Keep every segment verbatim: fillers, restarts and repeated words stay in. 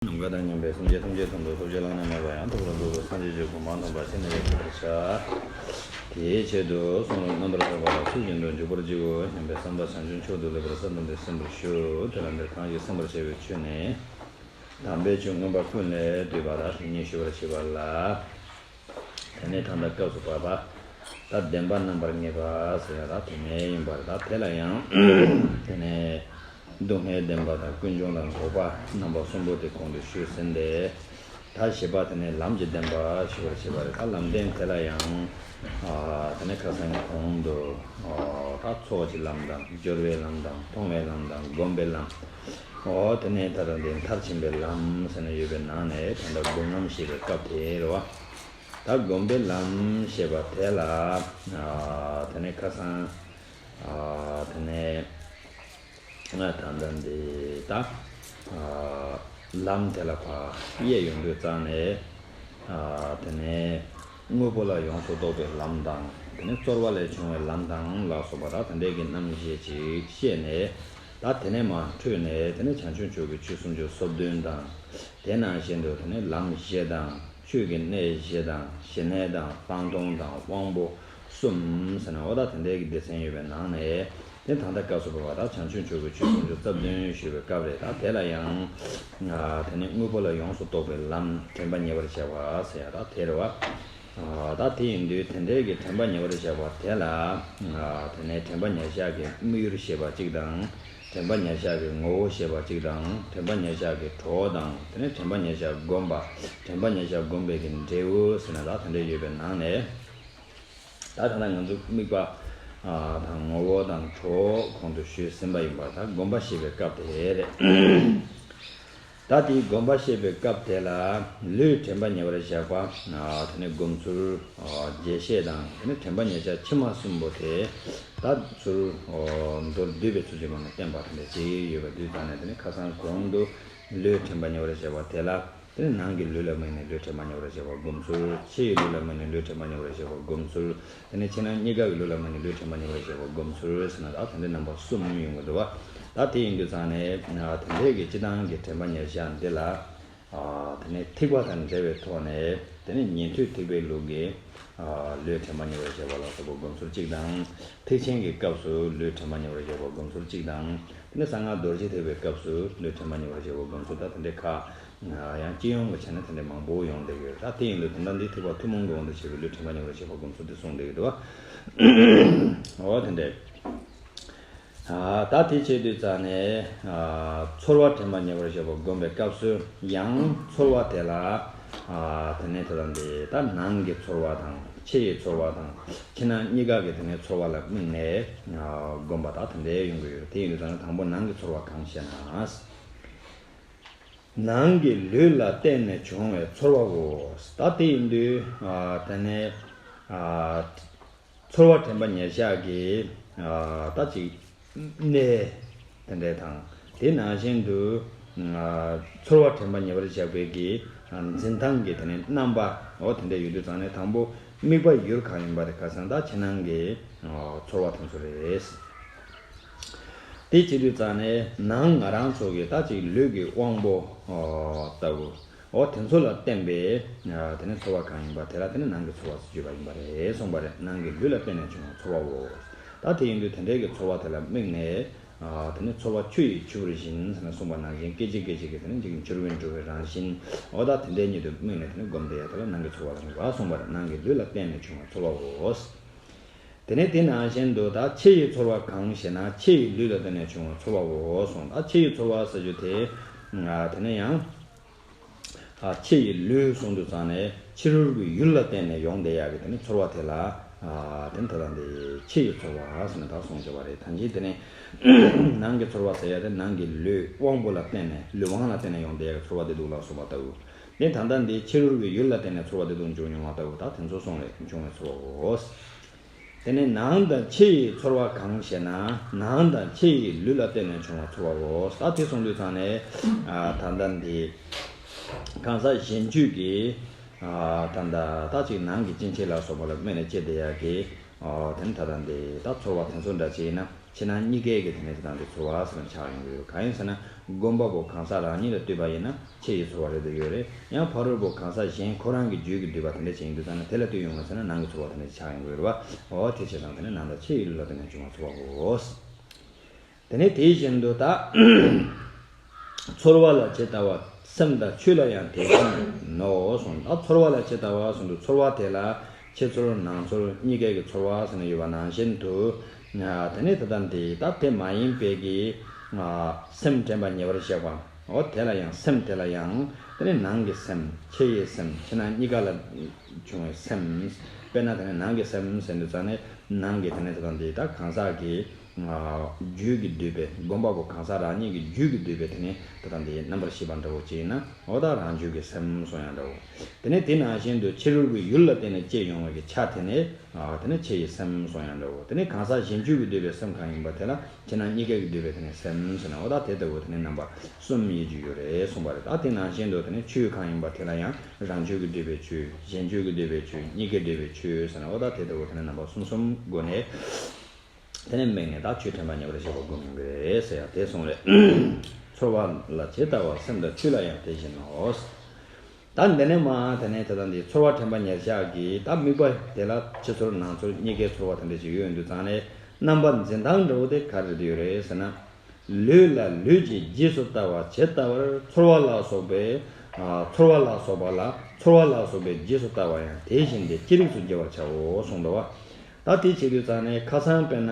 ནམ་མཁའ་དང་མཉམ་པའི་སེམས་ཅན་ཐམས་ཅད་དོན་དུ་ཐོབ་བྱ་བླ་ན་མེད་པ་ཡང་དག་པར་རྫོགས་པའི་སངས་རྒྱས་ཀྱི་གོ་འཕང་དམ་པ་ཅི་ནས་ཡོད་པར་བྱ། དེའི་ཆེད་དུ་གསུང་རབ་རྣམ་པར་དག་པ་ལ་ཚུལ་བཞིན་དུ་འཇུག་པར་བགྱིའོ་སྙམ་པའི་བསམ་པ་བྱང་ཆུབ་མཆོག་ཏུ་ལེགས་པར་གསལ་བཏབ་སྟེ་གསན་པར་ཞུ། དེ་ལ་འདིར་གང་ཞིག་གསན་པར་བྱ་བའི་ཆོས་ནི། དམ་པའི་ཆོས་མངོན་པ་ཀུན་ལས་བཏུས་པ་དང་དེ་ཉིད་ཞུ་བར་བྱེད་པ་ལ། དེ་ནས་ད་ལྟ་སྐབས་སུ་བབ་པ། ད་བདེན་པ་རྣམ་པར་ངེས་པ་ཟེར་ཡ་ད་དེ་ནས་ཡིན་པར་ད་དེ་ལ་ཡང་། དེ་ནས་སྡུག་བསྔལ་བདེན་པ་དང་ཀུན་འབྱུང་དང་འགོག་པ་རྣམ་པ་གསུམ་པོ་དེ་གོང་དུ་ཞུས་ཟིན་ཏེ། ད་བཞི་པ་དེ་ནས་ལམ་གྱི་བདེན་པ་ཞུ་བར་བྱེད་པ་རེད། ད་ལམ་བདེན་དེ་ལ་ཡང་། ཨ་དེ་ནས་ཁ་སང་གོང་དུ། ཨ་ད་ཚོགས་ཀྱི་ལམ་དང་སྦྱོར་བའི་ལམ་དང་མཐོང་བའི་ལམ་དང་སྒོམ་པའི་ལམ། ཨོ་དེ་ནས་ད་ལྟ་འདི་མཐར་ཕྱིན་པའི་ལམ་ཟེར་ནས་ཡོད་པའི་ནང་ནས་ད་ལྟ་སྒོམ་ལམ་ཞེས་པའི་སྐབས་དེ་རེད་བ། ད་སྒོམ་པའི་ལམ་ཞེས་པ་དེ་ལ། ཨ་དེ་ནས་ཁ་སང་། ཨ་དེ་ནས་ང་ད་ལྟ་འདི་ད། ཨ་ལམ་དེ་ལ་ཕར་དབྱེ་ཡོང་དུས་ཙང་ནས། ཨ་དེ་ནས་དངོས་པོ་ལ་ཡོངས་སུ་རྟོག་པའི་ལམ་དང་དེ་ནས་ཚོར་བ་ལས་བྱུང་བའི་ལམ་དང་ལ་སོགས་པ་ད་དེ་འདྲའི་གི་རྣམ་བཤད་ཅིག་བཤད་ནས། ད་དེ་ནས་མར་འཕྲོས་ནས་དེ་ནས་བྱང་ཆུབ་མཆོག་གི་ཆོས་སུམ་ཅུ་སོ་བདུན་དང་། དེ་ནང་བཞིན་དུ་དེ་ནས་ལམ་བཞི་དང་ཆོས་ཀྱི་གནད་བཞི་དང་ཞི་གནས་དང་སྤང་ལྟུང་དང་དབང་པོ་གསུམ་ཟེར་ནས་འོ་ད་དེ་འདྲའི་གི་སྡེ་ཚན་ཡོད་པའི་ནང་ནས། དེ་ད་ལྟ་སྐབས་སུ་བབ་པ་ད་བྱང་ཆུབ་མཆོག་གི་ཆོས་སུམ་ཅུ་རྩ་བདུན་ཞུས་པའི་སྐབས་རེད། ད་དེ་ལ་ཡང་། ཨ་དེ་ནས་དངོས་པོ་ལ་ཡོངས་སུ་རྟོག་པའི་ལམ་དྲན་པ་ཉེ་བར་བཞག་པ་ཟེར་ཡ་ད་དེ་རེད་བ། ཨ་ད་དེ་ཡིན་དུས་དེ་འདྲའི་གི་དྲན་པ་ཉེ་བར་བཞག་པ་དེ་ལ། ཨ་དེ་ནས་དྲན་པ་ཉེར་བཞག་གི་དམིགས་ཡུལ་ཞེས་པ་གཅིག་དང་། དྲན་པ་ཉེར་བཞག་གི་ངོ་བོ་ཞེས་པ་གཅིག་དང་། དྲན་པ་ཉེར་བཞག་གི་གྲོགས་དང་དེ་ནས་དྲན་པ་ཉེར་བཞག་བསྒོམ་པ། དྲན་པ་ཉེར་བཞག་བསྒོམ་པའི་གི་འབྲས་བུ་ཟེར་ན་ད་དེ་འདྲ་ཡོད་པའི་ནང་ནས། ད་ད་ལྟ་ང་ཚོ་དམིགས་པ། ཨ་དང་ངོ་བོ་དང་གྲོགས་གོང་དུ་ཞུས་ཟིན་པ་ཡིན་པ་ད་སྒོམ་པ་ཞེས་པའི་སྐབས་དེ་རེད། ད་དེའི་སྒོམ་པ་བཤད་པའི་སྐབས་དེ་ལ་ལུས་དྲན་པ་ཉེ་བར་བཞག་པ། དེ་ནས་སྒོམ་ཚུལ། རྒྱས་བཤད་དང་དེ་ནས་དྲན་པ་ཉེར་བཞག་ཕྱི་མ་གསུམ་པོ་དེ། ད་ཚུར་མདོར་བསྡུས་པའི་ཚུལ་གྱི་ངང་ནས་བསྟན་པ་དེ་འདྲ་ཅིག་ཡོད་པ་དུས་ཙང་ནས་དེ་ནས་ཁ་སང་གོང་དུ་ལུས་དྲན་པ་ཉེ་བར་བཞག་པ་དེ་ལ། དེ་ནས་ནང་གི་ལུས་ལ་དམིགས་ནས་ལུས་དྲན་པ་ཉེ་བར་བཞག་པ་སྒོམ་ཚུལ། ཕྱི་ཡི་ལུས་ལ་དམིགས་ནས་ལུས་དྲན་པ་ཉེ་བར་བཞག་པ་སྒོམ་ཚུལ། དེ་ནས་ཕྱི་ནང་གཉིས་ཀ་གི་ལུས་ལ་དམིགས་ནས་ལུས་དྲན་པ་ཉེ་བར་བཞག་པ་སྒོམ་ཚུལ་ཟེར་ན་ད་དེ་འདྲའི་རྣམ་པ་གསུམ་ཡོང་གི་འདུག་བ། ད་དེ་ཡིན་དུས་ཙང་ནས་དེ་འདྲའི་གི་སྤྱི་བཏང་གི་དྲན་པ་ཉེར་བཞག་འདི་ལ། དེ་ནས་ཐེག་པ་དང་འབྲེལ་བའི་ཐོག་ནས་དེ་ནས་ཉན་ཐོས་ཐེག་པའི་ལུགས་ཀྱི་ལུས་དྲན་པ་ཉེ་བར་བཞག་པ་ལ་སོགས་པ་སྒོམ་ཚུལ་གཅིག་དང་། ཐེག་ཆེན་གྱི་སྐབས་སུ་ལུས་དྲན་པ་ཉེ་བར་བཞག་པ་སྒོམ་ཚུལ་གཅིག་དང་། དེ་ནས་གསང་སྔགས་རྡོ་རྗེ་ཐེག་པའི་སྐབས་སུ་ལུས་དྲན་པ་ཉེ་བར་བཞག་པ་སྒོམ་ཚུལ་ད་དེ་འདྲའི་ཁག་ཡང་སྤྱི་ཡོངས་ཀྱི་ཆ་ནས་དེ་འདྲའི་མང་པོ་ཡོང་བསྡད་ཡོད། ད་དེ་ཡིན་དུས་དོན་དག་འདི་ཐེག་པ་ཐུན་མོང་གི་དབང་དུ་བྱས་པའི་ལུས་དྲན་པ་ཉེ་བར་བཞག་པ་སྒོམ་ཚུལ་དེ་གསུངས་བསྡད་ཡོད་དོ། འོ་དེ་འདྲ། ད་དེ་བྱེད་དུས་ཙང་ནས་ཚོར་བ་དྲན་པ་ཉེ་བར་བཞག་པ་སྒོམ་པའི་སྐབས་སུ་ཡང་ཚོར་བ་དེ་ལ། དེ་ནས་དེ་དང་དེ་ད་ནང་གི་ཚོར་བ་དང་ཕྱི་ཡི་ཚོར་བ་དང་ཕྱི་ནང་གཉིས་ཀ་གི་དེ་ནས་ཚོར་བ་ལ་དམིགས་ནས་སྒོམ་པ་ད་དེ་འདྲའི་ཡོང་གི་ཡོད། དེ་ཡིན་དུས་ཙང་ནས་དང་པོ་ནང་གི་ཚོར་བ་གང་ཞེ་ན། ནང་གི་ལུས་ལ་བརྟེན་ནས་བྱུང་བའི་ཚོར་བའོ། ད་དེ་ཡིན་དུས། ཨ་དེ་ནས་ཨ་ཚོར་བ་དྲན་པ་ཉེར་བཞག་གི་ཨ་ད་ཅིག་གནས་དེ་འདྲ་དང་། དེ་ནང་བཞིན་དུ་ཨ་ཚོར་བ་དྲན་པ་ཉེ་བར་བཞག་པའི་གི་ཨ་འཛིན་སྟངས་ཀྱི་དེ་ནས་རྣམ་པ་འོ་དེ་འདྲ་ཡོད་དུས་ཙང་ནས་དང་པོ་དམིགས་པ་ཡུལ་གང་ཡིན་པ་དེ་ཁ་སང་ད་ཕྱི་ནང་གི་ཨ་ཚོར་བ་དེ་ཚོ་རེད། དེ་བྱེད་དུས་ཙང་ནས་ནང་ང་རང་ཚོ་གི་ད་ཅིག་ལུས་ཀྱི་དབང་པོ་ཨོ་ལྟ་བུ་ཨོ་དེ་ཚོ་ལ་བརྟེན་པའི་ཨ་དེ་ནས་ཚོར་བ་གང་ཡིན་པ་དེ་ལ་དེ་ནས་ནང་གི་ཚོར་བ་ཟེར་གྱི་ཡོད་པ་ཡིན་པ་རེད་གསུངས་པ་རེད། ནང་གི་ལུས་ལ་བརྟེན་ནས་བྱུང་བ་ཚོར་བའོ། ད་དེ་ཡིན་དུས་དེ་འདྲའི་གི་ཚོར་བ་དེ་ལ་དམིགས་ནས་ཨ་དེ་ནས་ཚོར་བ་ཆུ་ཡིས་འཆུ་བར་བཞིན་ཟེར་ནས་གསུངས་པ་ནང་བཞིན་སྐད་ཅིག་སྐད་ཅིག་གིས་དེ་ནས་ཅིག་འཆུ་བས་འགྲོ་བའི་རང་བཞིན་ཨོ་ད་དེ་འདྲའི་ཉིད་དུ་དམིགས་ནས་དེ་ནས་སྒོམ་བསྡད་ཡ་དེ་ལ་ནང་གི་ཚོར་བ་ལ་དམིགས་པ་གསུངས་པ་རེད། ནང་གི་ལུས་ལ་བརྟེན་ནས་བྱུང་བ་ཚོར་བའོ། དེ་ནས་དེ་ནང་བཞིན་དུ་ད་ཕྱི་ཡི་ཚོར་བ་གང་ཞེ་ན་ཕྱི་ཡི་ལུས་ལ་བརྟེན་ནས་བྱུང་བ་ཚོར་བའོ་གསུངས། ད་ཕྱི་ཡི་ཚོར་བ་ཟེར་རྒྱུ་དེ། ཨ་དེ་ནས་ཡང་། ཨ་ཕྱི་ཡི་ལུས་གསུངས་དུས་ཙང་ནས་ཕྱི་རོལ་གྱི་ཡུལ་ལ་བརྟེན་ནས་ཡོང་བསྡད་ཡག་གི་དེ་ནས་ཚོར་བ་དེ་ལ། ཨ་དེ་ནས་ད་ལྟ་འདི་ཕྱི་ཡི་ཚོར་བ་ཟེར་ནས་ད་གསུངས་བྱས་པ་རེད། ད་ཅི་དེ་ནས་ནང་གི་ཚོར་བ་ཟེར་ཡ་དེ་ནང་གི་ལུས་དབང་པོ་ལ་བརྟེན་ནས་ལུས་དབང་ལ་བརྟེན་ནས་ཡོང་བསྡད་ཡག་གི་ཚོར་བ་དེ་འདུག་ལ་གསུངས་པ་ལྟ་བུ། དེ་ད་ལྟ་འདི་ཕྱི་རོལ་གྱི་ཡུལ་ལ་བརྟེན་ནས་ཚོར་བ་དེ་དང་འབྱུང་མྱོང་བ་ལྟ་བུ་དག་དེ་ཚོ་གསུངས་རེད། འབྱུང་བའི་ཚོར་བའོ། དེ་ནས་ནང་དང་ཕྱི་ཡི་ཚོར་བ་གང་ཞེ་ན། ནང་དང་ཕྱི་ཡི་ལུས་ལ་བརྟེན་ནས་བྱུང་བ་ཚོར་བའོ། ད་དེ་གསུངས་དུས་ཙང་ནས་ཨ་ད་ལྟ་འདི་གང་ཟག་གཞན་གཅོད་ཀྱི་ཨ་ད་ལྟ་ད་ཅིག་ནང་གི་སྐྱེ་མཆེད་ལ་སོགས་པ་ལ་དམིགས་ནས་སྐྱེ་བསྡད་ཡག་གི་ཨ་དེ་ནི་ད་ལྟ་འདི་ད་ཚོར་བ་དེ་ཚོ་འདྲ་ཅིག་ཡིན་ན། ཕྱི་ནང་གཉིས་ཀའི་གི་དེ་ནས་དེ་དང་དེ་ཚོར་བ་ཟེར་ན་ཆགས་ཡོང་གི་ཡོད། གང་ཡིན་ཟེར་ན། སྒོམ་པ་པོ་གང་ཟག་རང་ཉིད་ལ་ལྟོས་པ་ཡིན་ན་ཕྱི་ཡི་ཚོར་བ་རེད་དུ་ཡོད་རེད། ཡང་ཕ་རོལ་པོ་གང་ཟག་གཞན་ཁོ་རང་གི་རྒྱུད་ཀྱིས་བསྡུས་པ་དེ་འདྲ་ཅིག་ཡིན་དུས་ཙང་ན་དེ་ལ་ལྟོས་ཡོང་བ་ཟེར་ན་ནང་གི་ཚོར་བ་དེ་འདྲ་ཅིག་ཆགས་ཡོང་གི་ཡོད་རེད་བ། འོ་དེ་བྱས་ཙང་དེ་ནས་ནང་དང་ཕྱི་ཡི་ལུས་ལ་ལྟོས་ནས་བྱུང་བ་ཚོར་བ་པོ། དེ་ནས་དེ་བཞིན་དུ་ད། ཚོར་བ་ལ་ཇི་ལྟ་བ་སེམས་དང་ཆོས་ལ་ཡང་དེ་བཞིན་ནོ་གསུངས། ད་ཚོར་བ་ལ་ཇི་ལྟ་བ་གསུངས་དུས་ཚོར་བ་དེ་ལ་ཕྱི་ཚོར་ནང་ཚོར་གཉིས་ཀའི་གི་ཚོར་བ་ཟེར་ནས་ཡོད་པ་ནང་བཞིན་དུ། དེ་ནས་དེ་དང་དེ་ད་དེ་མ་ཡིན་པའི་གི་སེམས་དྲན་པ་ཉེ་བར་གཞག་པ། འོ་དེ་ལ་ཡང་སེམས་དེ་ལ་ཡང་དེ་ནས་ནང་གི་སེམས་ཕྱི་ཡི་སེམས་ཕྱི་ནང་གཉིས་ཀ་ལ་བྱུང་བའི་སེམས། དཔེར་ན་དེ་ནས་ནང་གི་སེམས་ཟེར་དུས་ཙང་ནས་ནང་གི་དེ་ནས་དེ་དང་དེ་ད་གང་ཟག་གི་རྒྱུད་ཀྱིས་བསྡུས་པའི་སྒོམ་པ་པོ་གང་ཟག་རང་ཉིད་ཀྱི་རྒྱུད་ཀྱིས་བསྡུས་པའི་དེ་ནས་དེ་དང་དེའི་རྣམ་པར་ཤེས་པ་འདྲ་བོ་ཅིག་ཡིན་ན་འོ་ད་རང་རྒྱུད་ཀྱི་སེམས་གསུང་ཡང་འདྲ་བོ། དེ་ནས་དེ་ནང་བཞིན་དུ་ཕྱི་རོལ་གྱི་ཡུལ་ལ་བརྟེན་ནས་སྐྱེ་ཡོང་བའི་གི་ཆ་དེ་ནས་དེ་ནས་ཕྱི་ཡི་སེམས་གསུང་ཡང་འདྲ་བོ། དེ་ནས་གང་ཟག་གཞན་རྒྱུད་ཀྱིས་བསྡུས་པའི་སེམས་གང་ཡིན་པ་དེ་ལ་ཕྱི་ནང་གཉིས་ཀ་གིས་བསྡུས་པའི་དེ་ནས་སེམས་ཟེར་ན་འོ་ད་དེ་ལྟ་བུ་དེ་ནས་རྣམ་པ་གསུམ་ཡོད་ཀྱི་ཡོད་རེད་གསུངས་པ་རེད། ད་དེ་ནང་བཞིན་དུ་དེ་ནས་ཆོས་གང་ཡིན་པ་དེ་ལ་ཡང་རང་རྒྱུད་ཀྱིས་བསྡུས་པའི་ཆོས་གཞན་རྒྱུད་ཀྱིས་བསྡུས་པའི་ཆོས་གཉིས་ཀས་བསྡུས་པའི་ཆོས་ཟེར་ན་འོ་ད་དེ་ལྟ་བུ་དེ་ནས་རྣམ་པ་གསུམ་གསུམ་སྒོ་ནས། དེ་ནས་དམིགས་ནས་ད་ཆོས་དྲན་པ་ཉེ་བར་གཞག་པ་སྒོམ་ཡོང་གི་རེད་ཟེར་ཡ་དེ་གསུངས་རེད། ཚོར་བ་ལ་ཇི་ལྟ་བ་སེམས་དང་ཆོས་ལ་ཡང་དེ་བཞིན་ནོ། ད་འདི་ནས་མ་དེ་ནས་དེ་དང་འདི་ཚོར་བ་དྲན་པ་ཉེར་བཞག་གི་ད་དམིགས་པ་དེ་ལ་ཕྱི་ཚོར་ནང་ཚོར་གཉིས་ཀའི་ཚོར་བ་དེ་འདྲ་ཞིག་ཡོད་འདུག་ཙང་ནས་རྣམ་པ་འཛིན་སྟངས་འདྲ་བོ་དེ་ག་རེ་རེད་ཡོད་རེད་ཟེར་ན། ལུས་ལ་ལུས་ཀྱི་རྗེས་སུ་ལྟ་བ་ཇི་ལྟ་བར་ཚོར་བ་ལ་སོགས་པའི་ཚོར་བ་ལ་སོགས་པ་ལ་ཚོར་བ་ལ་སོགས་པའི་རྗེས་སུ་ལྟ་བ་ཡང་དེ་བཞིན་ཏེ་ཅི་རིགས་སུ་བགྱི་བར་བྱའོ་གསུངས་འདུག་བ། ད་དེ་བྱེད་དུས་ཙང་ནས་ཁ་སང་དཔེར་ན་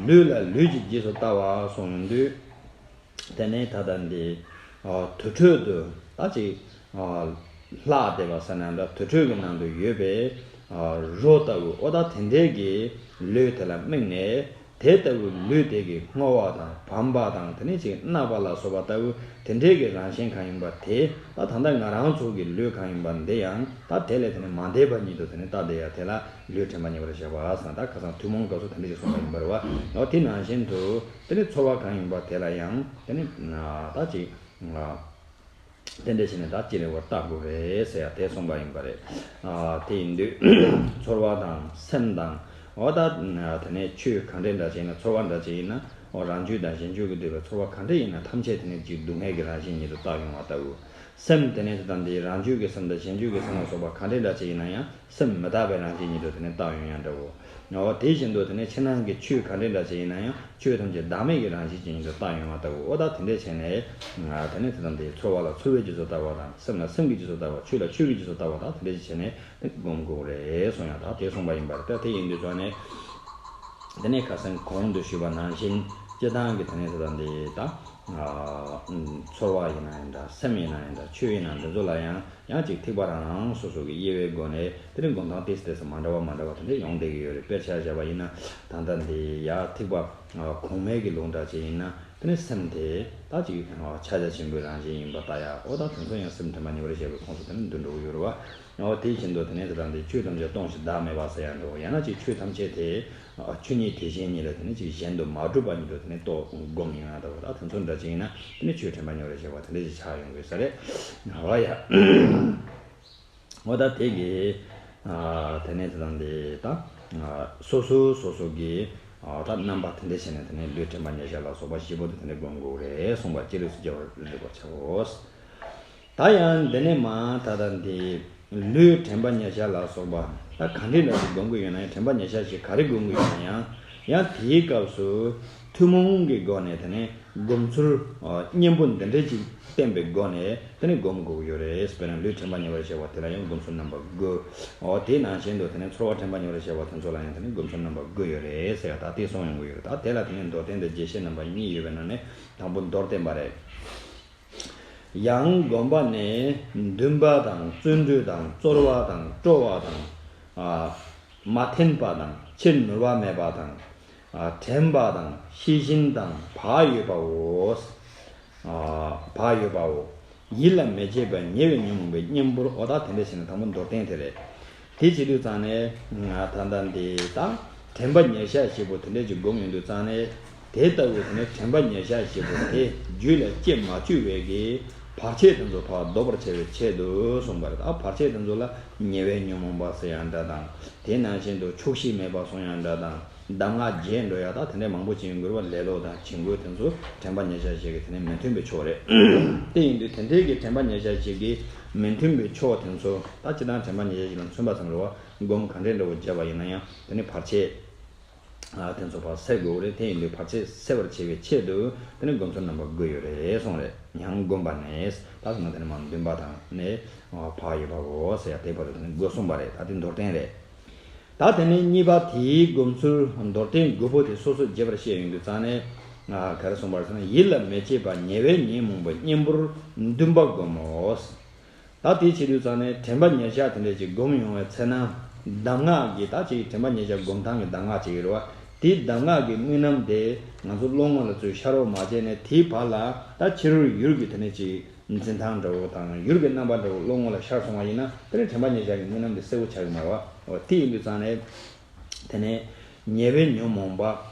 ལུས་ལ་ལུས་ཀྱི་རྗེས་སུ་ལྟ་བ་གསུངས་ཡོང་དུས། དེ་ནས་ད་ལྟ་འདི་དུར་ཁྲོད་དུ་ད་ཅིག་ལྷག་བསྡད་པ་ཟེར་ན་འདྲ་དུར་ཁྲོད་ཀྱི་ནང་དུ་ཡོད་པའི་རོ་ལྟ་བུ་ཨོ་ད་དེ་འདྲའི་གི་ལུས་དེ་ལ་དམིགས་ནས་དེ་ལྟ་བུའི་ལུས་དེ་གི་སྔོ་བ་དང་བམ་པ་དང་དེ་ནས་ཅིག་གནག་པ་ལ་སོགས་པ་ལྟ་བུ་དེ་འདྲའི་གི་རང་བཞིན་གང་ཡིན་པ་དེ་ད་ད་ལྟ་ང་རང་ཚོ་གི་ལུས་གང་ཡིན་པ་འདི་ཡང་ད་དེ་ལས་དེ་ནས་མ་འདས་པ་ཉིད་དུ་དེ་ནས་ལྟ་བསྡད་ཡ་དེ་ལ་ལུས་དྲན་པ་ཉེ་བར་བཞག་པ་ཟེར་ན་ད་ཁ་སང་ཐུན་མོང་སྐབས་སུ་དེ་འདྲ་ཞིག་གསུངས་པ་ཡིན་པ་རེད་བ། ཨོ་དེ་ནང་བཞིན་དུ་དེ་ནས་ཚོར་བ་གང་ཡིན་པ་དེ་ལ་ཡང་དེ་ནས་ད་ཅིག་དེ་འདྲ་བྱས་ནས་ད་ཅི་རིགས་པར་བལྟ་དགོས་རེད་ཟེར་ཡ་དེ་གསུངས་པ་ཡིན་པ་རེད། དེ་ཡིན་དུས་ཚོར་བ་དང་སེམས་དང་འོ་ད་དེ་ནས་ཆོས་གང་འདྲ་འདྲ་ཅིག་ཡིན་ན་ཚོར་བ་འདྲ་ཅིག་ཡིན་ན་འོ་རང་རྒྱུད་དང་གཞན་རྒྱུད་ཀྱིས་བསྡུས་པའི་ཚོར་བ་གང་འདྲ་ཡིན་ན་ཐམས་ཅད་དེ་ནས་ཅིག་སྡུག་བསྔལ་གྱི་རང་བཞིན་ཉིད་དུ་བལྟ་ཡོང་བ་ལྟ་བུ། སེམས་དེ་ནས་དེ་དང་དེའི་རང་རྒྱུད་ཀྱི་སེམས་དང་གཞན་རྒྱུད་ཀྱི་སེམས་ལ་སོགས་པ་གང་འདྲ་འདྲ་ཅིག་ཡིན་ན་ཡང་སེམས་མི་རྟག་པའི་རང་བཞིན་ཉིད་དུ་དེ་ནས་བལྟ་ཡོང་ཡ་འདྲ་བོ། འོ་དེ་བཞིན་དུ་དེ་ནས་ཕྱི་ནང་གི་ཆོས་གང་འདྲ་འདྲ་ཅིག་ཡིན་ན་ཡང་ཆོས་ཐམས་ཅད་བདག་མེད་ཀྱི་རང་བཞིན་ཅན་ཉིད་དུ་བལྟ་ཡོང་བ་ལྟ་བུ་ཨོ་ད་དེ་འདྲ་བྱས་ནས་དེ་ནས་དེ་དང་དེའི་ཚོར་བ་ལ་ཚོར་བའི་རྗེས་སུ་ལྟ་བ་དང་སེམས་ལ་སེམས་ཀྱི་རྗེས་སུ་ལྟ་བ་ཆོས་ལ་ཆོས་ཀྱི་རྗེས་སུ་ལྟ་བ་དང་དེ་འདྲ་ཅིག་བྱས་ནས་དེ་སྒོམ་དགོས་རེད་གསུངས་ཡ་ད་དེ་གསུངས་པ་ཡིན་པ་རེད། ད་དེ་ཡིན་དུས་ཙང་ནས། དེ་ནས་ཁ་སང་གོང་དུ་ཞུས་པ་ནང་བཞིན་སྤྱིར་བཏང་གི་དེ་ནས་དེ་དང་དེ་ད་ཚོར་བ་ཡིན་ན་ཡང་འདྲ་སེམས་ཡིན་ན་ཡང་འདྲ་ཆོས་ཡིན་ན་འདི་ཚོ་ལ་ཡང་ཡང་ཅིག་ཐེག་པ་རང་རང་སོ་སོ་གི་དབྱེ་བའི་སྒོ་ནས་དེ་ནས་སྒོམ་སྟངས་ཏོག་ཙམ་ཏོག་ཙམ་མ་འདྲ་བ་མ་འདྲ་བ་དེ་འདྲ་ཡོང་བསྡད་ཀྱི་ཡོད་རེད། དཔེར་ཆ་བཞག་པ་ཡིན་ན་ད་ལྟ་འདི་ཡ་ཐེག་པ་གོང་མའི་གི་ལུང་དྲངས་ཅིག་ཡིན་ན་དེ་ནས་སེམས་དེ་ད་ཅིག་ཕྱག་རྒྱ་ཆེན་པོའི་རང་བཞིན་ཡིན་པ་ལྟ་ཡ་ཨོ་ད་དེ་ཚོ་ཡང་སེམས་དྲན་པ་ཉེ་བར་བཞག་པའི་ཁོངས་སུ་དེ་ནས་འདུ་འགྲོ་གི་ཡོད་རེད་བ། འོ་དེ་བཞིན་དུ་དེ་ནས་དེ་དང་དེ་ཆོས་ཐམས་ཅད་སྟོང་ཞིང་བདག་མེད་པ་ཟེར་ཡ་འདྲ་བོ་ཡང་ན་ཅིག་ཆོས་ཐམས་ཅད་དེ་ཆོས་ཉིད་དེ་བཞིན་ཉིད་ལ་དེ་ནས་ཅིག་གཞན་དུ་མ་གྲུབ་པ་ཉིད་དུ་དེ་ནས་རྟོགས་སྒོམ་ཡོང་ཡ་འདྲ་བོ་ད་དེ་ཚོ་འདྲ་ཅིག་ཡིན་ན་དེ་ནས་ཆོས་དྲན་པ་ཉེ་བར་བཞག་པ་དེ་འདྲ་ཅིག་ཆགས་ཡོང་དགོས་ས་རེད། འོ་ཡ། འོ་ད་དེ་གི་དེ་ནས་དེ་དང་དེ་ད་སོ་སོ་སོ་སོ་གི་ད་རྣམ་པ་དེ་འདྲ་བྱས་ནས་དེ་ནས་ལུས་དྲན་པ་ཉེར་བཞག་ལ་སོགས་པ་བཞི་པོ་དེ་དེ་འདྲ་སྒོམ་དགོས་རེད་གསུངས་པ་ཅི་རིགས་སུ་བགྱི་བར་འདོད་པར་བྱའོ། ད་ཡང་འདི་ནས་མ་ད་ལྟ་འདི་ལུས་དྲན་པ་ཉེར་བཞག་ལ་སོགས་པ་ད་ག་འདྲ་འདྲ་ཞིག་སྒོམ་གྱི་ཡོད་ན་ཡང་དྲན་པ་ཉེར་བཞག་ཞིག་ག་རེ་སྒོམ་གྱི་ཡོད་ན་ཡང་ཡང་དེའི་སྐབས་སུ་ཐུན་མོང་གི་སྒོ་ནས་དེ་ནས་སྒོམ་ཚུལ་གཉེན་པོ་འདི་འདྲ་ཅིག་བསྟན་པའི་སྒོ་ནས་དེ་ནས་སྒོམ་དགོས་ཀྱི་ཡོད་རེད། དཔེར་ན་ལུས་དྲན་པ་ཉེ་བར་བཞག་པ་དེ་ལ་ཡང་སྒོམ་ཚུལ་རྣམ་པ་དགུ། འོ་དེ་ནང་བཞིན་དུ་དེ་ནས་ཚོར་བ་དྲན་པ་ཉེ་བར་བཞག་པ་དེ་ཚོ་ལ་ཡང་དེ་ནས་སྒོམ་ཚུལ་རྣམ་པ་དགུ་ཡོད་རེད་ཟེར་ཡ་ད་དེ་གསུངས་ཡོང་གི་ཡོད་རེད། ད་དེ་ལ་དེ་ནས་མདོར་བསྟན་དང་རྒྱས་བཤད་རྣམ་པ་གཉིས་ཡོད་པའི་ནང་ནས་དང་པོ་མདོར་བསྟན་པ་རེད། ཡང་སྒོམ་པ་ནི་འདུན་པ་དང་བརྩོན་འགྲུས་དང་རྩོལ་བ་དང་སྤྲོ་བ་དང་། མ་འཐེན་པ་དང་ཕྱིར་ནུར་བ་མེད་པ་དང་། དྲན་པ་དང་ཤེས་བཞིན་དང་བག་ཡོད་པའོ། བག་ཡོད་པའོ། ཡིད་ལ་མི་བྱེད་པ་ཉེ་བའི་ཉོན་མོངས་པའི་གཉེན་པོར་ཨོ་ད་དེ་འདྲ་བྱས་ནས་དང་པོ་མདོར་བསྟན་དེ་རེད། དེ་བྱེད་དུས་ཙང་ནས་ད་ལྟ་འདི་ད་དྲན་པ་ཉེར་བཞག་ཞེས་པོ་དེ་འདྲ་ཅིག་སྒོམ་ཡོང་དུས་ཙང་ནས། དེ་ལྟ་བུའི་དེ་ནས་དྲན་པ་ཉེར་བཞག་ཞེས་པོ་དེ་རྒྱུད་ལ་སྐྱེ་མ་བཅུག་པའི་གི་བར་ཆད་དེ་ཚོ་ཕར་ཟློག་པར་བྱ་བའི་ཆེད་དུ་གསུངས་པ་རེད། ད་བར་ཆད་དེ་ཚོ་ལ་ཉེ་བའི་ཉོན་མོངས་པ་ཟེར་ཡང་འདྲ་དང་། དེ་ནང་བཞིན་དུ་ཆོག་ཤེས་མེད་པ་གསུང་ཡང་འདྲ་དང་ གདམས་ངག་བརྗེད་འགྲོ་ཡ་ད་དེ་འདྲའི་མང་པོ་ཅིག་ཡོང་གི་རེད་བ། ལེ་ལོ་དང་བྱིང་རྒོད་དེ་ཚོ་དྲན་པ་ཉེར་ཞག་བཞི་གི་དེ་ནས་མི་མཐུན་པའི་ཕྱོགས་རེད། དེ་ཡིན་དུས་དེ་འདྲའི་གི་དྲན་པ་ཉེར་ཞག་བཞི་གི་མི་མཐུན་པའི་ཕྱོགས་དེ་ཚོ་ད་སྤྱིར་བཏང་དྲན་པ་ཉེར་ཞག་བཞི་ལ་མཚོན་པ་ཙམ་རེད་བ། སྒོམ་ག་འདྲའི་འདྲ་བོ་བརྒྱབ་པ་ཡིན་ན་ཡང་དེ་ནི་བར་ཆད་ཨ་དེ་ཚོ་ཕར་སེལ་དགོས་རེད། དེ་ཡིན་དུས་བར་ཆད་སེལ་བར་བྱེད་པའི་ཆེད་དུ་དེ་ནི་སྒོམ་ཚུལ་རྣམ་པ་དགུ་ཡོད་རེད་གསུངས་རེད། ཡང་སྒོམ་པ་ནས་ད་སོང་ན་དེ་ནི་མ་འདུན་པ་དང་ནི་བག་ཡོད་པའོ་ཟེར་ཡ་དེ་བར་དུ་དེ་ནི་དགུ་གསུངས་པ་རེད། ད་དེ་མདོར་བསྟན་རེད། ད་དེ་ནས་གཉིས་པ་དེའི་སྒོམ་ཚུལ་མདོར་བསྟན་དགུ་པོ་དེ་སོ་སོ་རྒྱས་པར་བཤད་ཡོང་དུས་ཙང་ནས། ཨ་ག་རེ་གསུངས་པར་ཟེར་ན། ཡིད་ལ་མི་བྱེད་པ་ཉེ་བའི་ཉོན་མོངས་པའི་གཉེན་པོར་འདུན་པ་སྒོམ་མོ། ད་དེ་བྱེད་དུས་ཙང་ནས་དྲན་པ་ཉེར་ཞག་དེ་འདྲ་ཅིག་སྒོམ་ཡོང་བའི་ཚེ་ན། གདམས་ངག་གི་ད་ཅིག་དྲན་པ་ཉེར་ཞག་སྒོམ་སྟངས་ཀྱི་གདམས་ངག་ཅིག་ཡོད་རེད་བ། དེའི་གདམས་ངག་གི་དངོས་རྣམ་དེ་ང་ཚོ་བློ་ངོ་ལ་ཚུར་ཤར་རོགས་མ་བྱས་ནས་དེའི་བར་ལ་ད་ཕྱི་རོལ་ཡུལ་གྱི་དེ་འདྲ་ཅིག་འཛིན་སྟངས་འདྲ་བོ་དང་ཡུལ་གྱི་རྣམ་པ་འདྲ་བོ་བློ་ངོ་ལ་ཤར་སོང་བ་ཡིན་ན། དེ་ནི་དྲན་པ་ཉེར་ཞག་གི་དངོས་རྣམ་དེ་གསལ་པོ་ཆགས་ཀྱི་མ་རེད་བ། འོ་དེ་ཡིན་དུས་ཙང་ནས་དེ་ནས་ཉེ་བའི་ཉོན་མོངས་པ།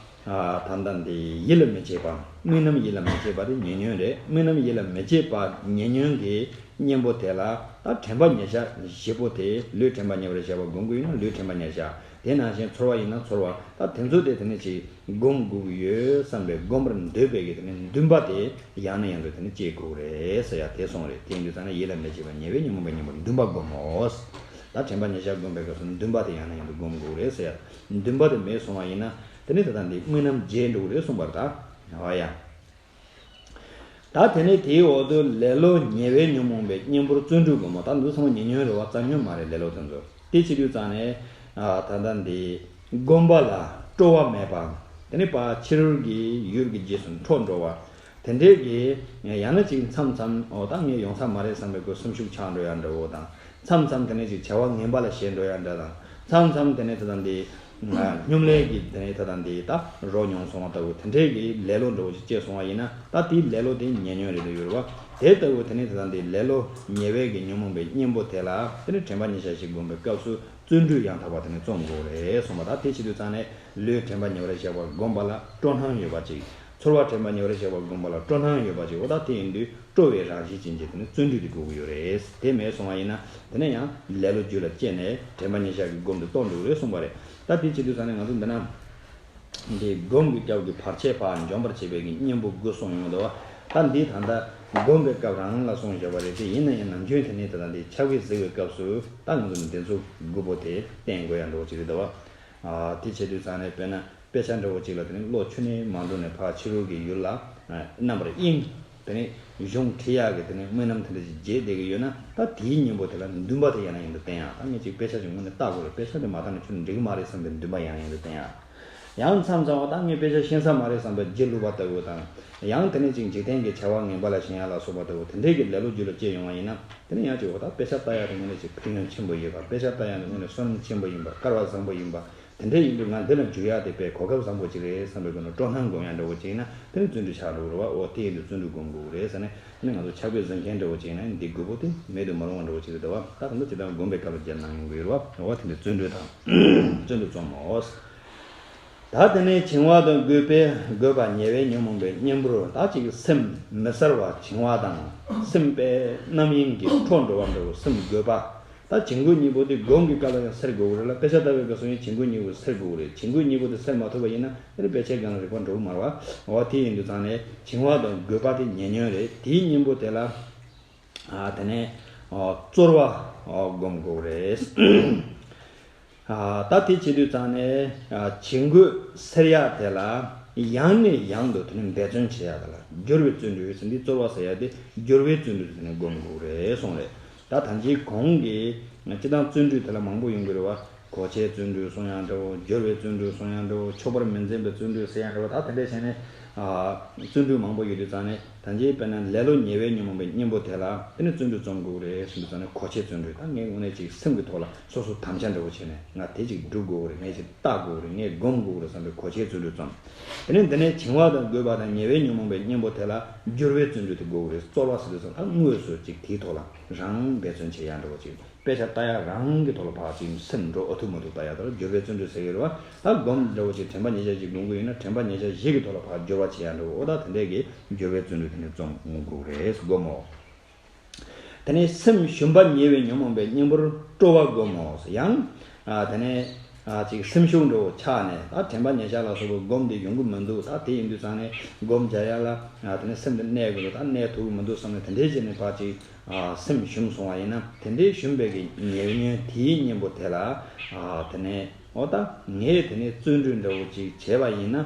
ཨ་ད་ལྟ་འདི་ཡིད་ལ་མི་བྱེད་པ། དངོས་རྣམ་ཡིད་ལ་མི་བྱེད་པ་དེ་ཉེ་ཉོན་རེད། དངོས་རྣམ་ཡིད་ལ་མི་བྱེད་པ་ཉེ་ཉོན་གྱི་གཉེན་པོ་དེ་ལ་ད་དྲན་པ་ཉེར་ཞག་བཞི་པོ་དེ། ལུས་དྲན་པ་ཉེ་བར་བཞག་པ་སྒོམ་གྱི་ཡོད་ན་ལུས་དྲན་པ་ཉེར་ཞག་དེ་ནང་བཞིན་ཚོར་བ་ཡིན་ན་ཚོར་བ། ད་དེ་ཚོ་དེ་དེ་ནི་ཅིག་སྒོམ་དགོས་ཀྱི་ཡོད་བསམ་པའི་སྒོམ་པར་འདོད་པའི་གི་དེ་ནི་འདུན་པ་དེ་ཡང་ནས་ཡང་དུ་དེ་ནི་སྐྱེ་དགོས་རེད་ཟེར་ཡ་དེ་གསུངས་རེད། དེ་ཡིན་དུས་ཙང་ནས་ཡིད་ལ་མི་བྱེད་པ་ཉེ་བའི་ཉོན་མོངས་པའི་གཉེན་པོར་འདུན་པ་སྒོམ་མོ། ད་དྲན་པ་ཉེར་ཞག་སྒོམ་པའི་སྐབས་སུ་འདུན་པ་དེ་ཡང་ནས་ཡང་དུ་སྒོམ་དགོས་རེད་ཟེར་ཡ། འདུན་པ་དེ་མེད་སོང་བ་ཡིན་ན་དེ་ནི་ད་ལྟ་འདི་དངོས་རྣམ་བརྗེད་འགྲོ་གི་རེད་གསུངས་པ་རེད་ད། འོ་ཡ། ད་དེ་ནས་དེའི་འོག་ཏུ་ལེ་ལོ་ཉེ་བའི་ཉོན་མོངས་པའི་གཉེན་པོར་བརྩོན་འགྲུས་སྒོམ་མོ། ད་འདི་ཚང་མ་ཉེ་ཉོན་རེད་བ། རྩ་ཉོན་མ་རེད་ལེ་ལོ་དེ་ཚོ། དེ་བྱེད་དུས་ཙང་ནས་ཨ་ད་ལྟ་འདི་སྒོམ་པ་ལ་སྤྲོ་བ་མེད་པ། དེ་ནས་ཕར་ཕྱི་རོལ་གྱི་ཡུལ་གྱི་རྗེས་སུ་འཕྲོ་འགྲོ་བ། དེ་འདྲའི་གི་ཡང་ན་ཅིག་མཚམས་མཚམས་འོ་ད་ངས་ཡོང་ས་མ་རེད་བསམ་པའི་སྒོ་སེམས་ཤུགས་ཆག་འགྲོ་ཡ་འདྲ་བོ་དང་། མཚམས་མཚམས་དེ་ནས་ཅིག་བྱ་བ་ངན་པ་ལ་ཞེན་འགྲོ་ཡ་འདྲ་དང་། མཚམས་མཚམས་དེ་ནས་དེ་དང་དེ། སྙོམ་ལས་ཀྱི་དེ་ནས་དེ་དང་དེ་ད་རོ་མྱོང་སོང་བ་ལྟ་བུ་དེ་འདྲའི་གི་ལེ་ལོ་འདྲ་བོ་ཅིག་སྐྱེས་སོང་བ་ཡིན་ན། ད་དེའི་ལེ་ལོ་དེ་ཉེ་ཉོན་རེད་འདུག་ཡོད་རེད་བ། དེ་ལྟ་བུ་དེ་ནས་དེ་དང་དེ་ལེ་ལོ་ཉེ་བའི་གི་ཉོན་མོངས་པའི་གཉེན་པོ་དེ་ལ་དེ་ནས་དྲན་པ་ཉེར་ཞག་ཅིག་སྒོམ་པའི་སྐབས་སུ་བརྩོན་འགྲུས་ཡང་དག་པ་དེ་ནས་རྩོམ་དགོས་རེད་གསུངས་པ། ད་དེ་བྱེད་དུས་ཙང་ནས་ལུས་དྲན་པ་ཉེ་བར་བཞག་པ་སྒོམ་པ་ལ་སྤྲོ་སྣང་ཡོད་པ་ཅིག་ཚོར་བ་དྲན་པ་ཉེ་བར་བཞག་པ་སྒོམ་པ་ལ་སྤྲོ་སྣང་ཡོད་པ་ཅིག་འོ་ད་དེ་ཡིན་དུས་སྤྲོ་བའི་རང་བཞིན་ཅན་གྱི་དེ་ནི་བརྩོན་འགྲུས་དེ་དགོས་ཀྱི་ཡོད་རེད། དེ་མེད་སོང་བ་ཡིན་ན་དེ་ནས་ཡང་ལེ་ལོ་རྒྱུད་ལ་སྐྱེས་ནས་དྲན་པ་ཉེར་ཞག་གི་སྒོམ་དུ་གཏོང་འགྲོ་གི་རེད་གསུངས་པ་རེད། ད་དེ་བྱེད་དུས་ཙང་ནས་ང་ཚོ་འདི་ན་འདི་སྒོམ་གྱི་སྐབས་ཀྱི་བར་ཆད་ཕར་འཇོམས་པར་བྱེད་པའི་གི་གཉེན་པོ་དགུ་གསུངས་ཡོང་འདུག་བ། ད་འདི་ད་ལྟ་སྒོམ་པའི་སྐབས་རང་ལ་གསུངས་བཞག་པ་རེད། དེ་ཡིན་ན་ཡང་ནམ་རྒྱུན་དེ་ནས་དེ་དང་དེ་ཕྱག་དཔེ་གཟིགས་པའི་སྐབས་སུ་ད་ང་ཚོ་ནི་དེ་ཚོ་དགུ་པོ་དེ་བསྟེན་དགོས་ཡ་འགྲོ་གི་རེད་འདུག་བ། ཨ་དེ་བྱེད་དུས་ཙང་ནས་དཔེར་ན་དཔེ་ཆ་འདྲ་བོ་ཅིག་ལ་དེ་ནི་བློ་ཁྱོན་ནས་མ་འགྲོ་ནས་ཕར་ཕྱི་རོལ་གྱི་ཡུལ་ལ་རྣམ་པར་གཡེང་། དེ་ནི་གཞུང་ཁྲིད་ཡག་གི་དེ་ནི་དངོས་རྣམ་དེ་འདྲ་ཞིག་བརྗེད་བསྡད་ཀྱི་ཡོད་ན། ད་དེའི་གཉེན་པོ་དེ་ལ་འདུན་པ་དེ་ཡང་ན་ཡང་དུ་བསྟེན་ཡག་ད་ངས་ཅིག་དཔེ་ཆ་ཞིག་དངོས་གནས་ལྟ་དགོས་རེད། དཔེ་ཆ་དེ་མ་ལྟ་ན་ཁྱོན་ནས་འགྲིག་གི་མ་རེད་བསམ་པའི་འདུན་པ་ཡང་ན་ཡང་དུ་བསྟེན་ཡག་ཡང་མཚམས་མཚམས་བ་ད་ངས་དཔེ་ཆ་ཤེས་ས་མ་རེད་བསམ་པའི་སྒྱིད་ལུག་པ་ལྟ་བུ་དང་། ཡང་དེ་ནས་ཅིག་འཇིག་རྟེན་གྱི་བྱ་བ་ངན་པ་ལ་ཞེན་ཡག་ལ་སོགས་པ་ལྟ་བུ་དེ་འདྲའི་གི་ལེ་ལོ་རྒྱུད་ལ་སྐྱེས་ཡོང་བ་ཡིན་ན། དེ་ནི་ཡང་ཅིག་འོ་ད་དཔེ་ཆ་ལྟ་ཡག་དེ་དངོས་གནས་ཅིག་ཕན་ཡོན་ཆེན་པོ་ཡོད་པ། དཔེ་ཆ་ལྟ་ཡག་དེ་དངོས་གནས་བསོད་ནམས་ཆེན་པོ་ཡིན་པ། སྐལ་བ་བཟང་པོ་ཡིན་པ། དེ་འདྲ་ཡིན་དུས་ང་འདི་ལ་འཇུག་ཡག་དེ་དཔེ་གོ་སྐབས་བཟང་པོ་ཅིག་རེད་བསམ་པའི་སྒོ་ནས་སྤྲོ་སྣང་སྒོམ་ཡག་འདྲ་བོ་ཅིག་ཡིན་ན་དེ་ནི་བརྩོན་འགྲུས་ཆགས་འགྲོ་གི་རེད་བ། འོ་དེ་ཡིན་དུས་བརྩོན་འགྲུས་སྒོམ་དགོས་ཀྱི་རེད་ཟེར་ནས། དེ་ནི་ང་ཚོ་ཕྱག་དཔེ་གཟིགས་མཁན་འདྲ་བོ་ཅིག་ཡིན་ན་འདི་དགུ་པོ་དེ་མེད་དུ་མི་རུང་བ་འདྲ་བོ་ཅིག་རེད་བ། ད་ད་ལྟ་ཇི་ལྟར་སྒོམ་པའི་སྐབས་ལ་རྒྱབ་གནང་ཡོང་གི་ཡོད་རེད་བ། འོ་དེ་འདྲ་བརྩོན་འགྲུས་དང་བརྩོན་འགྲུས་རྩོམ་མོ། ད་དེ་ནས་བྱིང་བ་དང་རྒོད་པས་རྒོད་པ་ཉེ་བའི་ཉོན་མོངས་པའི་གཉེན་པོར། ད་ཅིག་སེམས་མི་གསལ་བ་བྱིང་བ་དང་སེམས་དཔེ་རྣམ་གཡེང་གི་འཕྲོ་འགྲོ་བ་འདྲ་བོ་སེམས་རྒོད་པ། ད་བྱིང་རྒོད་གཉིས་པོ་དེ་སྒོམ་གྱི་སྐབས་ལ་ཡང་སེལ་དགོས་ཀྱི་རེད་ལ། དཔེ་ཆ་ལྟ་བའི་སྐབས་སུ་ཡང་བྱིང་རྒོད་གཉིས་པོ་སེལ་དགོས་ཀྱི་རེད། བྱིང་རྒོད་གཉིས་པོ་དེ་སེལ་མ་ཐུབ་པ་ཡིན་ན་དེ་ནི་དཔེ་ཆའི་སྒང་ལ་རིག་པ་འགྲོ་གི་མ་རེད་བ། འོ་དེ་ཡིན་དུས་ཙང་ནས་བྱིང་བ་དང་རྒོད་པ་དེ་ཉེ་ཉོན་རེད། དེའི་གཉེན་པོ་དེ་ལ་ཨ་དེ་ནས་ཨ་རྩོལ་བ་ཨ་སྒོམ་དགོས་རེད། ཨ་ད་དེ་བྱེད་དུས་ཙང་ནས་ཨ་བྱིང་རྒོད་སེལ་ཡག་དེ་ལ་ཡང་ནས་ཡང་དུ་དེ་ནས་འབད་བརྩོན་བྱེད་ཡག་དེ་ལ་སྦྱོར་བའི་བརྩོན་འགྲུས་ཟེར། འདི་རྩོལ་བ་ཟེར་ཡག་དེ་སྦྱོར་བའི་བརྩོན་འགྲུས་དེ་ནས་སྒོམ་དགོས་རེད་གསུངས་རེད། ད་ད་ཅིག་གོང་གི་སྤྱིར་བཏང་བརྩོན་འགྲུས་དེ་ལ་མང་པོ་ཡོང་གི་རེད་བ། གོ་ཆའི་བརྩོན་འགྲུས་གསུང་ཡག་འདྲ་བོ། སྦྱོར་བའི་བརྩོན་འགྲུས་གསུང་ཡག་འདྲ་བོ། ཆོག་པར་མི་འཛིན་པའི་བརྩོན་འགྲུས་ཟེར་ཡག་འདྲ་བོ། ད་དེ་འདྲ་བྱས་ནས་ཨ་བརྩོན་འགྲུས་མང་པོ་ཡོད་དུས་ཙང་ནས་ད་ཅིག་དཔེར་ན་ལེ་ལོ་ཉེ་བའི་ཉོན་མོངས་པའི་གཉེན་པོ་དེ་ལ་དེ་ནས་བརྩོན་འགྲུས་རྩོམ་དགོས་རེད་ཟེར་དུས་ཙང་ནས་གོ་ཆའི་བརྩོན་འགྲུས། ད་ངས་དངོས་གནས་ཅིག་སེམས་ཀྱི་ཐོག་ལ་སོ་སོ་དམ་བཅའ་འདྲ་བོ་བྱས་ནས་ང་དེ་ཅིག་སྒྲུབ་དགོས་རེད། ངས་ཅིག་བལྟ་དགོས་རེད། ངས་སྒོམ་དགོས་རེད་བསམ་པའི་གོ་ཆའི་བརྩོན་འགྲུས་རྩོམ། དེ་ནས་འདི་ནས་བྱིང་བ་དང་རྒོད་པ་དང་ཉེ་བའི་ཉོན་མོངས་པའི་གཉེན་པོ་དེ་ལ་སྦྱོར་བའི་བརྩོན་འགྲུས་དེ་དགོས་རེད། རྩོལ་བ་ཟེར་དུས་ཙང་ད་དངོས་སུ་ཅིག་དེའི་ཐོག་ལ་རང་འབད་བརྩོན་བྱེད་ཡག་འདྲ་བོ་ཅིག་དཔེ་ཆ་ལྟ་ཡག་རང་གི་ཐོག་ལ་ཕར་ཅིག་སེམས་འགྲོ་ཨ་ཐུར་མ་ཐུར་ལྟ་ཡག་དེ་ལ་སྦྱོར་བའི་བརྩོན་འགྲུས་ཟེར་གྱི་རེད་བ། ད་སྒོམ་འདྲ་བོ་ཅིག་དྲན་པ་ཉེར་ཞག་ཅིག་སྒོམ་གྱི་ཡོད་ན་དྲན་པ་ཉེར་ཞག་བཞི་གི་ཐོག་ལ་ཕར་སྦྱོར་བ་བྱེད་ཡག་འདྲ་བོ། འོ་ད་དེ་འདྲས་ཀྱི་སྦྱོར་བའི་བརྩོན་འགྲུས་དེ་ནས་རྩོམ་དགོས་རེད། སྒོམ་མོ། དེ་ནས་སེམས་ཞུམ་པ་ཉེ་བའི་ཉོན་མོངས་པའི་གཉེན་པོར་སྤྲོ་བ་སྒོམ་མོ། ཡང་ཨ་དེ་ནས་ ཨ་ཅིག་སེམས་ཤུགས་འདྲ་བོ་ཆག་ནས་ད་དྲན་པ་ཉེར་བཞག་ལ་སོགས་པའི་སྒོམ་འདི་ཡོང་གི་མི་འདུག་ད་དེ་ཡིན་དུས་ཙང་ནས་སྒོམ་རྒྱག་ཡ་ལ་ཨ་དེ་ནས་སེམས་འདི་གནས་དགོས་འདུག་ད་གནས་ཐུབ་ཀྱི་མི་འདུག་བསམ་ནས་དེ་འདྲའི་བྱས་ནས་ཕར་ཅིག་ཨ་སེམས་ཞུམ་སོང་བ་ཡིན་ན་དེ་འདྲའི་ཞུམ་པའི་གི་ཉེ་ཉོན་དེའི་གཉེན་པོ་དེ་ལ་ཨ་དེ་ནས་འོ་ད་ངས་དེ་ནས་བརྩོན་འགྲུས་འདྲ་བོ་ཅིག་བྱས་པ་ཡིན་ན་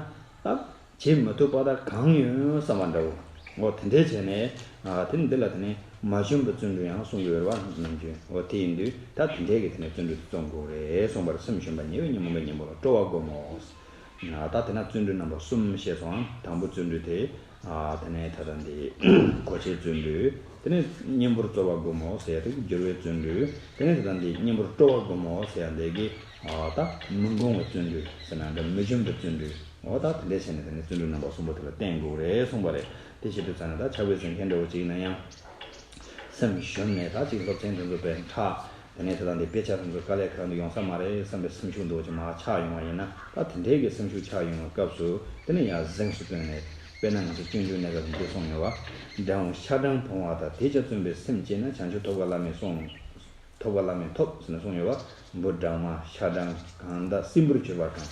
ད། བྱེད་མི་ཐུབ་པ་དག་གང་ཡོད་བསམ་པ་འདྲ་བོ། འོ་དེ་འདྲའི་བྱས་ནས་ཨ་དེ་ནི་འདི་ལ་དེ་ནི་མ་ཞུམ་པའི་བརྩོན་འགྲུས་ཡང་གསུང་གི་ཡོད་རེད་བ་ནམ་རྒྱུན། འོ་དེ་ཡིན་དུས་ད་དེ་འདྲའི་གི་དེ་ནི་བརྩོན་འགྲུས་དེ་རྩོམ་དགོས་རེད་གསུངས་པར་སེམས་ཞུམ་པ་ཉེ་བའི་ཉོན་མོངས་པའི་གཉེན་པོ་ལ་སྤྲོ་བ་སྒོམ་མོ། ད་དེ་ན་བརྩོན་འགྲུས་རྣམ་པ་གསུམ་བཤད་སོང་ཨང་། དང་པོ་བརྩོན་འགྲུས་དེ་ཨ་དེ་ནས་ད་ལྟ་འདི་གོ་ཆའི་བརྩོན་འགྲུས། དེ་ནས་གཉེན་པོར་སྤྲོ་བ་སྒོམ་མོ་ཟེར་ཡ་དེ་གི་འགྱུར་བའི་བརྩོན་འགྲུས། དེ་ནས་ད་ལྟ་འདི་གཉེན་པོར་སྤྲོ་བ་སྒོམ་མོ་ཟེར་ཡ་འདི་གི་ཨ་ད་མི་འགོང་བའི་བརྩོན་འགྲུས་ཟེར་ན་འདྲ་མི་ཞུམ་པའི་བརྩོན་འགྲུས། འོ་ད་དེ་འདྲས་བྱས་ནས་དེ་ནས་བརྩོན་འགྲུས་རྣམ་པ་གསུམ་པོ་དེ་ལ་བརྟེན་དགོས་རེད་གསུངས་པ་རེད། དེ་བྱེད་དུས་ཙང་ནས་ད་ཕྱག་དཔེ་གཟིགས་མཁན་འདྲ་བོ་ཅིག་ཡིན་ན་ཡང་། སེམས་ཞུམ་ནས་ད་ཅིག་སློབ་ཚན་དེ་ཚོ་དཔེ་ཁྲག་དེ་ནས་དེ་དང་དེ་དཔེ་ཆ་དེ་ཚོ་དཀའ་ལས་ཁག་འདུག་ཡོང་ས་མ་རེད་བསམ་པའི་སེམས་ཤུགས་འདྲ་བོ་ཅིག་མར་ཆག་ཡོང་བ་ཡིན་ན་ད་དེ་འདྲས་ཀྱི་སེམས་ཤུགས་ཆག་ཡོང་བའི་སྐབས་སུ་དེ་ནས་ཡང་གཟེངས་སུ་བཏོན་ནས་དཔེར་ན་ང་ཚོ་སྤྱོད་འཇུག་གནས་སྐབས་འདི་གསུངས་ཡོད་བ། འབྲང་བུ་ཤ་སྦྲང་བུང་བ་དང་། དེ་ཅིག་བརྩོན་པས་སེམས་བསྐྱེད་ན། བྱང་ཆུབ་ཐོབ་དཀའ་བླ་མེད་གསུངས། ཐོབ་པ་བླ་མེད་ཐོབ་ཟེར་ནས་གསུངས་ཡོད་པ། འབུ་སྦྲང་མ་ཤ་སྦྲང་གང་དག་སྲིན་བུར་གྱུར་པ་གང་།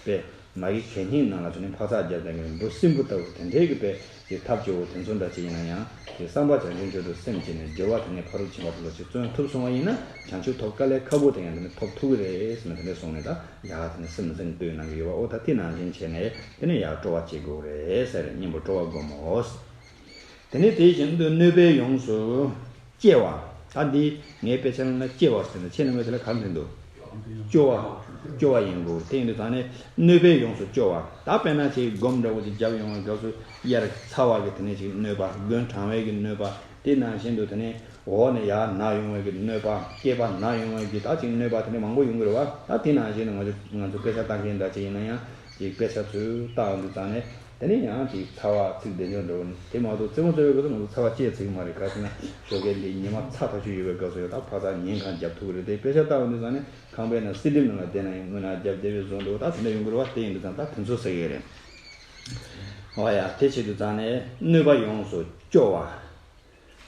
པས་མ་གི་གད་སྙིགས་ནང་ལ་དེ་ནི་འཕག་འཚག་རྒྱབ་བསྡད་མཁན་འབུ་སྲིན་བུ་ལྟ་བུ་དེ་འདྲའི་གི་པས་ཀྱི་ཐབས་སྐྱོ་བོ་དེ་ཚོ་འདྲ་ཅིག་ཡིན་ན་ཡང་དེ་བསམ་པ་བྱང་ཆུབ་མཆོག་ཏུ་སེམས་བསྐྱེད་ནས་སྦྱོར་བ་དེ་ནས་ཕ་རོལ་ཕྱིན་པ་དེ་ལ་ཅིག་བརྩོན་ཐུབ་སོང་བ་ཡིན་ན་བྱང་ཆུབ་ཐོབ་དཀའ་ལས་ཁག་པོ་དེ་ཡང་དེ་ནི་ཐོབ་ཐུབ་ཀྱི་རེད་ཟེར་ནས་དེ་འདྲ་གསུངས་ནས་ད་ཡག་དེ་ནི་སེམས་གཟེངས་བསྟོད་གནང་གི་ཡོད་པ། འོ་ད་དེ་ནང་བཞིན་བྱས་ནས་དེ་ནི་ཡག་སྤྲོ་བ་བྱེད་དགོས་རེད་ཟེར་གཉེན་པོ་སྤྲོ་བ་སྒོམ་མོ། དེ་ནས་དེ་བཞིན་དུ་གནོད་པས་ཡོངས་སུ་སྐྱེ་བ། ད་འདི་ངའི་དཔེ་ཆ་ནང་ན་སྐྱེ་བ་ཟེར་ནས་ཁྱེད་རྣམ་པས་དེ་ལ་ག་རེ་འདོན་འདུག་སྐྱོ་བ། སྐྱོ་བ་ཡིན་དགོས། དེ་ཡིན་དུས་ད་ནི་གནོད་པས་ཡོངས་སུ་སྐྱོ་བ། ད་དཔེར་ན་ཅིག་སྒོམ་འདྲ་བོ་ཅིག་རྒྱབ་ཡོང་བའི་སྐབས་སུ་དབྱར་ཚ་བ་གི་དེ་ནས་ཅིག་གནོད་པ། དགུན་གྲང་བའི་གི་གནོད་པ། དེ་ནང་བཞིན་དུ་དེ་ནས་འོག་ནས་ཡར་ན་ཡོང་བའི་གི་གནོད་པ། སྐེད་པ་ན་ཡོང་བའི་གི་ད་ཅིག་གནོད་པ་དེ་ནས་མང་པོ་ཡོང་གི་རེད་བ། ད་དེ་ནང་བཞིན་དུ་ང་ཚོ་ང་ཚོ་དཔེ་ཆ་ལྟ་མཁན་འདྲ་ཅིག་ཡིན་ན་ཡང་ཅིག་དཔེ་ཆ་ཚོས་ལྟ་ཡོང་དུས་ད་ནས། དེ་ནས་ཡང་ཅིག་ཚ་བ་ཚིག་བདེ་འཇོག་འགྲོ་ནི་དེ་མ་གཏོགས་རྩེད་མོ་རྩེ་བའི་སྐབས་སུ་ང་ཚོ་ཚ་བ་སྐྱེས་ཚིག་མ་རེད། ག་ཟེར་ན་ཞོགས་ཀས་འདི་ཉི་མ་ཚ་ཐག་ཆོད་ཡོད་པའི་སྐབས་སུ་ཡང་ད་ཕ་ཚ་ཉིན་གང་རྒྱབ་ཐུབ་ཀྱི་རེད། དེ་དཔེ་ཆ་ལྟ་ཡོང་དུས་ཙང་ནས་ཁང་པའི་ནང་བསིལ་གྲིབ་ནང་ལ་བསྡད་ན་ཡང་རྔུལ་ནག་རྒྱབ་བསྡད་པའི་བཟོ་འདུག་ད་དེ་འདྲ་ཡོང་གི་རེད་བ། དེ་ཡིན་དུས་ཙང་ད་དེ་ཚོ་ཟེར་གི་རེད། འོ་ཡ། དེ་བྱེད་དུས་ཙང་ནས་གནོད་པ་ཡོངས་སུ་སྐྱོ་བ།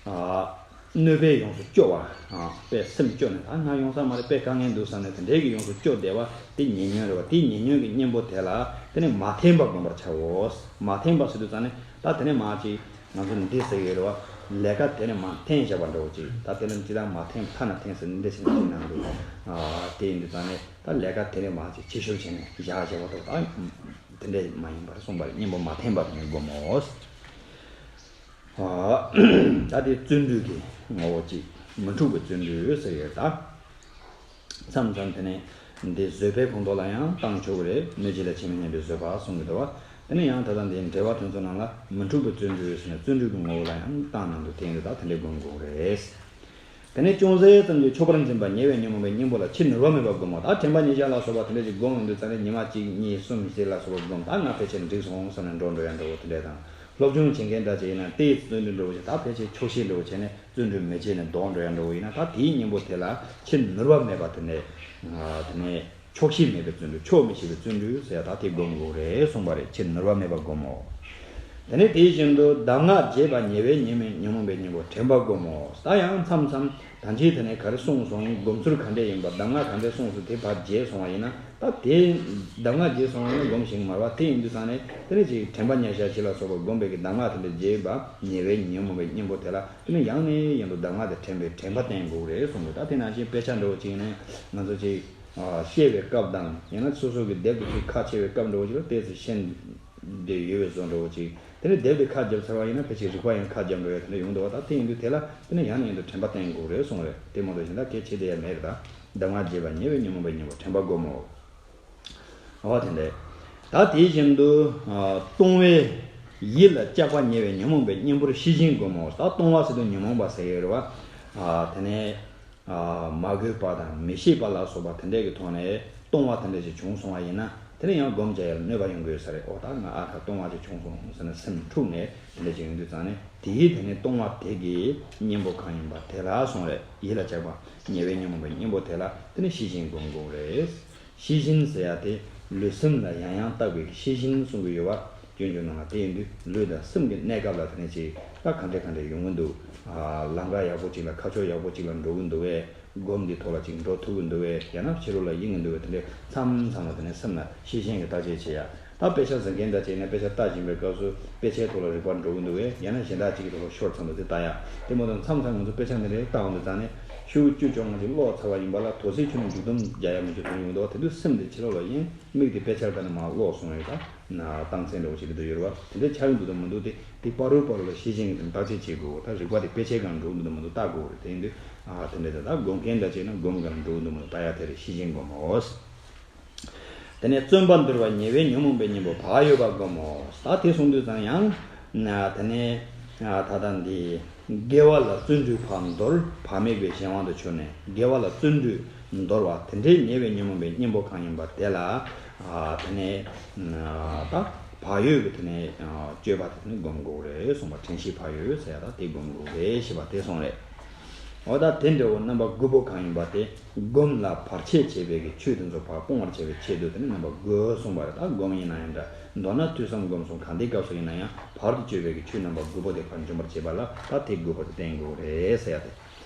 ཨ། གནོད་པས་ཡོངས་སུ་སྐྱོ་བ། ཨ། དཔེ་སེམས་སྐྱོ་ནས་ད་ང་ཡོང་ས་མ་རེད། དཔེ་དཀའ་ངལ་འདུག་བསམ་ནས་དེ་འདྲའི་གི་ཡོངས་སུ་སྐྱོ་བསྡད་པ་དེ་ཉེ་ཉོན་རེད་བ། དེ་ཉེ་ཉོན་གྱི་གཉེན་པོ་དེ་ལ་དེ་ནི་མ་འཐེན་པ་སྒོམ་པར་བྱའོ། མ་འཐེན་པ་ཟེར་དུས་ཙང་ནས་ད་དེ་ནས་མ་ཅིག་ང་ཚོ་འདི་ཟེར་གི་རེད་བ། ལས་ཀ་དེ་ནས་མ་འཐེན་བཞག་པ་འདྲ་བོ་ཅིག་ད་དེ་ནས་ཅི་ད་མ་འཐེན་ཐ་ན་འཐེན་ཟེར་འདི་ཟེར་ནས་ཅིག་གནང་འདུག་ཨ། དེ་ཡིན་དུས་ཙང་ནས་ད་ལས་ཀ་དེ་ནས་མ་ཅིག་ཕྱི་བཤོལ་བྱས་ནས་བཞག་བཞག་པ་འདྲ་བོ། ད་དེ་འདྲས་མ་ཡིན་པར་གསུངས་པ་རེད། གཉེན་པོ་མ་འཐེན་པ་དེ་ནས་སྒོམ་མོ། ཨ། ད་དེ་བརྩོན་འགྲུས་ཀྱི་ངོ་བོ་གཅིག་མི་འཁྲུགས་པའི་བརྩོན་འགྲུས་ཟེར་ཡོད་ད། མཚམས་མཚམས་དེ་ནས་འདི་བཟོད་པའི་ཁོངས་གཏོགས་ལ་ཡང་བཏང་ཆོག་གི་རེད། གནོད་བྱེད་ལ་ཆགས་མི་ཉན་པའི་བཟོད་པ་གསུང་གི་འདུག་བ། དེ་ནས་ཡང་ད་ལྟ་འདིའི་འགྲེལ་པ་དེ་ཚོ་ནང་ལ་མི་འཁྲུགས་པའི་བརྩོན་འགྲུས་ཟེར་ནས་བརྩོན་འགྲུས་ཀྱི་ངོ་བོ་ལ་ཡང་བཏང་གནང་འདུག་དེ་ཡིན་དུས་ད་དེ་འདྲའི་སྒོམ་དགོས་རེད། དེ་ནས་ཅུང་ཟད་ཙམ་གྱིས་ཆོག་པར་འཛིན་པ་ཉེ་བའི་ཉོན་མོངས་པའི་གཉེན་པོ་ལ་ཕྱིར་ནུར་བ་མེད་པར་སྒོམ་མོ། ད་དྲན་པ་ཉེར་བཞག་ལ་སོགས་པ་དེ་འདྲ་ཞིག་སྒོམ་ཡོང་དུས་ཙང་ནས་ཉི་མ་གཅིག་གཉིས་གསུམ་བཞི་ལ་སོགས་པ་སྒོམ། ད་ང་ཕལ་ཆེར་འགྲིག་སོང་བསམ་ནས་འགྲོ་འགྲོ་ཡ་འདྲ་བོ་དེ་འདྲ་དང་། སློབ་སྦྱོང་བྱེད་མཁན་འདྲ་ཅིག་ཡིན་ན་ཏོག་ཙམ་བརྩོན་འགྲུས་འདྲ་བོ་ཞིག་ད་ཕལ་ཆེར་ཆོག་ཤེས་འདྲ་བོ་བྱས་ནས་བརྩོན་འགྲུས་མི་བྱེད་ནས་ལྡོག་འགྲོ་ཡ་འདྲ་བོ་ཡིན་ན། ད་དེའི་གཉེན་པོ་དེ་ལ་ཕྱིར་ནུར་བ་མེད་པ་དེ་འདྲ་དེ་ནས་ཆོག་ཤེས་མེད་པའི་བརྩོན་འགྲུས། ཆོག་མི་ཤེས་པའི་བརྩོན་འགྲུས་ཟེར་ཡ་ད་དེ་སྒོམ་དགོས་རེད་གསུངས་པ་རེད། ཕྱིར་ནུར་བ་མེད་པར་སྒོམ་མོ། དེ་ནས་དེ་བཞིན་དུ་གདམས་ངག་རྒྱས་པ་ཉེ་བའི་ཉོན་མོངས་པའི་གཉེན་པོ་དྲན་པ་སྒོམ་མོ། ད་ཡང་མཚམས་མཚམས་ད་ཅིའི་དེ་ནས་ག་རེ་གསུངས་སོང་། སྒོམ་ཚུལ་ག་འདྲས་ཡིན་པ། གདམས་ངག་ག་འདྲས་གསུངས་སོང་། དེ་ཕར་བརྗེད་སོང་བ་ཡིན་ན་ད་དེ་གདམས་ངག་བརྗེད་སོང་བ་ཡིན་ན་སྒོམ་ཤེས་ཀྱི་མ་རེད་བ། དེ་ཡིན་དུས་ཙང་ནས་དེ་ནས་ཅིག་དྲན་པ་ཉེར་བཞག་བཞི་ལ་སོགས་པ་སྒོམ་པའི་གི་གདམས་ངག་དེ་འདྲ་བརྗེད་པ་ཉེ་བའི་ཉོན་མོངས་པའི་གཉེན་པོ་དེ་ལ་དེ་ནས་ཡང་ནས་ཡང་དུ་གདམས་ངག་དེ་དྲན་པའི་དྲན་པ་བསྟེན་དགོས་རེད་གསུངས་འདུག་ད་དེ་ནང་བཞིན་དཔེ་ཆ་འདྲ་བོ་ཅིག་ནས་ང་ཚོ་ཅིག་ཨ། བཤད་པའི་སྐབས་དང་ཡང་ན་སོ་སོ་གི་དེབ་དེ་ཚོ་ཁ་ཕྱེ་བའི་སྐབས་འདྲ་བོ་ཅིག་ལ་ཏོག་ཙམ་ཤེས་བསྡད་ཡོད་པའི་བཟོ་འདྲ་བོ་ཅིག་དེ་ནས་དེབ་དེ་ཁ་བརྒྱབ་ཚར་བ་ཡིན་ན་ཕལ་ཆེར་རིག་པ་ཡང་ཁ་བརྒྱབ་འགྲོ་ཡ་དེ་འདྲ་ཡོང་འདུག་བ། ད་དེ་ཡིན་དུས་དེ་ལ་དེ་ནས་ཡང་ནས་ཡང་དུ་དྲན་པ་བསྟེན་དགོས་རེད་གསུངས་རེད། དེ་མ་གཏོགས་གཞན་དག་གལ་ཆེ་དེ་ཡང་མེད་རེད། ད་གདམས་ངག་རྒྱས་པ་ཉེ་བའི་ཉོན་མོངས་པའི་གཉེན་པོ་དྲན་པ་སྒོམ་མོ། འོ་དེ་འདྲ། ད་དེ་བཞིན་དུ་ཨ། ལྟུང་བའི་ཡིད་ལ་སྐྱག་པ་ཉེ་བའི་ཉོན་མོངས་པའི་གཉེན་པོར་ཤེས་བཞིན་སྒོམ་མོ། ད་ལྟུང་བ་ཟེར་དུས་ཉོན་མོངས་པ་ཟེར་ཡོད་རེད་བ། ཨ། དེ་ནས། ཨ། མ་གུས་པ་དང་མི་ཤེས་པ་ལ་སོགས་པ་དེ་འདྲས་ཀྱི་ཐོག་ནས་ལྟུང་བ་དེ་འདྲས་ཅིག་བྱུང་སོང་བ་ཡིན་ན་དེ་ནས་ཡང་སྒོམ་བྱ་ཡར་གནོད་པ་ཡོང་གི་ཡོད་ས་རེད། འོ་ད་ང་ཨ་ཁ་ལྟུང་བ་ཅིག་བྱུང་སོང་ཟེར་ནས་སེམས་འཁྲུགས་ནས་དེ་འདྲས་ཅིག་ཡོང་དུས་ཙང་ནས་དེའི་དེ་ནས་ལྟུང་བ་དེ་གི་གཉེན་པོ་གང་ཡིན་པ་དེ་ལ་གསུངས་རེད། ཡིད་ལ་སྐྱག་པ་ཉེ་བའི་ཉོན་མོངས་པའི་གཉེན་པོ་དེ་ལ་དེ་ནས་ཤེས་བཞིན་སྒོམ་དགོས་རེད། ཤེས་བཞིན་ཟེར་ཡ་དེ་ལུས་སེམས་ལ་ཡང་ཡང་བརྟག་པའི་ཤེས་བཞིན་གསུང་གི་ཡོད་པ། སྤྱོད་འཇུག་ནང་ལ་དེ་ཡིན་དུས་ལུས་དང་སེམས་ཀྱི་གནས་སྐབས་ལ་དེ་ནས་ཅིག་ ད་ག་འདྲས་ག་འདྲས་ཡོང་གི་འདུག་ཨ། ལམ་ཁ་ཡག་པོ་ཅིག་ལ་ཁ་ཕྱོགས་ཡག་པོ་ཅིག་ལ་འགྲོ་གི་འདུག་གས། སྒོམ་འདི་ཐོག་ལ་ཅིག་འགྲོ་ཐུབ་ཀྱི་འདུག་གས། ཡང་ན་ཕྱི་རོལ་ལ་གཡེང་གི་འདུག་གས། དེ་འདྲས་མཚམས་མཚམས་ལ་དེ་ནས་སེམས་ལ་ཤེས་བཞིན་གྱི་བརྟག་དཔྱད་བྱེད་ཡ། ད་དཔེ་ཆ་གཟིགས་མཁན་དང་བཅས་ནས་དཔེ་ཆ་ལྟ་བཞིན་པའི་སྐབས་སུ་དཔེ་ཆའི་ཐོག་ལ་རིག་པ་འགྲོ་གི་འདུག་གས། ཡང་ན་གཞན་དག་ཅིག་གི་ཐོག་ལ་ཤོར་ཚར་འདུག་དེ་ལྟ་ཡ། དེ་མ་གཏོགས་མཚམས་མཚམས་ང་ཚོ་དཔེ་ཆ་འདི་འདྲས་ལྟ་འོང་དུས་ཙང་ནས་ཤུགས་བཅུ་བཅོ་ལྔ་ཅིག་ཀློག་ཚར་བ་ཡིན་པ་ལ་དོགས་སེལ་ཁྱོན་ནས་མཇུག་བསྡོམས་རྒྱག་ཡ་མི་འདུག་དོན་ཡོང་གི་འདུག་དེ་དུས་སེམས་དེ་ཕྱི་ལོགས་ལ་གཡེང་། མིག་དེ་དཔེ་ཆར་ལྟ་ནས་མར་ལོག་སོང་བས་ད་ན་སྟངས་འཛིན་འདྲ་བོ་ཞིག་འདི་འདྲ་ཡོད་རེད་བ། དེ་འདྲ་ཆགས་ཀྱི་འདུག་དང་མི་འདུག་དེ་དེ་བར་རུ་བར་རུ་ལ་ཤེས་བཞིན་གྱི་དེ་བརྟག་དཔྱད་བྱེད་དགོས། ད་རིག་པ་དེ་དཔེ་ཆའི་སྒང་འགྲོ་གི་འདུག་དང་མི་འདུག་བལྟ་དགོས་རེད། དེ་ཡིན་དུས་ཨ་དེ་འདྲ་དེ་ད་སྒོམ་མཁན་འདྲ་བྱས་ན་སྒོམ་སྒང་འགྲོ་གི་འདུག་མི་འདུག་བལྟ་ཡ་དེ་རེད། ཤེས་བཞིན་སྒོམ་འོ། དེ་ནས་བརྩོན་པ་འདོར་བ་ཉེ་བའི་ཉོན་མོངས་པའི་གཉེན་པོ་བག་ཡོད་པ་སྒོམ་མོ། ད་དེ་གསུངས་དུས་ཙང་ཡང་ན་དེ་ནས་ད་ལྟ་འདི་དགེ་བ་ལ་བརྩོན་འགྲུས་ཕར་འདོར། བག་མེད་པའི་གཞན་དབང་དུ་གྱུར་ནས་དགེ་བ་ལ་བརྩོན་འགྲུས་འདོར་བ་དེ་འདྲའི་ཉེ་བའི་ཉོན་མོངས་པའི་གཉེན་པོ་གང་ཡིན་པ་དེ་ལ་དེ་ནས་ད་བག་ཡོད་ཀྱི་དེ་ནས་སྤྱོད་པ་དེ་ནི་སྒོམ་དགོས་རེད་གསུངས་པ། དྲན་ཤེས་བག་ཡོད་ཟེར་ཡ་ད་དེ་སྒོམ་དགོས་རེད་ཞེས་པ་དེ་གསུངས་རེད། འོ་ད་དེ་འདྲ་བོ་རྣམ་པ་དགུ་པོ་གང་ཡིན་པ་དེ། སྒོམ་ལ་བར་ཆད་བྱེད་པའི་གི་ཆོས་དེ་ཚོ་ཕར་སྤོང་བར་བྱ་བའི་ཆེད་དུ་དེ་ནི་རྣམ་པ་དགུ་གསུངས་པ་རེད། ད་སྒོམ་ཡིན་ན་ཡང་འདྲ། མདོར་ན་ཐོས་བསམ་སྒོམ་གསུམ་གང་དེའི་སྐབས་སུ་ཡིན་ན་ཡང་བར་དུ་གཅོད་པའི་གི་ཆོས་རྣམ་པ་དགུ་པོ་དེ་ཕར་འཇོམས་པར་བྱེད་པ་ལ་ད་དེ་དགུ་པོ་དེ་བསྟེན་དགོས་རེད་ཟེར་ཡ་དེ།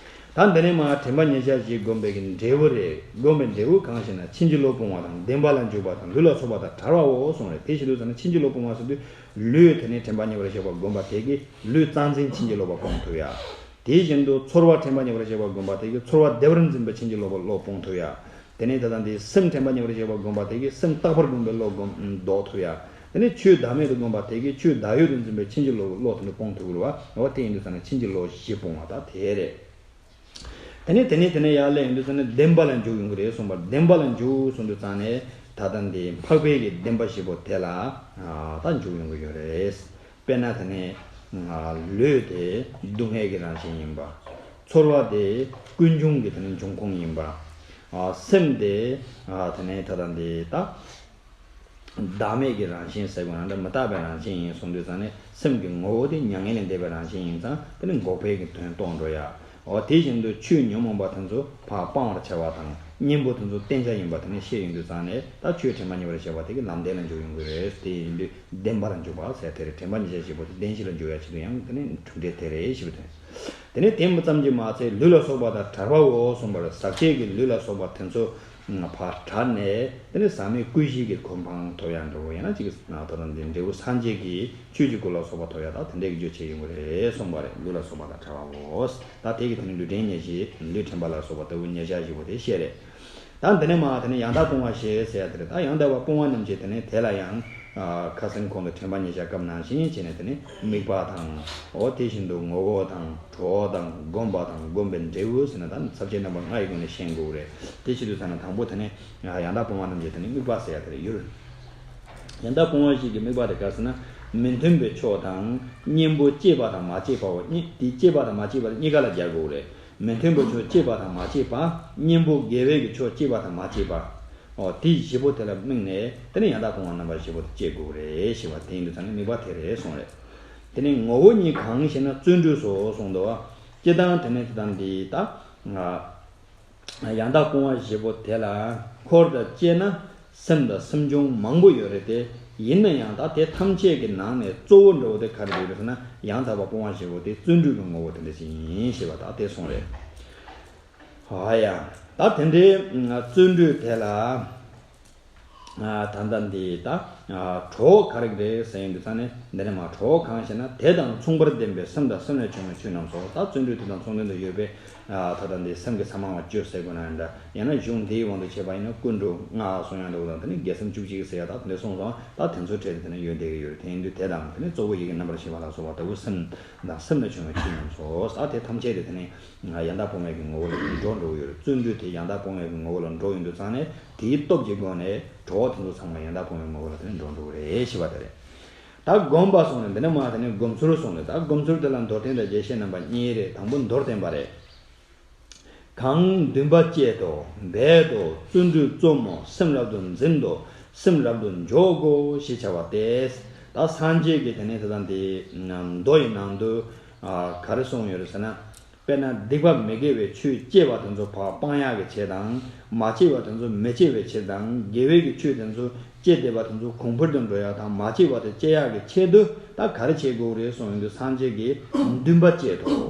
ད་འདི་ནས་མར་དྲན་པ་ཉེར་བཞག་བཞི་བསྒོམ་པའི་གི་འབྲས་བུ་རེད། བསྒོམ་པའི་འབྲས་བུ་གང་ཞེ་ན་ཕྱིན་ཅི་ལོག་སྤོང་བ་དང་བདེན་པ་ལ་འཇུག་པ་དང་ལུས་ལ་སོགས་པ་དང་བྲལ་བའོ་གསུངས་རེད། དེ་ཞེས་དུས་ཙམ་ན་ཕྱིན་ཅི་ལོག་སྤོང་བ་ཟེར་དུས་ལུས་དེ་ནས་དྲན་པ་ཉེ་བར་བཞག་པ་བསྒོམ་པ་དེ་གིས་ལུས་རྩ་འཛིན་ཕྱིན་ཅི་ལོག་པ་སྤོང་ཐུབ་ཡ། དེ་བཞིན་དུ་ཚོར་བ་དྲན་པ་ཉེ་བར་བཞག་པ་བསྒོམ་པ་དེ་གིས་ཚོར་བ་བདེ་བར་འཛིན་པའི་ཕྱིན་ཅི་ལོག་པ་བློ་སྤོང་ཐུབ་ཡ། དེ་ནས་ད་ལྟ་འདི་སེམས་དྲན་པ་ཉེ་བར་བཞག་པ་བསྒོམ་པ་དེ་གིས་སེམས་རྟག་པར་བསྒོམ་པའི་བློ་བསྒོམ་ལྡོག་ཐུབ་ཡ། དེ་ནས་ཆོས་བདག་མེད་དུ་བསྒོམ་པ་དེ་གིས་ཆོས་བདག་ཡོད་དུ་འཛིན་པའི་ཕྱིན་ཅི་ལོག་པའི་བློ་དེ་འདྲ་སྤོང་ཐུབ་ཀྱི་རེད་བ། འོ་དེ་ཡིན་དུས་ཙམ་ན་ཕྱིན་ཅི་ལོག་བཞི་སྤོང་བ་ད་དེ་རེད། དེ་ནས་དེ་ནས་དེ་ནས་ཡར་ལས་ཡོང་དུས་ཙམ་ནས་བདེན་པ་ལ་འཇུག་ཡོང་གི་རེད་གསུངས་པ། བདེན་པ་ལ་འཇུག་གསུངས་དུས་ཙམ་ནས་ད་ལྟ་འདི་འཕགས་པའི་གི་བདེན་པ་བཞི་པོ་དེ་ལ་ད་འཇུག་ཡོང་གི་ཡོད་རེད། དཔེར་ན་དེ་ནས་ལུས་དེ་སྡུག་བསྔལ་གྱི་རང་བཞིན་ཡིན་པ། ཚོར་བ་དེ་ཀུན་འབྱུང་གི་དེ་ནས་འབྱུང་ཁུངས་ཡིན་པ། སེམས་དེ་དེ་ནས་ད་ལྟ་འདི་ད། བདག་མེད་ཀྱི་རང་བཞིན་ཟེར་དགོས་ན་འདྲ། མི་རྟག་པའི་རང་བཞིན་ཡིན་གསུངས་དུས་ཙང་ནས་སེམས་ཀྱི་ངོ་བོ་དེ་མྱ་ངན་ལས་འདས་པའི་རང་བཞིན་ཡིན་ཙང་དེ་ནི་འགོག་པའི་གི་དོན་རྟོགས་འགྲོ་ཡ། འོ་དེ་བཞིན་དུ་ཆོས་ཉོན་མོངས་པ་དེ་ཚོ་ཕར་སྤང་བར་བྱ་བ་དང་གཉེན་པོ་དེ་ཚོ་བསྟེན་བྱ་ཡིན་པ་དེ་ནི་ཤེས་ཡོང་དུས་ཙང་ནས་ད་ཆོས་དྲན་པ་ཉེ་བར་བཞག་པ་དེ་གི་ལམ་བདེན་ལ་འཇུག་ཡོང་གི་རེད། དེ་ཡིན་དུས་བདེན་པ་ལ་འཇུག་པ་ཟེར་དེ་རེད། དྲན་པ་ཉེ་བར་བཞག་བཞི་པོ་དེ་བདེན་བཞི་ལ་འཇུག་ཡ་ཆེད་དུ་ཡང་དེ་ནི་གྲུབ་འབྲས་དེ་རེད་ཞེས་པ་དེ། དེ་ནས་དེ་ཙམ་གྱིས་མ་ཚད་ལུས་ལ་སོགས་པ་དང་བྲལ་བའོ་གསུངས་པར་ཟག་བཅས་ཀྱི་ལུས་ལ་སོགས་པ་དེ་ཚོ་ཕར་བྲལ་ནས་དེ་ནས་ཟག་མེད་ཀུན་གཞི་གི་གོ་འཕང་ཐོབ་ཡ་འདྲ་བོ་ཡང་ན་ཅིག་ད་ལྟ་འདི་འབྲས་བུ་སངས་རྒྱས་ཀྱི་ཆོས་ཀྱི་སྐུ་ལ་སོགས་པ་ཐོབ་ཡ་ད་དེ་འདྲའི་རྒྱུ་བྱས་ཡོང་གི་རེད་གསུངས་པ་རེད། ལུས་ལ་སོགས་པ་དང་བྲལ་བའོ། ད་དེ་གི་དེ་ནས་ལུས་དྲན་ཉེར་བཞི་ལུས་དྲན་པ་ལ་སོགས་པ་ལྟ་བུ་ཉེར་བཞག་བཞི་པོ་དེ་བཤད་རེད། ད་འདི་ནས་མར་དེ་ནས་ཡང་དག་སྤོང་བ་ཞེས་ཟེར་ཡ་དེ་རེད། ད་ཡང་དག་པ་སྤོང་བ་རྣམས་ཀྱིས་དེ་ནས་དེ་ལ་ཡང་ཁ་སང་གོང་དུ་དྲན་པ་ཉེར་བཞག་སྐབས་ནང་བཞིན་བྱས་ནས་དེ་ནས་དམིགས་པ་དང་། འོ་དེ་བཞིན་དུ་ངོ་བོ་དང་གྲོགས་དང་སྒོམ་པ་དང་སྒོམ་པའི་འབྲས་བུ་ཟེར་ན་ད་ཚབ་བྱེད་རྣམ་པ་ལྔ་ཡི་སྒོ་ནས་ཤེས་དགོས་རེད། དེ་བྱེད་དུས་ཙམ་ན་དང་པོ་དེ་ནས་ཡང་དག་སྤོང་བ་རྣམས་ཀྱིས་དེ་ནས་དམིགས་པ་ཟེར་ཡ་དེ་རེད་ཡུལ། ཡང་དག་སྤོང་བ་ཞིག་གི་དམིགས་པ་དེ་ག་ཟེར་ན་མི་མཐུན་པའི་ཕྱོགས་དང་གཉེན་པོ་སྐྱེས་པ་དང་མ་སྐྱེས་པའོ། གཉིས་དེ་སྐྱེས་པ་དང་མ་སྐྱེས་པ་གཉིས་ཀ་ལ་སྦྱར་དགོས་རེད། མི་མཐུན་པའི་ཕྱོགས་སྐྱེས་པ་དང་མ་སྐྱེས་པ། གཉེན་པོ་དགེ་བའི་གི་ཕྱོགས་སྐྱེས་པ་དང་མ་སྐྱེས་པ། འོ་དེ་བཞི་པོ་དེ་ལ་དམིགས་ནས་དེ་ནས་ཡང་དག་སྤོང་བ་རྣམ་པ་བཞི་པོ་དེ་སྐྱེ་དགོས་རེད་ཞེས་པ་དེ་ཡིན་དུས་ཙང་ནས་དམིགས་པ་དེ་རེད་གསུངས་རེད། དེ་ནས་ངོ་བོ་ཉིད་གང་ཞེ་ན་བརྩོན་འགྲུས་སོ་གསུངས་འདུག་བ། སྤྱིར་བཏང་དེ་ནས་དེ་དང་འདི་ད། ཡང་དག་སྤོང་བ་བཞི་པོ་དེ་ལ་འཁོར་དང་བཅས་ན་སེམས་དང་སེམས་བྱུང་མང་པོ་ཡོད་རེད་དེ། ཡིན་ན་ཡང་ད་དེ་ཐམས་ཅད་ཀྱི་ནང་ནས་གཙོ་བོ་འདྲ་བོ་དེ་ག་རེ་ཡོད་རེད་ཟེར་ན་ཡང་དག་པ་སྤོང་བ་བཞི་པོ་དེ་བརྩོན་འགྲུས་ཀྱི་ངོ་བོ་དེ་འདྲ་ཞིག་ཡིན་ཞེས་པ་ད་དེ་གསུངས་རེད། ཨ་ཡ། ད་དེ་འདྲའི་བརྩོན་འགྲུས་དེ་ལ། ད་ལྟ་འདི་ད་གྲོགས་ག་རེ་རེད་ཟེར་ཡོང་དུས་ཙང་ནས་འདི་ནས་མ་གྲོགས་གང་ཞེ་ན་དེ་དང་མཚུངས་པར་ལྡན་པའི་སེམས་དང་སེམས་ལས་བྱུང་བའི་ཆོས་རྣམས་སོ། ད་བརྩོན་འགྲུས་དེ་དང་མཚུངས་ལྡན་དུ་ཡོད་པའི་ད་ལྟ་འདི་སེམས་ཀྱི་ས་མང་བ་བཅུ་ཟེར་དགོས་ན་འདྲ། ཡང་ན་གཞུང་འདིའི་དབང་དུ་བྱས་པ་ཡིན་ན་ཀུན་འགྲོ་ལྔ་གསུང་ཡང་འདུག་དང་དེ་ནས་དགེ་སེམས་བཅུ་གཅིག་ཟེར་ཡ་ད་དེ་འདྲ་གསུངས་སོང་། ད་དེ་ཚོ་གྲས་དེ་དེ་ནས་ཡོད་བསྡད་ཀྱི་ཡོད་རེད། དེ་ཡིན་དུས་དེ་དང་དེ་ནས་གཙོ་བོ་ཡི་གེ་རྣམ་པར་ཤེས་པ་ལ་སོགས་པ་ལྟ་བུ་སེམས་དང་སེམས་ལས་བྱུང་བའི་ཆོས་རྣམས་སོ། ད་དེ་ཐམས་ཅད་དེ་དེ་ནས། ཡང་དག་སྤོང་བའི་གི་ངོ་བོ་ལ་འགྲོ་འགྲོ་ཡོད་རེད། བརྩོན་འགྲུས་དེ་ཡང་དག་སྤོང་བའི་གི་ངོ་བོ་ལ་འགྲོ་ཡོང་དུས་ཙང་ནས་དེའི་སྟོབས་ཀྱི་སྒོ་ནས་གྲོགས་དེ་ཚོ་ཚང་མ་ཡང་དག་སྤོང་བའི་ངོ་བོ་ལ་དེ་ནས་འགྲོ་འགྲོ་གི་རེད་ཞེས་པ་དེ་རེད། ད་སྒོམ་པ་སོང་ནས་འདི་ནས་མ་དེ་ནས་སྒོམ་ཚུལ་སོང་ནས་ད་སྒོམ་ཚུལ་དེ་ལ་མདོར་བསྟན་དང་རྒྱས་བཤད་རྣམ་པ་གཉིས་རེད། དང་པོ་མདོར་བསྟན་པ་རེད། གང་འདུན་པ་བསྐྱེད་དོ་འབད་དོ་བརྩོན་འགྲུས་རྩོམ་མོ། སེམས་རབ་ཏུ་འཛིན་ཏོ་སེམས་རབ་ཏུ་འཇོག་གོ་ཞེས་བྱ་བ་སྟེ། ད་སངས་རྒྱས་ཀྱི་དེ་ནས་དེ་དང་དེ་མདོ་ཡི་ནང་དུ་ག་རེ་གསུངས་ཡོད་རེད་ཟེར་ན། དཔེར་ན་སྡིག་པ་མི་དགེ་བའི་ཆོས་སྐྱེས་པ་དེ་ཚོ་ཕར་སྤང་ཡག་གི་ཆེད་དང་། མ་སྐྱེས་པ་དེ་ཚོ་མི་སྐྱེ་བའི་ཆེད་དང་། དགེ་བའི་གི་ཆོས་དེ་ཚོ་སྐྱེས་བསྡད་པ་དེ་ཚོ་གོང་འཕེལ་དུ་འགྲོ་ཡག་དང་། མ་སྐྱེས་པ་དེ་སྐྱེ་ཡག་གི་ཆེད་དུ་ད་ག་རེ་བྱེད་དགོས་རེད་གསུངས་ཡོང་དུས། སངས་རྒྱས་ཀྱིས་འདུན་པ་བསྐྱེད་དོ།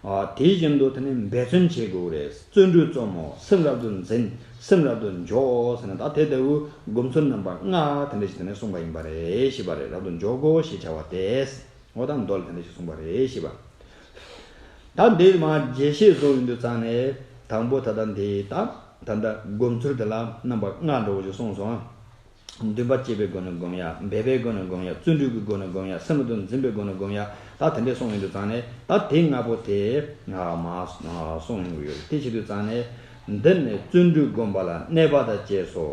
ཨ། དེ་བཞིན་དུ་དེ་ནི་འབད་བརྩོན་བྱེད་དགོས་རེད། བརྩོན་འགྲུས་རྩོམ་མོ། སེམས་རབ་ཏུ་འཛིན། སེམས་རབ་ཏུ་འཇོག་ཟེར་ན། ད་དེ་ལྟ་བུ་སྒོམ་ཚུལ་རྣམ་པ་ལྔ་དེ་འདྲ་ཞིག་དེ་ནས་གསུངས་པ་ཡིན་པ་རེད་ཞེས་པ་རེད། རབ་ཏུ་འཇོག་གོ་ཞེས་བྱ་བ་སྟེ། འོ་ད་མདོ་ལ་དེ་འདྲ་ཞིག་གསུངས་པ་རེད་ཞེས་པ། ད་འདི་མར་རྒྱས་བཤད་བཟོ་ཡོང་དུས་ཙང་ནས། དང་པོ་ད་ལྟ་འདི་ད་ད་ལྟ་སྒོམ་ཚུལ་དེ་ལ་རྣམ་པ་ལྔ་འདྲ་བོ་ཞིག་གསུངས་སོང་། འདུན་པ་བསྐྱེད་པའི་སྒོ་ནས་སྒོམ་ཡ། འབད་པའི་སྒོ་ནས་སྒོམ་ཡ། བརྩོན་འགྲུས་ཀྱི་སྒོ་ནས་སྒོམ་ཡ། སེམས་རབ་ཏུ་འཛིན་པའི་སྒོ་ནས་སྒོམ་ཡ། ད་དེ་འདྲས་གསུངས་ཡོང་དུས་ཙང་ནས། ད་དེ་ལྔ་པོ་དེ་ང་མ་གསུངས་ཡོང་གི་ཡོད་རེད། དེ་བྱེད་དུས་ཙང་ནས། འདི་ནི་བརྩོན་འགྲུས་བསྒོམ་པ་ལ་གནས་པ་དང་བཅས་སོ།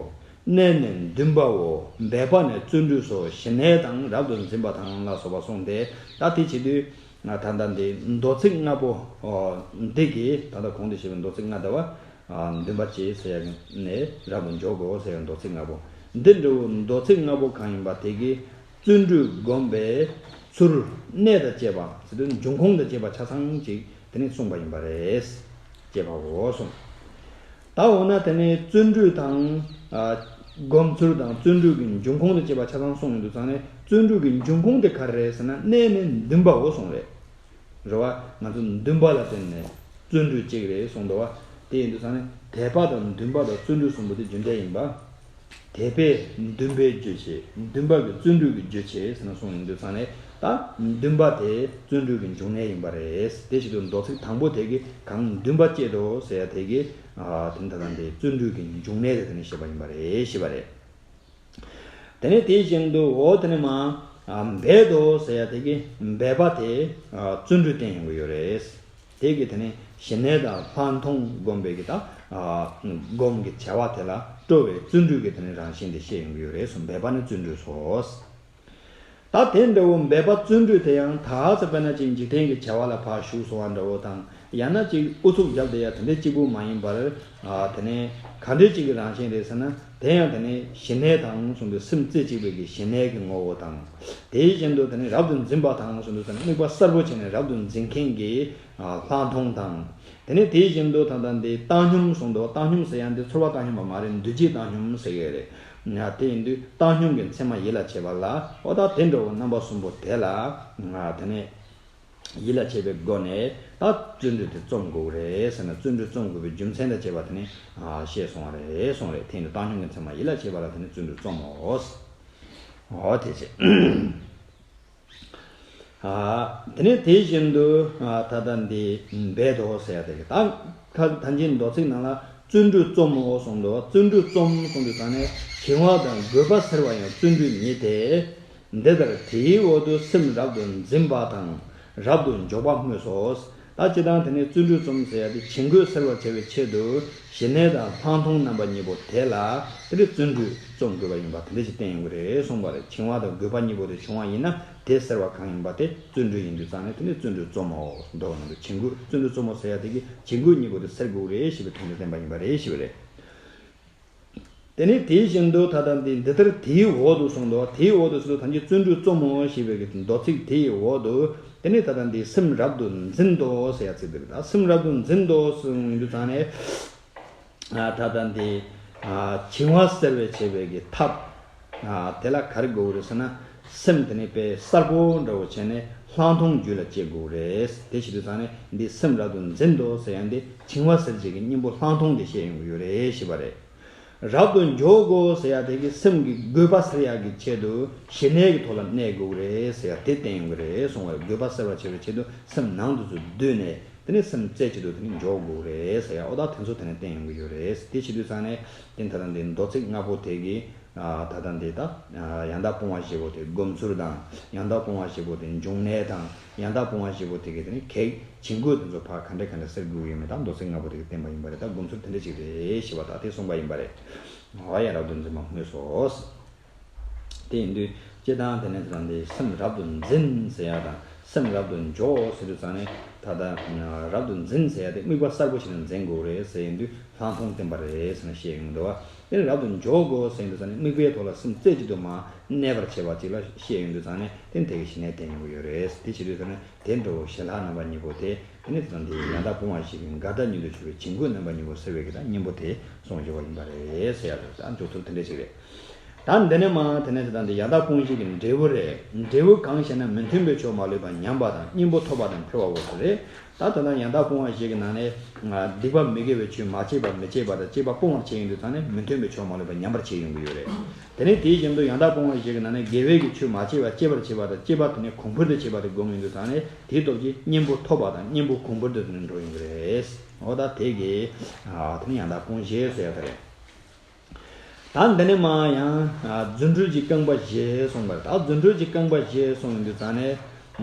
གནས་ནི་འདུན་པའོ། འབད་པ་ནི་བརྩོན་འགྲུས་སོ། ཞི་གནས་དང་རབ་ཏུ་འཛིན་པ་དང་ལ་སོགས་པ་གསུངས་ཏེ། ད་དེ་བྱེད་དུས་ང་ད་ལྟ་འདི་མདོ་ཚིག་ལྔ་པོ། ཨོ། འདི་གིས་ད་ལྟ་གོང་དུ་བཤད་པའི་མདོ་ཚིག་ལྔ་ཟླ་བ། ཨ། འདུན་པ་བསྐྱེད་ཟེར་ཡ་ནས་རབ་ཏུ་འཇོག་གོ་ཟེར་ཡ་མདོ་ཚིག་ལྔ་པོ། འདི་འདྲ་བོ་མདོ་ཚིག་ལྔ་པོ་གང་ཡིན་པ་དེ་གིས་བརྩོན་འགྲུས་བསྒོམ་པའི་ཚུལ། གནས་དང་བཅས་པ་ཟེར་དུས་འབྱུང་ཁུངས་དང་བཅས་པ་ཆ་ཚང་ཅིག་དེ་ནས་གསུངས་པ་ཡིན་པ་རེད། ཅེས་པའོ་གསུངས། ད་འོ་ན་དེ་ནས་བརྩོན་འགྲུས་དང་། ཨ། སྒོམ་ཚུལ་དང་བརྩོན་འགྲུས་ཀྱི་འབྱུང་ཁུངས་དང་བཅས་པ་ཆ་ཚང་གསུངས་ཡོང་དུས་ཙང་ནས། བརྩོན་འགྲུས་ཀྱི་འབྱུང་ཁུངས་དེ་ག་རེ་རེད་ཟེར་ན། གནས་ནི་འདུན་པའོ་གསུངས་རེད། རེད་བ། ང་ཚོ་འདུན་པ་ལ་བརྟེན་ནས་བརྩོན་འགྲུས་གཅིག་རེད་གསུངས་འདུག་བ། དེ་ཡིན་དུས་ཙང་ནས་དད་པ་དང་འདུན་པ་དང་བརྩོན་འགྲུས་གསུམ་པོ་དེ་རྒྱུ་འབྲས་ཡིན་པ། དད་པས་འདུན་པའི་རྒྱུ་བྱེད། འདུན་པ་གིས་བརྩོན་འགྲུས་ཀྱི་རྒྱུ་བྱེད་ཟེར་ན་གསུངས་ཡོང་དུས་ཙང་ནས། ད་འདུན་པ་དེ་བརྩོན་འགྲུས་ཀྱི་འབྱུང་གནས་ཡིན་པ་རེད། དེ་བྱེད་དུས་མདོ་ཚིག་དང་པོ་དེ་གིས་གང་འདུན་པ་བསྐྱེད་དོ་ཟེར་ཡ་དེ་གིས། ཨ། དེ་ད་ལྟ་འདི་བརྩོན་འགྲུས་ཀྱི་འབྱུང་གནས་དེ་དེ་ནས་བཤད་པ་ཡིན་པ་རེད། ཞེས་པ་རེད། དེ་ནས་དེ་བཞིན་དུ། འོ་དེ་ནས་མ། ཨ། འབད་དོ་ཟེར་ཡ་དེ་གིས་འབད་པ་དེ། ཨ། བརྩོན་འགྲུས་བསྟན་ཡོང་གི་ཡོད་རེད། དེ་གིས་དེ་ནས་ཞི་གནས་དང་ལྷག་མཐོང་སྒོམ་པའི་གི་ད། ཨ། སྒོམ་གྱི་བྱ་བ་དེ་ལ་སྤྲོ་བའི་བརྩོན་འགྲུས་ཀྱི་དེ་ནས་རང་བཞིན་དེ་བཤད་ཡོང་གི་ཡོད་རེད་གསུངས། འབད་པ་ནི་བརྩོན་འགྲུས་སོ། ད་དེ་འདྲ་བོ་འབད་པ་བརྩོན་འགྲུས་དེ་ཡང་ད་ཚེ་དཔེར་ན་ཅིག་འཇིག་རྟེན་གྱི་བྱ་བ་ལ་ཕར་ཞུགས་སོང་བ་འདྲ་བོ་དང་། ཡང་ན་ཅིག་ཨུ་ཚུགས་བརྒྱབ་བསྡད་ཡ་དེ་འདྲ་གཅིག་པུ་མ་ཡིན་པར། ཨ། དེ་ནས་ག་འདྲའི་ཅིག་གི་རང་བཞིན་རེད་ཟེར་ན། དེ་ཡང་དེ་ནས་ཞི་གནས་དང་གསུངས་དུས་སེམས་རྩེ་གཅིག་པའི་གི་ཞི་གནས་ཀྱི་ངོ་བོ་དང་། དེ་བཞིན་དུ་དེ་ནས་རབ་ཏུ་འཛིན་པ་དང་གསུངས་དུས་དེ་ནས་དམིགས་པ་གསལ་པོ་བྱས་ནས་རབ་ཏུ་འཛིན་མཁན་གྱི། ཨ། ལྷག་མཐོང་དང་། དེ་ནས་དེ་བཞིན་དུ་ད་ལྟ་འདི་བཏང་སྙོམས་གསུངས་འདུག་བཏང་སྙོམས་ཟེར་ཡ་འདི་ཚོར་བ་བཏང་སྙོམས་པ་མ་རེད། འདུ་བྱེད་བཏང་སྙོམས་ཟེར་གྱི་རེད། ཡ། དེ་ཡིན་དུས་བཏང་སྙོམས་ཀྱི་མཚན་མ་ཡིད་ལ་བྱེད་པ་ལ། འོ་ད་དེ་འདྲ་བོ་རྣམ་པ་གསུམ་པོ་དེ་ལ། ཨ། དེ་ནས་ཡིད་ལ་བྱེད་པའི་སྒོ་ནས་ད་བརྩོན་འགྲུས་དེ་རྩོམ་དགོས་རེད་ཟེར་ན། བརྩོན་འགྲུས་རྩོམ་དགོས་པའི་རྒྱུ་མཚན་དང་བཅས་པ་དེ་ནི། ཨ། བཤད་སོང་བ་རེད་གསུངས་རེད། དེ་ཡིན་དུས་བཏང་སྙོམས་ཀྱི་མཚན་མ་ཡིད་ལ་བྱེད་པ་ལ་དེ་ནི་བརྩོན་འགྲུས་རྩོམ་མོ། འོ་དེ་བྱས། ཨ། དེ་ནས་དེ་བཞིན་དུ། ཨ། ད་ལྟ་འདི་འབད་དོ་ཟེར་ཡ་དེ་གི་ད་ཁ་ད་གིན་མདོ་ཚིག་ནང་ལ་བརྩོན་འགྲུས་རྩོམ་མོ་གསུངས་འདུག་བརྩོན་འགྲུས་རྩོམ་གསུངས་དུས་ད་ནས་བྱིང་བ་དང་རྒོད་པ་སེལ་བ་ཡང་བརྩོན་འགྲུས་ཉིད་དེ། འདི་ལྟར་དེའི་འོག་ཏུ་སེམས་རབ་ཏུ་འཛིན་པ་དང་། རབ་ཏུ་འཇོག་པ་སྨོས་སོ། ད་སྤྱིར་བཏང་དེ་ནས་བརྩོན་འགྲུས་རྩོམ་ཟེར་ཡ་དེ་བྱིང་རྒོད་སེལ་བར་བྱ་བའི་ཆེད་དུ་ཞི་གནས་དང་ལྷག་མཐོང་རྣམ་པ་གཉིས་པོ་དེ་ལ་དེ་ནས་བརྩོན་འགྲུས་རྩོམ་དགོས་པ་ཡིན་པ་དེ་འདྲ་ཞིག་བསྟན་ཡོང་གི་རེད་གསུངས་པ་རེད། བྱིང་བ་དང་རྒོད་པ་གཉིས་པོ་དེ་བྱུང་བ་ཡིན་ན་དེ་སེལ་བ་གང་ཡིན་པ་དེ་བརྩོན་འགྲུས་ཡིན་དུས་ཙང་ནས་དེ་ནས་བརྩོན་འགྲུས་རྩོམ་མོ། མདོ་ནང་དུ་བྱིང་རྒོད་བརྩོན་འགྲུས་རྩོམ་མོ་ཟེར་ཡ་དེ་གིས་བྱིང་རྒོད་གཉིས་པོ་དེ་སེལ་དགོས་རེད་ཞེས་པའི་དོན་དུ་བསྟན་པ་ཡིན་པ་རེད་ཞེས་པ་རེད། དེ་ནས་དེ་བཞིན་དུ་ད་ལྟ་འདི་འདི་ལྟར་དེའི་འོག་ཏུ་གསུངས་འདུག་དེའི་འོག་ཏུ་ཟེར་དུས་ད་གིན་བརྩོན་འགྲུས་རྩོམ་མོ་ཞེས་པའི་གི་མདོ་ཚིག་དེའི་འོག་ཏུ། དེ་ནས་ད་ལྟ་འདི་སེམས་རབ་ཏུ་འཛིན་ཏོ་ཟེར་ཡ་ཚིག་འདི་རེད། ད་སེམས་རབ་ཏུ་འཛིན་ཏོ་གསུངས་ཡོང་དུས་ཙང་ནས། ཨ། ད་ལྟ་འདི། ཨ། བྱིང་བ་སེལ་བའི་བྱེད་པའི་གི་ཐབས། ཨ། དེ་ལ་ག་རེ་དགོས་རེད་ཟེར་ན། སེམས་དེ་ནས་དཔེ་གསལ་པོ་འདྲ་བོ་བྱས་ནས་ལྷག་མཐོང་རྒྱུད་ལ་སྐྱེ་དགོས་རེད། དེ་བྱེད་དུས་ཙང་ནས་འདི་སེམས་རབ་ཏུ་འཛིན་ཏོ་ཟེར་ཡ་འདི་བྱིང་བ་སེལ་བྱེད་ཀྱི་གཉེན་པོ་ལྷག་མཐོང་དེ་བཤད་ཡོང་གི་ཡོད་རེད་ཞེས་པ་རེད། རབ་ཏུ་འཇོག་གོ་ཟེར་ཡ་དེ་གིས་སེམས་ཀྱི་རྒོད་པ་སེལ་ཡག་གི་ཆེད་དུ་ཞི་གནས་ཀྱི་ཐོག་ལ་གནས་དགོས་རེད་ཟེར་ཡ་དེ་བསྟན་ཡོང་གི་རེད་གསུངས་པ་རེད། རྒོད་པ་སེལ་བར་བྱ་བའི་ཆེད་དུ་སེམས་ནང་དུ་ཚུར་བསྡུས་ནས་དེ་ནས་སེམས་རྩེ་གཅིག་ཏུ་དེ་ནས་འཇོག་དགོས་རེད་ཟེར་ཡ། འོ་ད་དེ་ཚོ་དེ་ནས་བསྟན་ཡོང་གི་ཡོད་རེད། དེ་བྱེད་དུས་ཙང་ནས་དེ་ད་ལྟ་འདི་མདོ་ཚིག་ལྔ་པོ་དེ་གིས། ཨ། ད་ལྟ་འདི་ད། ཨ། ཡང་དག་སྤོང་བ་བཞི་པོ་དེ་སྒོམ་ཚུལ་དང་། ཡང་དག་སྤོང་བ་བཞི་པོ་དེ་འབྱུང་གནས་དང་། ཡང་དག་སྤོང་བ་བཞི་པོ་དེ་གི་དེ་ནི་གེགས་བྱིང་རྒོད་དེ་ཚོ་ཕར་ག་འདྲ་ག་འདྲ་སེལ་དགོས་ཡོད་མེད་ད་མདོ་ཚིག་ལྔ་པོ་དེ་གིས་བསྟན་པ་ཡིན་པ་རེད། ད་སྒོམ་ཚུལ་དེ་འདྲ་ཅིག་རེད་ཞེས་པ་ད་དེ་གསུངས་པ་ཡིན་པ་རེད། འོ་ཡ། རབ་ཏུ་འཛིན་པ་སྨོས་སོ། དེ་ཡིན་དུས་སྤྱིར་བཏང་དེ་ནས་ད་ལྟ་འདི་སེམས་རབ་ཏུ་འཛིན་ཟེར་ཡ་དང་ སེམས་རབ་ཏུ་འཇོག་ཟེར་དུས་ཙང་ནས་ད་ལྟ་རབ་ཏུ་འཛིན་ཟེར་ཡ་དེ་དམིགས་པ་གསལ་པོ་ཞིག་ལ་འཛིན་དགོས་རེད་ཟེར་ཡིན་དུས་ལྷག་མཐོང་བསྟན་པ་རེད་ཟེར་ནས་བཤད་ཡོང་འདུག་བ། དེ་ནས་རབ་ཏུ་འཇོག་དགོས་ཟེར་ཡིན་དུས་ཙང་ནས་དམིགས་པའི་ཐོག་ལ་སེམས་རྩེ་གཅིག་ཏུ་མ་གནས་པར་བྱེད་པ་ཅིག་ལ་བཤད་ཡོང་དུས་ཙང་ནས་དེ་དེ་གི་གཞི་ནས་བསྟན་ཡོང་གི་ཡོད་རེད། དེ་བྱེད་དུས་ཙང་ནས་དེ་འདྲ་བོ་ཞི་ལྷག་རྣམ་པ་གཉིས་པོ་དེ་དེ་ནས་ད་ལྟ་འདི་ཡང་དག་སྤོང་བ་ཞིག་གི་འགལ་ཟླ་ཉིད་དུ་གྱུར་པའི་བྱིང་རྒོད་རྣམ་པ་གཉིས་པོ་སེལ་བའི་གི་ད་གཉེན་པོ་དེ་གསུངས་བཞག་པ་ཡིན་པ་རེད་ཟེར་ཡ་རེད། ད་མཇུག་ཐུག་དེ་འདྲ་ཞིག་རེད། ད་འདི་ནས་མ་དེ་ནས་ད་འདི་ཡང་དག་སྤོང་བྱེད་ཀྱི་འབྲས་བུ་རེད། འབྲས་བུ་གང་ཞེ་ན་མི་མཐུན་པའི་ཕྱོགས་མ་ལུས་པ་ཉམས་པ་དང་གཉེན་པོ་ཐོབ་པ་དང་འཕེལ་བའོ་ཟེར་རེད། ད་ད་ལྟ་ཡང་དག་སྤོང་བ་ཞིག་གི་ནང་ནས་སྡིག་པ་མི་དགེ་བའི་ཆོས་མ་བྱས་པ་མི་བྱེད་པ་དང་བྱས་པ་སྤོང་བར་བྱེད་ཡོང་དུས་ཙང་ནས་མི་མཐུན་པའི་ཕྱོགས་མ་ལུས་པ་ཉམས་པར་བྱེད་ཡོང་གི་ཡོད་རེད། དེ་ནས་དེའི་བཞིན་དུ་ཡང་དག་སྤོང་བ་ཞིག་གི་ནང་ནས་དགེ་བའི་གི་ཆོས་མ་བྱས་པ་བྱེད་པར་བྱེད་པ་དང་བྱེད་པ་དེ་ནས་གོང་འཕེལ་དུ་བྱེད་པ་དེ་སྒོམ་ཡོང་དུས་ཙང་ནས་དེའི་སྟོབས་ཀྱིས་གཉེན་པོ་ཐོབ་པ་དང་གཉེན་པོ་གོང་འཕེལ་དུ་འགྲོ་ཡོང་གི་རེད། འོ་ད་དེ་གི་དེ་ནས་ཡང་དག་སྤོང་བྱེད་ཟེར་ཡ་ད་རེད། ད་འདི་ནས་མ་ཡང་རྫུ་འཕྲུལ་གྱི་རྐང་པ་བཞི་གསུངས་པ་རེད། ད་རྫུ་འཕྲུལ་གྱི་རྐང་པ་བཞི་གསུངས་ཡོང་དུས་ཙང་ནས་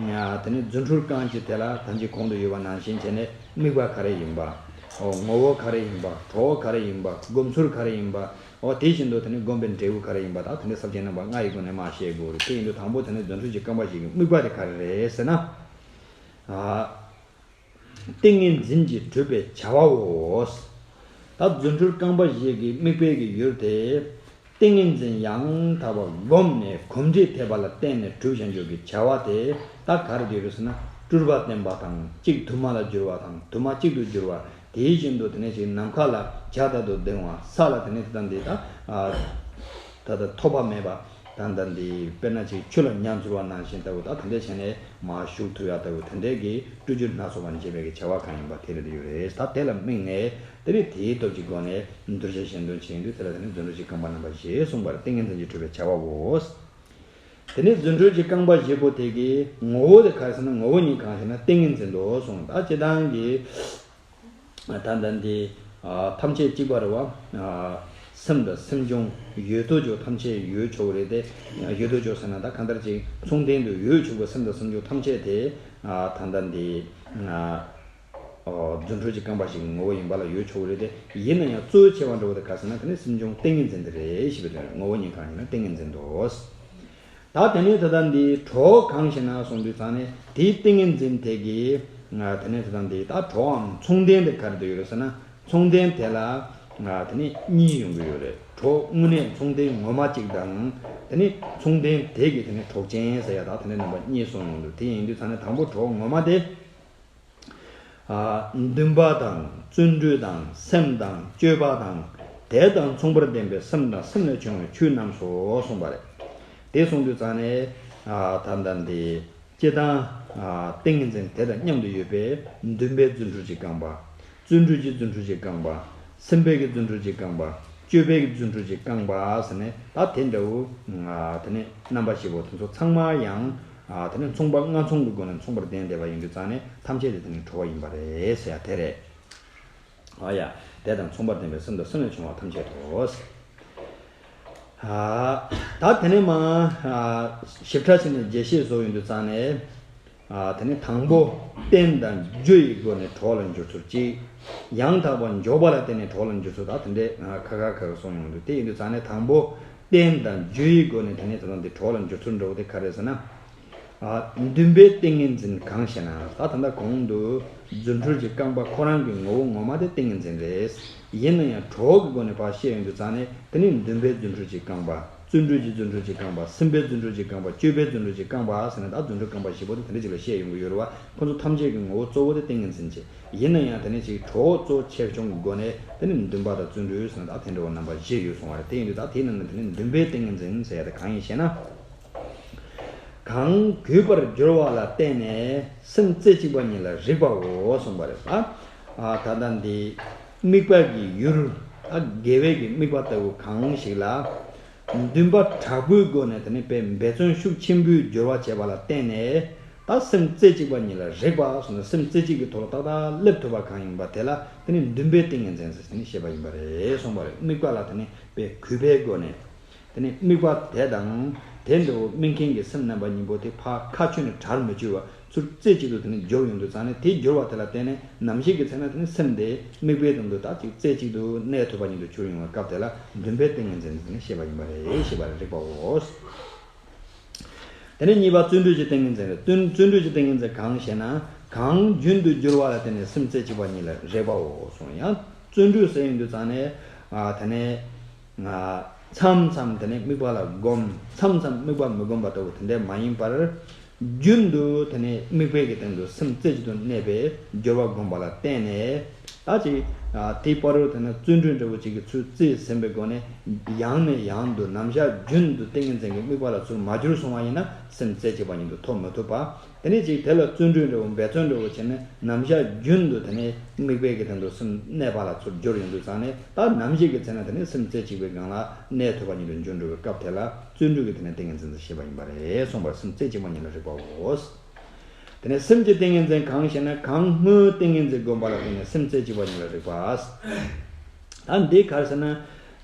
དེ་ནས་རྫུ་འཕྲུལ་རྐང་གཅིག་དེ་ལ་ད་ཅི་གོང་དུ་ཡོད་པ་ནང་བཞིན་བྱས་ནས་དམིགས་པ་ག་རེ་ཡིན་པ། འོ་ངོ་བོ་ག་རེ་ཡིན་པ། གྲོགས་ག་རེ་ཡིན་པ། སྒོམ་ཚུལ་ག་རེ་ཡིན་པ། འོ་དེ་བཞིན་དུ་དེ་ནས་སྒོམ་པའི་འབྲས་བུ་ག་རེ་ཡིན་པ། ད་དེ་འདྲའི་ས་བཅད་རྣམ་པ་ལྔ་ཡི་སྒོ་ནས་མར་བཤད་དགོས་རེད། དེ་ཡིན་དུས་དང་པོ་དེ་ནས་རྫུ་འཕྲུལ་གྱི་རྐང་པ་བཞི་གི་དམིགས་པ་དེ་ག་རེ་རེད་ཟེར་ན། ཏིང་ངེ་འཛིན་གྱིས་གྲུབ་པའི་བྱ་བའོ། ད་རྫུ་འཕྲུལ་རྐང་པ་བཞི་གི་དམིགས་པའི་གི་ཡུལ་དེ། ཏིང་ངེ་འཛིན་ཡང་དག་པར་བསྒོམས་ནས་གོམས་འདྲིས་ཐེབས་པ་ལ་བརྟེན་ནས་གྲུབ་བཞིན་འཇུག་གི་བྱ་བ་དེ་ད་ག་རེ་དེ་རེད་ཟེར་ན་སྤྲུལ་པ་བསྟན་པ་དང་གཅིག་དུ་མ་ལ་འགྱུར་བ་དང་དུ་མ་གཅིག་ཏུ་འགྱུར་བ། དེའི་བཞིན་དུ་དེ་ནས་ཅིག་ནམ་མཁའ་ལ་བྱ་ལྟར་དུ་ལྡིང་བ། ས་ལ་དེ་ནས་དེ་དང་དེ་ད་ད་ལྟ་ཐོགས་པ་མེད་པ། ད་ལྟ་འདི་དཔེར་ན་ཅིག་ཆུ་ལ་ཉ་འཛུལ་བ་ནང་བཞིན་ལྟ་བུ་ད་དེ་འདྲ་བྱས་ནས་མར་ཞུགས་ཐུབ་ཡག་ལྟ་བུ་དེ་འདྲའི་གི་སྤྲུལ་རྒྱུ་སྣ་ཚོགས་པ་འབྱེད་པའི་གི་བྱ་བ་གང་ཡིན་པ་དེ་རེད་ཡོད་རེད། ད་དེ་ལ་དམིགས་ནས་དེ་ནས་དེའི་སྟོབས་ཀྱི་སྒོ་ནས་གདུལ་བྱ་གཞན་དོན་བྱེད་ཡོང་དུས་དེ་ལ་དེ་ནས་རྫུ་འཕྲུལ་གྱི་རྐང་པ་རྣམ་པ་བཞི་གསུངས་པ་རེད། ཏིང་ངེ་འཛིན་གྱིས་གྲུབ་པའི་བྱ་བའོ། དེ་ནས་རྫུ་འཕྲུལ་གྱི་རྐང་པ་བཞི་པོ་དེ་གི་ངོ་བོ་དེ་ག་རེ་ཟེར་ན་ངོ་བོ་ཉིད་གང་ཞེ་ན་ཏིང་ངེ་འཛིན་དུ་གསུངས། ད་སྤྱིར་བཏང་གི་ད་ལྟ་འདི་ཐམས་ཅད་གཅིག་པ་རེད་བ། སེམས་དང་སེམས་བྱུང་ཡོད་དོ་ཅོག་ཐམས་ཅད་ཡོད་ཆོག་རེད་དེ། ཡོད་དོ་ཅོག་ཟེར་ན་ད་གང་ལྟར་ཅིག་མཚུངས་ལྡན་དུ་ཡོད་ཆོག་པའི་སེམས་དང་སེམས་བྱུང་ཐམས་ཅད་དེ་ད་ལྟ་འདི་རྫུ་འཕྲུལ་གྱི་རྐང་པ་ཞིག་གི་ངོ་བོ་ཡིན་པ་ལ་ཡོད་ཆོག་རེད་དེ། ཡིན་ན་ཡང་གཙོ་བོ་ཆེ་བ་འདྲ་བོ་དེ་ག་ཟེར་ན་དེ་ནི་སེམས་བྱུང་ཏིང་ངེ་འཛིན་དེ་རེད་ཞེས་པའི་དོན་རེད། ངོ་བོ་ཉིད་གང་ཞེ་ན་ཏིང་ངེ་འཛིན་དོ། ད་དེ་ནས་ད་ལྟ་འདི་གྲོགས་གང་ཞེ་ན་གསུངས་དུས་ཙང་ནས་དེའི་ཏིང་ངེ་འཛིན་དེ་གིས་དེ་ནས་ད་ལྟ་འདི་ད་གྲོགས་འམ་མཚུངས་ལྡན་དེ་ག་རེ་དུ་ཡོད་རེད་ཟེར་ན། མཚུངས་ལྡན་དེ་ལ་དེ་ནས་གཉིས་ཡོང་གི་ཡོད་རེད། གྲོགས་དངོས་གནས་མཚུངས་ལྡན་ངོ་མ་གཅིག་དང་། དེ་ནས་མཚུངས་ལྡན་དེ་གི་དེ་ནས་གྲོགས་ཅན་ཟེར་ཡ་ད་དེ་འདྲ་རྣམ་པ་གཉིས་གསུངས་ཡོང་དུས། དེ་ཡིན་དུས་ཙང་ནས་དང་པོ་གྲོགས་ངོ་མ་དེ། འདུན་པ་དང་བརྩོན་འགྲུས་དང་སེམས་དང་སྤྱོད་པ་དང་། དེ་དང་མཚུངས་པར་ལྡན་པའི་སེམས་དང་སེམས་ལས་བྱུང་བའི་ཆོས་རྣམས་སོ་གསུངས་པ་རེད། དེ་གསུངས་དུས་ཙང་ནས་ད་ལྟ་འདི་སྤྱིར་བཏང་ཏིང་ངེ་འཛིན་དེ་དང་མཉམ་དུ་ཡོད་པའི་འདུན་པའི་རྫུ་འཕྲུལ་གྱི་རྐང་པ། བརྩོན་འགྲུས་ཀྱི་རྫུ་འཕྲུལ་གྱི་རྐང་པ། སེམས་པའི་གི་རྫུ་འཕྲུལ་གྱི་རྐང་པ། སྤྱོད་པའི་གི་རྫུ་འཕྲུལ་གྱི་རྐང་པ་ཟེར་ནས་ད་དེ་འདྲ་བོ་དེ་ནས་རྣམ་པ་བཞི་པོ་དེ་ཚོ་ཚང་མ་ཡང་དེ་ནས་མཚུངས་པ་ལྔ་མཚུངས་ཀྱི་སྒོ་ནས་མཚུངས་པར་ལྡན་བསྡད་པ་ཡིན་དུས་ཙང་ནས་ཐམས་ཅད་དེ་དེ་ནས་གྲོགས་པོ་ཡིན་པ་རེད་ཟེར་ཡ་དེ་རེད། ཨ་ཡ། དེ་དང་མཚུངས་པར་ལྡན་པའི་སེམས་དང་སེམས་ལས་བྱུང་བ་ཐམས་ཅད་དོ། ད་དེ་ནས་མ་ཞིབ་ཕྲ་བྱས་ནས་རྒྱས་བཤད་བཟོ་ཡོང་དུས་ཙང་ནས། དེ་ནས་དང་པོ་རྟེན་དང་རྒྱུ་ཡི་སྒོ་ནས་གྲོགས་ལ་འགྱུར་ཚུལ་གཅིག། ཡང་དག་པར་འཇོག་པ་ལ་བརྟེན་ནས་གྲོགས་ལ་འགྱུར་ཚུལ་ད་དེ་འདྲའི་ཁ་ཁ་ཁ་ཁ་གསུངས་ཡོང་དུས། དེ་ཡིན་དུས་ཙང་ནས་དང་པོ་རྟེན་དང་རྒྱུ་ཡི་སྒོ་ནས་དེ་ནས་ད་ལྟ་འདི་གྲོགས་ལ་འགྱུར་ཚུལ་འདྲ་བོ་དེ་ག་རེ་ཟེར་ན། འདུན་པའི་ཏིང་ངེ་འཛིན་གང་ཞེ་ན། ད་ད་ལྟ་གོང་དུ་རྫུ་འཕྲུལ་གྱི་རྐང་པ་ཁོ་རང་གི་ངོ་བོ་ངོ་མ་དེ་ཏིང་ངེ་འཛིན་རེད། ཡིན་ན་ཡང་གྲོགས་ཀྱི་སྒོ་ནས་ཕར་བཤད་ཡོང་དུས་ཙང་ནས་དེ་ནི་འདུན་པའི་རྫུ་འཕྲུལ་གྱི་རྐང་པ། བརྩོན་འགྲུས་ཀྱི་རྫུ་འཕྲུལ་གྱི་རྐང་པ། སེམས་པའི་རྫུ་འཕྲུལ་གྱི་རྐང་པ། སྤྱོད་པའི་རྫུ་འཕྲུལ་གྱི་རྐང་པ་ཟེར་ནས་ད་རྫུ་འཕྲུལ་རྐང་པ་བཞི་པོ་དེ་དེ་འདྲ་ཅིག་ལ་བཤད་ཡོང་གི་ཡོད་རེད་བ། ཁོ་ཚོ་ཐམས་ཅད་ཀྱི་ངོ་བོ་གཙོ་བོ་དེ་ཏིང་ངེ་འཛིན་བྱས། ཡིན་ན་ཡང་དེ་ནི་ཅིག་གྲོགས་གཙོ་ཆེ་ཆུང་གི་སྒོ་ནས་དེ་ནི་འདུན་པ་དང་བརྩོན་འགྲུས་ཟེར་ནས་ད་དེ་འདྲ་བ་རྣམ་པ་བཞི་ཡོད་གསུངས་པ་རེད། དེ་ཡིན་དུས་ད་དེའི་ནང་ནས་དེ་ནི་འདུན་པའི་ཏིང་ངེ་འཛིན་ཟེར་ཡ་དེ་གང་ཡིན་ཞེ་ན། གང་གུས་པར་འགྱུར་བ་ལ་བརྟེན་ནས་སེམས་རྩེ་གཅིག་པ་ཉིད་ལ་རིག་པའོ་གསུངས་པ་རེད། ད་ད་ལྟ་འདི་དམིགས་པ་གི་ཡུལ། ད་དགེ་བའི་གི་དམིགས་པ་ལྟ་བུ་གང་ཞིག་ལ་འདུན་པ་དྲག་པོའི་སྒོ་ནས་དེ་ནི་དཔེ་འབད་བརྩོན་ཤུགས་ཆེན་པོས་སྦྱོར་བ་བྱས་པ་ལ་བརྟེན་ནས། ད་སེམས་རྩེ་གཅིག་པ་ཉིད་ལ་རིག་པ་གསུངས་ནས་སེམས་རྩེ་གཅིག་གི་ཐོག་ལ་ཏག་ཏག་སླེབས་ཐུབ་པ་གང་ཡིན་པ་དེ་ལ་དེ་ནི་འདུན་པའི་ཏིང་ངེ་འཛིན་ཟེར་དེ་ནི་བཤད་པ་ཡིན་པ་རེད་གསུངས་པ་རེད། དམིགས་པ་ལ་དེ་ནི་དཔེ་གུས་པའི་སྒོ་ནས། དེ་ནས་དམིགས་པ་དེ་དང་དེ་འདྲ་བོ་དམིགས་མཁན་གྱི་སེམས་རྣམ་པ་གཉིས་པོ་དེ་ཕར་ཁ་ཆོད་ནས་བྲལ་མི་བཅུག་པ་ཚུར་རྩེ་གཅིག་ཏུ་དེ་ནས་སྦྱོར་ཡོང་དུས་ཙང་ནས་དེ་སྦྱོར་བ་དེ་ལ་བརྟེན་ནས་ནམ་ཞིག་གི་ཚེ་ན་དེ་ནས་སེམས་དེ་དམིགས་པའི་དོན་དུ་ད་ཅིག་རྩེ་གཅིག་ཏུ་གནས་ཐུབ་པ་ཉིད་དུ་གྱུར་ཡོང་བའི་སྐབས་དེ་ལ་འདུན་པའི་ཏིང་ངེ་འཛིན་དེ་ནས་བཤད་པ་ཡིན་པ་རེད། ཞེས་པ་རེད། རིག་པའོ། དེ་ནས་གཉིས་པ་བརྩོན་འགྲུས་ཀྱི་ཏིང་ངེ་འཛིན་རེད། བརྩོན་བརྩོན་འགྲུས་ཀྱི་ཏིང་ངེ་འཛིན་གང་ཞེ་ན། གང་རྒྱུན་དུ་འགྱུར་བ་ལ་བརྟེན་ནས་སེམས་རྩེ་གཅིག་པ་ཉིད་ལ་རེག་པའོ་གསུངས། ཡང་བརྩོན་འགྲུས་ཟེར་ཡོང་དུས་ཙང་ནས། ཨ་དེ་ནས། ཨ་མཚམས་མཚམས་དེ་ནས་དམིགས་པ་ལ་བསྒོམ། མཚམས་མཚམས་དམིགས་པ་མི་བསྒོམ་པ་ལྟ་བུ་དེ་འདྲ་མ་ཡིན་པར། རྒྱུན་དུ་དེ་ནས་དམིགས་པའི་གི་སྟེང་དུ་སེམས་རྩེ་གཅིག་ཏུ་གནས་པས་སྦྱོར་བ་བསྒོམས་པ་ལ་བརྟེན་ནས། ད་ཅིག་ཨ་དེའི་བར་དུ་དེ་ནས་བརྩོན་འགྲུས་འདྲ་བོ་ཅིག་གི་ཚུལ་རྩིས་ཟིན་པའི་སྒོ་ནས། ཡང་ནས་ཡང་དུ་ནམ་ཞག་རྒྱུན་དུ་ཏིང་ངེ་འཛིན་གྱི་དམིགས་པ་ལ་ཚུར་མ་གྱུར་སོང་བ་ཡིན་ན་སེམས་རྩེ་གཅིག་པ་ཉིད་དུ་ཐོབ་མི་ཐུབ་པ། དེ་ནས་ཅིག་དེ་ལ་བརྩོན་འགྲུས་འདྲ་བོ་འབད་བརྩོན་འདྲ་བོ་བྱས་ནས་ནམ་ཞག་རྒྱུན་དུ་དེ་ནས་དམིགས་པའི་གི་སྟེང་དུ་སེམས་གནས་པ་ལ་ཚུར་གྱུར་ཡོང་དུས་ཙང་ནས། ད་ནམ་ཞིག་གི་ཚེ་ན་དེ་ནས་སེམས་རྩེ་གཅིག་པའི་སྒང་ལ་གནས་ཐུབ་པ་ཉིད་དུ་འགྱུར་འགྲོ་བའི་སྐབས་དེ་ལ་བརྩོན་འགྲུས་ཀྱི་དེ་ནས་ཏིང་ངེ་འཛིན་དུ་བཤད་པ་ཡིན་པ་རེད་གསུངས་པར། སེམས་རྩེ་གཅིག་པ་ཉིད་ལ་རེག་པའོ། དེ་ནས་སེམས་ཀྱི་ཏིང་ངེ་འཛིན་གང་ཞེ་ན། གང་སྔོན་ཏིང་ངེ་འཛིན་བསྒོམས་པ་ལ་བརྟེན་ནས་སེམས་རྩེ་གཅིག་པ་ཉིད་ལ་རེག་པ། ད་འདི་ག་རེ་ཟེར་ན།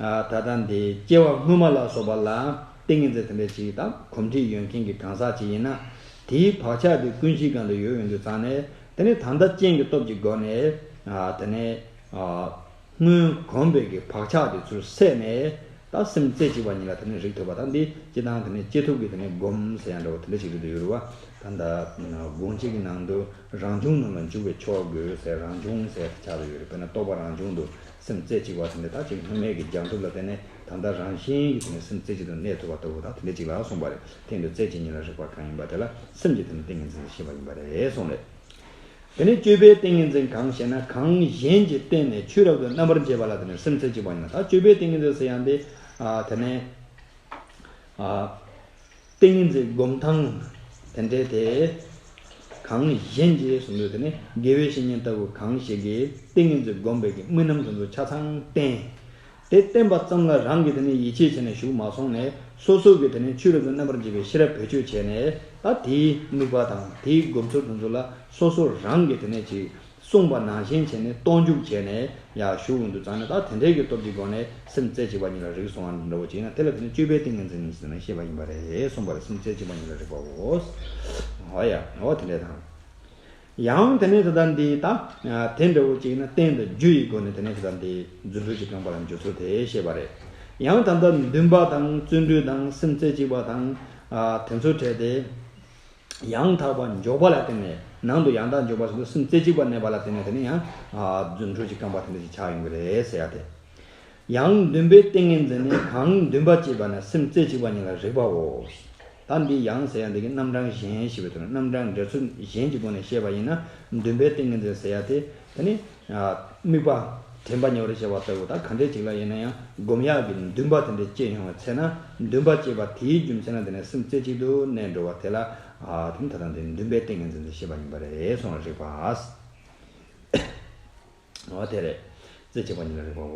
ཨ་ད་ལྟ་འདི་སྐྱེ་བ་སྔོན་མ་ལ་སོགས་པ་ལ་ཏིང་ངེ་འཛིན་དེ་འདྲ་ཅིག་དང་གོམས་འདྲིས་ཡོད་མཁན་གྱི་གང་ཟག་ཅིག་ཡིན་ན། དེའི་བག་ཆགས་དེ་ཀུན་གཞིའི་སྒང་དུ་ཡོད་ཡོང་དུས་ཙང་ནས། དེ་ནས་ད་ལྟ་རྐྱེན་གྱི་སྟོབས་ཀྱི་སྒོ་ནས། ཨ་དེ་ནས་ཨ་སྔོན་གོམས་པའི་གི་བག་ཆགས་དེ་ཚུར་བསལ་ནས། ད་སེམས་རྩེ་གཅིག་པ་ཉིད་ལ་དེ་ནས་རེག་ཐུབ་པ་དང་། འདི་སྤྱིར་བཏང་དེ་ནས་ཅི་ཐུབ་ཀྱིས་དེ་ནས་སྒོམ་ཟེར་ཡང་འདྲ་བོ་དེ་འདྲ་ཞིག་རེད་འདུག་ཡོད་རེད་བ། ད་ལྟ་དགོངས་གཅིག་གི་ནང་དུ་རང་བྱུང་རྣམས་ལ་འཇུག་པའི་ཆོས་དགོས་ཟེར། རང་བྱུང་ཟེར་ཆགས་ཡོད་རེད། དཔེར་ན་རྟོག་པ་རང་བྱུང་དུ་སེམས་རྩེ་གཅིག་པ་དེ་འདྲ། ད་ཅིག་སྔོན་མའི་གི་སྦྱང་གྲུབ་ལ་བརྟེན་ནས་ད་ལྟ་རང་བཞིན་གྱིས་དེ་ནས་སེམས་རྩེ་གཅིག་ཏུ་གནས་ཐུབ་པ་ལྟ་བུ་དང་དེ་འདྲ་ཅིག་ལ་གསུངས་པ་རེད། དེ་འདྲ་རྩེ་གཅིག་ཉིད་ལ་རེག་པ་གང་ཡིན་པ་དེ་ལ་སེམས་ཀྱི་དེ་ནས་ཏིང་ངེ་འཛིན་ཞེས་བཤད་པ་ཡིན་པ་རེད་གསུངས་རེད། དེ་ནས་སྤྱོད་པའི་ཏིང་ངེ་འཛིན་གང་ཞེ་ན། གང་གཞན་གྱིས་བརྟེན་ནས་ཆོས་རབ་ཏུ་རྣམ་པར་འབྱེད་པ་ལ་བརྟེན་ནས་སེམས་རྩེ་གཅིག་པ་ཡིན་ལ། ད་སྤྱོད་པའི་ཏིང་ངེ་འཛིན་ཟེར་ཡང་དེ། ཨ་དེ་ནས་ཨ་ཏིང་ངེ་འཛིན་སྒོམ་སྟངས་དེ་འདྲའི་དེ། གང་གཞན་གྱིས་གསུངས་དུས་དེ་ནས་དགེ་བའི་བཤེས་གཉེན་ལྟ་བུ་གང་ཞིག་གིས་ཏིང་ངེ་འཛིན་སྒོམ་པའི་གི་དམིགས་རྣམ་དེ་ཚོ་ཆ་ཚང་བསྟན། དེ་བསྟན་པ་ཙམ་ལ་རང་གིས་དེ་ནས་ཡིད་ཆེས་བྱས་ནས་བཞུགས་མ་སོང་ནས། སོ་སོ་གིས་དེ་ནས་ཆོས་རབ་ཏུ་རྣམ་པར་འབྱེད་པའི་ཤེས་རབ་བེད་སྤྱོད་བྱས་ནས། ད་དེའི་དམིགས་པ་དང་དེའི་སྒོམ་ཚུལ་དེ་ཚོ་ལ་སོ་སོ་རང་གིས་དེ་ནས་ཅིག་གསུངས་པ་ནང་བཞིན་བྱས་ནས་རྟོག་འཇུག་བྱས་ནས་ཡར་བཞུགས་ཡོང་དུས་ཙང་ནས། ད་དེ་འདྲའི་གི་སྟོབས་ཀྱི་སྒོ་ནས་སེམས་རྩེ་གཅིག་པ་ཉིད་ལ་རེག་སོང་བ་འདྲ་བོ་ཅིག་ཡིན་ན། དེ་ལ་དེ་ནས་སྤྱོད་པའི་ཏིང་ངེ་འཛིན་ཟེར་ནས་བཤད་པ་ཡིན་པ་རེད་གསུངས་པ་རེད། སེམས་རྩེ་གཅིག་པ་ཉིད་ལ་རེག་པའོ། འོ་ཡ། འོ་དེ་འདྲ་དང་། ཡང་དེ་ནས་ད་ལྟ་འདི་ད་དེ་འདྲ་བོ་ཅིག་ཡིན་ན་རྟེན་དང་རྒྱུ་ཡི་སྒོ་ནས་དེ་ནས་ད་ལྟ་འདི་རྫུ་འཕྲུལ་གྱི་རྐང་པ་ལ་འཇུག་ཚུལ་དེ་བཤད་པ་རེད། ཡང་ད་ལྟ་འདུན་པ་དང་བརྩོན་འགྲུས་དང་སེམས་རྩེ་གཅིག་པ་དང་། ཨ་དེ་ཚོ་བྲལ་ཏེ། ཡང་དག་པར་འཇོག་པ་ལ་བརྟེན་ནས། ནང་དུ་ཡང་དག་འཇོག་པ་ཟེར་དུས་སེམས་རྩེ་གཅིག་པ་གནས་པ་ལ་བརྟེན་ནས་དེ་ནས་ཡང་ཨ་རྫུ་འཕྲུལ་གྱི་རྐང་པ་དེ་འདྲ་ཞིག་ཆགས་ཡོང་གི་རེད་ཟེར་ཡ་དེ། ཡང་འདུན་པའི་ཏིང་ངེ་འཛིན་ནི། གང་འདུན་པ་སྐྱེས་པ་ན་སེམས་རྩེ་གཅིག་པ་ཉིད་ལ་རེག་པའོ། ད་འདི་ཡང་ཟེར་ཡ་འདི་གི་རྣམ་གྲངས་གཞན་ཞེས་པའི་དོན། རྣམ་གྲངས་འགྲེལ་ཚུལ་གཞན་གྱི་སྒོ་ནས་བཤད་པ་ཡིན་ན། འདུན་པའི་ཏིང་ངེ་འཛིན་ཟེར་ཡ་དེ། དེ་ནི་ཨ་དམིགས་པ་དྲན་པ་ཉེ་བར་བྱ་བ་ལྟ་བུ་དང་། ག་འདྲས་ཅིག་ལ་ཡིན་ན་ཡང་སྒོམ་ཡག་གི་འདུན་པ་དེ་འདྲ་སྐྱེས་ཡོང་བའི་ཚེ་ན། འདུན་པ་སྐྱེས་པ་དེའི་རྒྱུ་མཚན་ལ་དེ་ནས་སེམས་རྩེ་གཅིག་ཏུ་གནས་འགྲོ་བ་དེ་ལ། ཨ་དེ་ནི་ད་ལྟ་འདི་འདུན་པའི་ཏིང་ངེ་འཛིན་དུ་བཤད་པ་ཡིན་པ་རེད་གསུངས་ལ་རིགས་པ། འོ་དེ་རེད། རྩེ་གཅིག་པ་ཉིད་ལ་རེག་པའོ།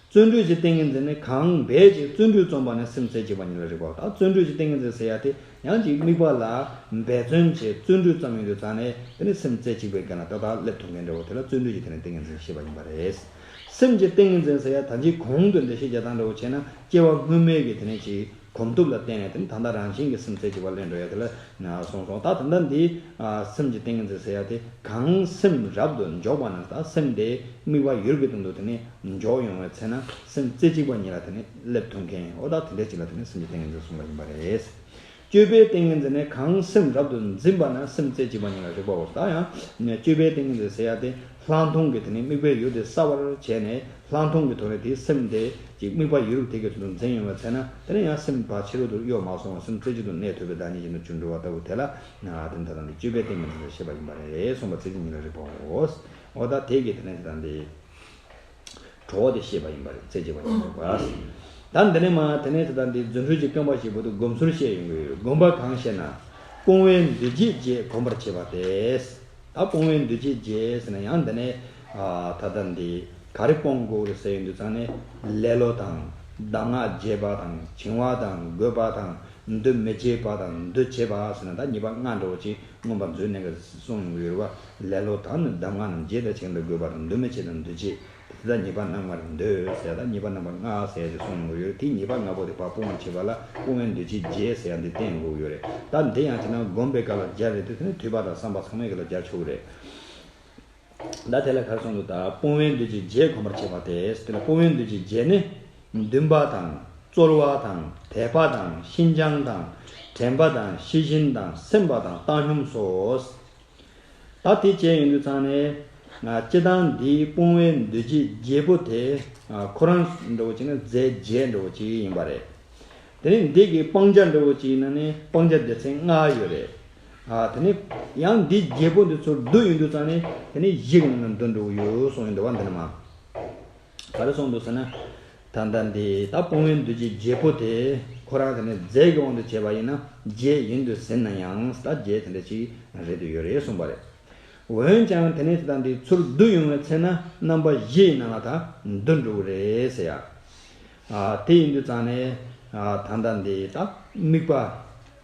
བརྩོན་འགྲུས་ཀྱི་ཏིང་ངེ་འཛིན་ནི། གང་འབད་ཅིག་བརྩོན་འགྲུས་རྩོམ་པ་ན་སེམས་རྩེ་གཅིག་པ་ཉིད་ལ་རེག་པའོ། ད་བརྩོན་འགྲུས་ཀྱི་ཏིང་ངེ་འཛིན་ཟེར་ཡ་དེ། ཡང་ཅིག་དམིགས་པ་ལ་འབད་བརྩོན་བྱས་བརྩོན་འགྲུས་རྩོམ་ཡོང་དུས་ཙང་ནས། དེ་ནི་སེམས་རྩེ་གཅིག་པའི་སྒང་ལ་ཏག་ཏག་སླེབས་ཐུབ་མཁན་འདྲ་བོ་དེ་ལ་བརྩོན་འགྲུས་ཀྱི་དེ་ནས་ཏིང་ངེ་འཛིན་ཞེས་པ་ཡིན་པ་རེད། སེམས་ཀྱི་ཏིང་ངེ་འཛིན་ཟེར་ཡ་ད་ཅིག་གོང་དུ་འགྲེལ་བཤད་རྒྱག་སྟངས་འདྲ་བོ་བྱས་ན། སྐྱེ་བ་སྔོན་མའི་གི་དེ་ནས་ཅིག་གོམས་གཏུབ་ལ་བརྟེན་ནས་དེ་ནི་ད་ལྟ་རང་བཞིན་གྱིས་སེམས་རྩེ་གཅིག་པ་སླེབས་འགྲོ་ཡ་དེ་ལ་གསུངས་སོང་། ད་ད་ལྟ་འདི་ཨ་སེམས་ཀྱི་ཏིང་ངེ་འཛིན་ཟེར་ཡ་དེ། གང་སེམས་རབ་ཏུ་འཇོག་པ་ན། ད་སེམས་དེ་དམིགས་པ་ཡུལ་གྱི་སྟེང་དུ་དེ་ནི་འཇོག་ཡོང་བའི་ཚེ་ན། སེམས་རྩེ་གཅིག་པ་ཉིད་ལ་དེ་ནི་སླེབས་ཐུབ་མཁན། འོ་ད་དེ་འདྲ་ཅིག་ལ་དེ་ནི་སེམས་ཀྱི་ཏིང་ངེ་འཛིན་གསུངས་པ་ཡིན་པ་རེད། སྤྱོད་པའི་ཏིང་ངེ་འཛིན་ནི། གང་སེམས་རབ་ཏུ་འཛིན་པ་ན་སེམས་རྩེ་གཅིག་པ་ཉིད་ལ་རེག་པའོ། ད་ཡང་སྤྱོད་པའི་ཏིང་ངེ་འཛིན་ཟེར་ཡ་དེ། ལྷག་མཐོང་གི་དེ་ནི་དམིགས་པའི་ཡུལ་དེ་གསལ་བར་བྱས་ནས། ལྷག་མཐོང་གི་ཐོག་ནས་དེའི་སེམས་དེ་ཅིག་དམིགས་པ་ཡུལ་དེ་གི་ཚུལ་དུ་འཛིན་ཡོང་བའི་ཚེ་ན། དེ་ནས་ཡང་སེམས་ཕར་ཕྱི་རོལ་དུ་གཡོ་མ་སོང་བར་སེམས་རྩེ་གཅིག་ཏུ་གནས་ཐུབ་པའི་བདག་ཉིད་ཅན་དུ་གྱུར་འགྲོ་བ་ལྟ་བུ་དེ་ལ། ཨ་དེ་ནི་ད་ལྟ་འདི་སྤྱོད་པའི་ཏིང་ངེ་འཛིན་ཟེར་བཤད་པ་ཡིན་པ་རེད་གསུངས་པ། རྩེ་གཅིག་ཉིད་ལ་རེག་པའོ། འོ་ད་དེ་གི་དེ་ནས་ད་ལྟ་འདི། གྲོགས་དེ་བཤད་པ་ཡིན་པ་རེད། རྩེ་གཅིག་པ་ཉིད་ལ་རེག་པ། ད་འདི་ནས་མ་དེ་ནས་ད་ལྟ་འདི་རྫུ་འཕྲུལ་གྱི་རྐང་པ་ཞེས་པོ་དེ་སྒོམ་ཚུལ་བཤད་ཡོང་གི་ཡོད། སྒོམ་པ་གང་ཞེ་ན། སྤོང་བའི་འདུ་བྱེད་བརྒྱད་གོམས་པར་བྱེད་པ་སྟེ། ད་སྤོང་བའི་འདུ་བྱེད་བརྒྱད་ཟེར་ན། ཡང་འདི་ནས་ཨ་ད་ལྟ་འདི་ག་རེ་སྤོང་དགོས་རེད་ཟེར་ཡོང་དུས་ཙང་ནས། ལེ་ལོ་དང་། གདམས་ངག་བརྗེད་པ་དང་། འཆིང་བ་དང་། རྒོད་པ་དང་། འདུ་མི་བྱེད་པ་དང་འདུ་བྱེད་པ་ཟེར་ན། ད་ཉེས་པ་ལྔ་འདྲ་བོ་ཅིག་མངོན་པ་མཛོད་ནས་གསུངས་ཡོང་གི་ཡོད་རེད་བ། ལེ་ལོ་དང་ནི་གདམས་ངག་རྣམས་བརྗེད། དང་འཆིང་དང་རྒོད་པ་དང་། འདུ་མི་བྱེད་དང་འདུ་བྱེད། དེ་དག་ཉེས་པ་རྣམ་ལྔར་འདོད་ཟེར། ད་ཉེས་པ་རྣམ་པ་ལྔ་ཟེར་ཡ་ཅིག་གསུངས་ཡོང་གི་ཡོད་རེད། དེ་ཉེས་པ་ལྔ་པོ་དེ་ཕར་སྤོང་བར་བྱེད་པ་ལ་སྤོང་བའི་འདུ་བྱེད་བརྒྱད་ཟེར་ཡ་འདི་བསྟན་དགོས་ཀྱི་ཡོད་རེད། ད་འདི་ཡང་བྱས་ན་སྒོམ་པའི་སྐབས་ལ་སྦྱར་རེད་དེ། དེ་ནི་ཐོས་པ་དང་བསམ་པ་ཚང་མའི་སྐབས་ལ་སྦྱར་ཆོག་གི་རེད། ད་དེ་ལ་ག་རེ་གསུངས་འདུག་ད་སྤོང་བའི་འདུ་བྱེད་བརྒྱད་གོམས་པར་བྱེད་པ་སྟེ། དེ་ལ་སྤོང་བའི་འདུ་བྱེད་བརྒྱད་ནི། འདུན་པ་དང་། རྩོལ་བ་དང་། དད་པ་དང་། ཤིན་སྦྱངས་དང་། དྲན་པ་དང་ཤེས་བཞིན་དང་སེམས་པ་དང་བཏང་སྙོམས་སོ། ད་དེ་བྱས་ཡོང་དུས་ཙང་ནས། ཨ། སྤྱིར་བཏང་འདིའི་སྤོང་བའི་འདུ་བྱེད་བརྒྱད་པོ་དེ། ཨ། ཁོ་རང་འདྲ་བོ་ཅིག་ནི་རྫས་བརྒྱད་འདྲ་བོ་ཅིག་ཡིན་པ་རེད། དེ་ནས་འདི་གི་སྤང་བྱ་འདྲ་བོ་ཅིག་ཡིན་ན་ནི་སྤང་བྱ་སྡེ་ཚན་ལྔ་ཡོད་རེད། ཨ། དེ་ནས་ཡང་འདི་བརྒྱད་པོ་འདི་ཚོར་བསྡུ་ཡོང་དུས་ཙང་ནས་དེ་ནས་བཞི་གི་ནང་ན་འདུ་འགྲོ་གི་ཡོད་གསུངས་ཡོང་འདུག་བ། འདི་ནི་མ། ག་རེ་གསུངས་འདུག་ཟེར་ན། ད་ལྟ་འདི་ད་སྤོང་བའི་འདུ་བྱེད་བརྒྱད་པོ་དེ་ཁོ་རང་དེ་ནས་རྫས་ཀྱི་དབང་དུ་བྱས་པ་ཡིན་ན་བརྒྱད་ཡིན་དུ་ཟིན་ན་ཡང་ད་བརྒྱད་དེ་འདྲ་ཅིག་རེད་དུ་ཡོད་རེད་གསུངས་པ་རེད། འོན་ཀྱང་དེ་ནས་ད་ལྟ་འདི་ཚུར་བསྡུ་ཡོང་བའི་ཚེ་ན་རྣམ་པ་བཞི་ཡི་ནང་ལ་ད་འདུ་འགྲོ་གི་རེད་ཟེར་ཡ། ཨ། དེ་ཡིན་དུས་ཙང་ནས། ཨ། ད་ལྟ་འདི་ད་དམིགས་པ།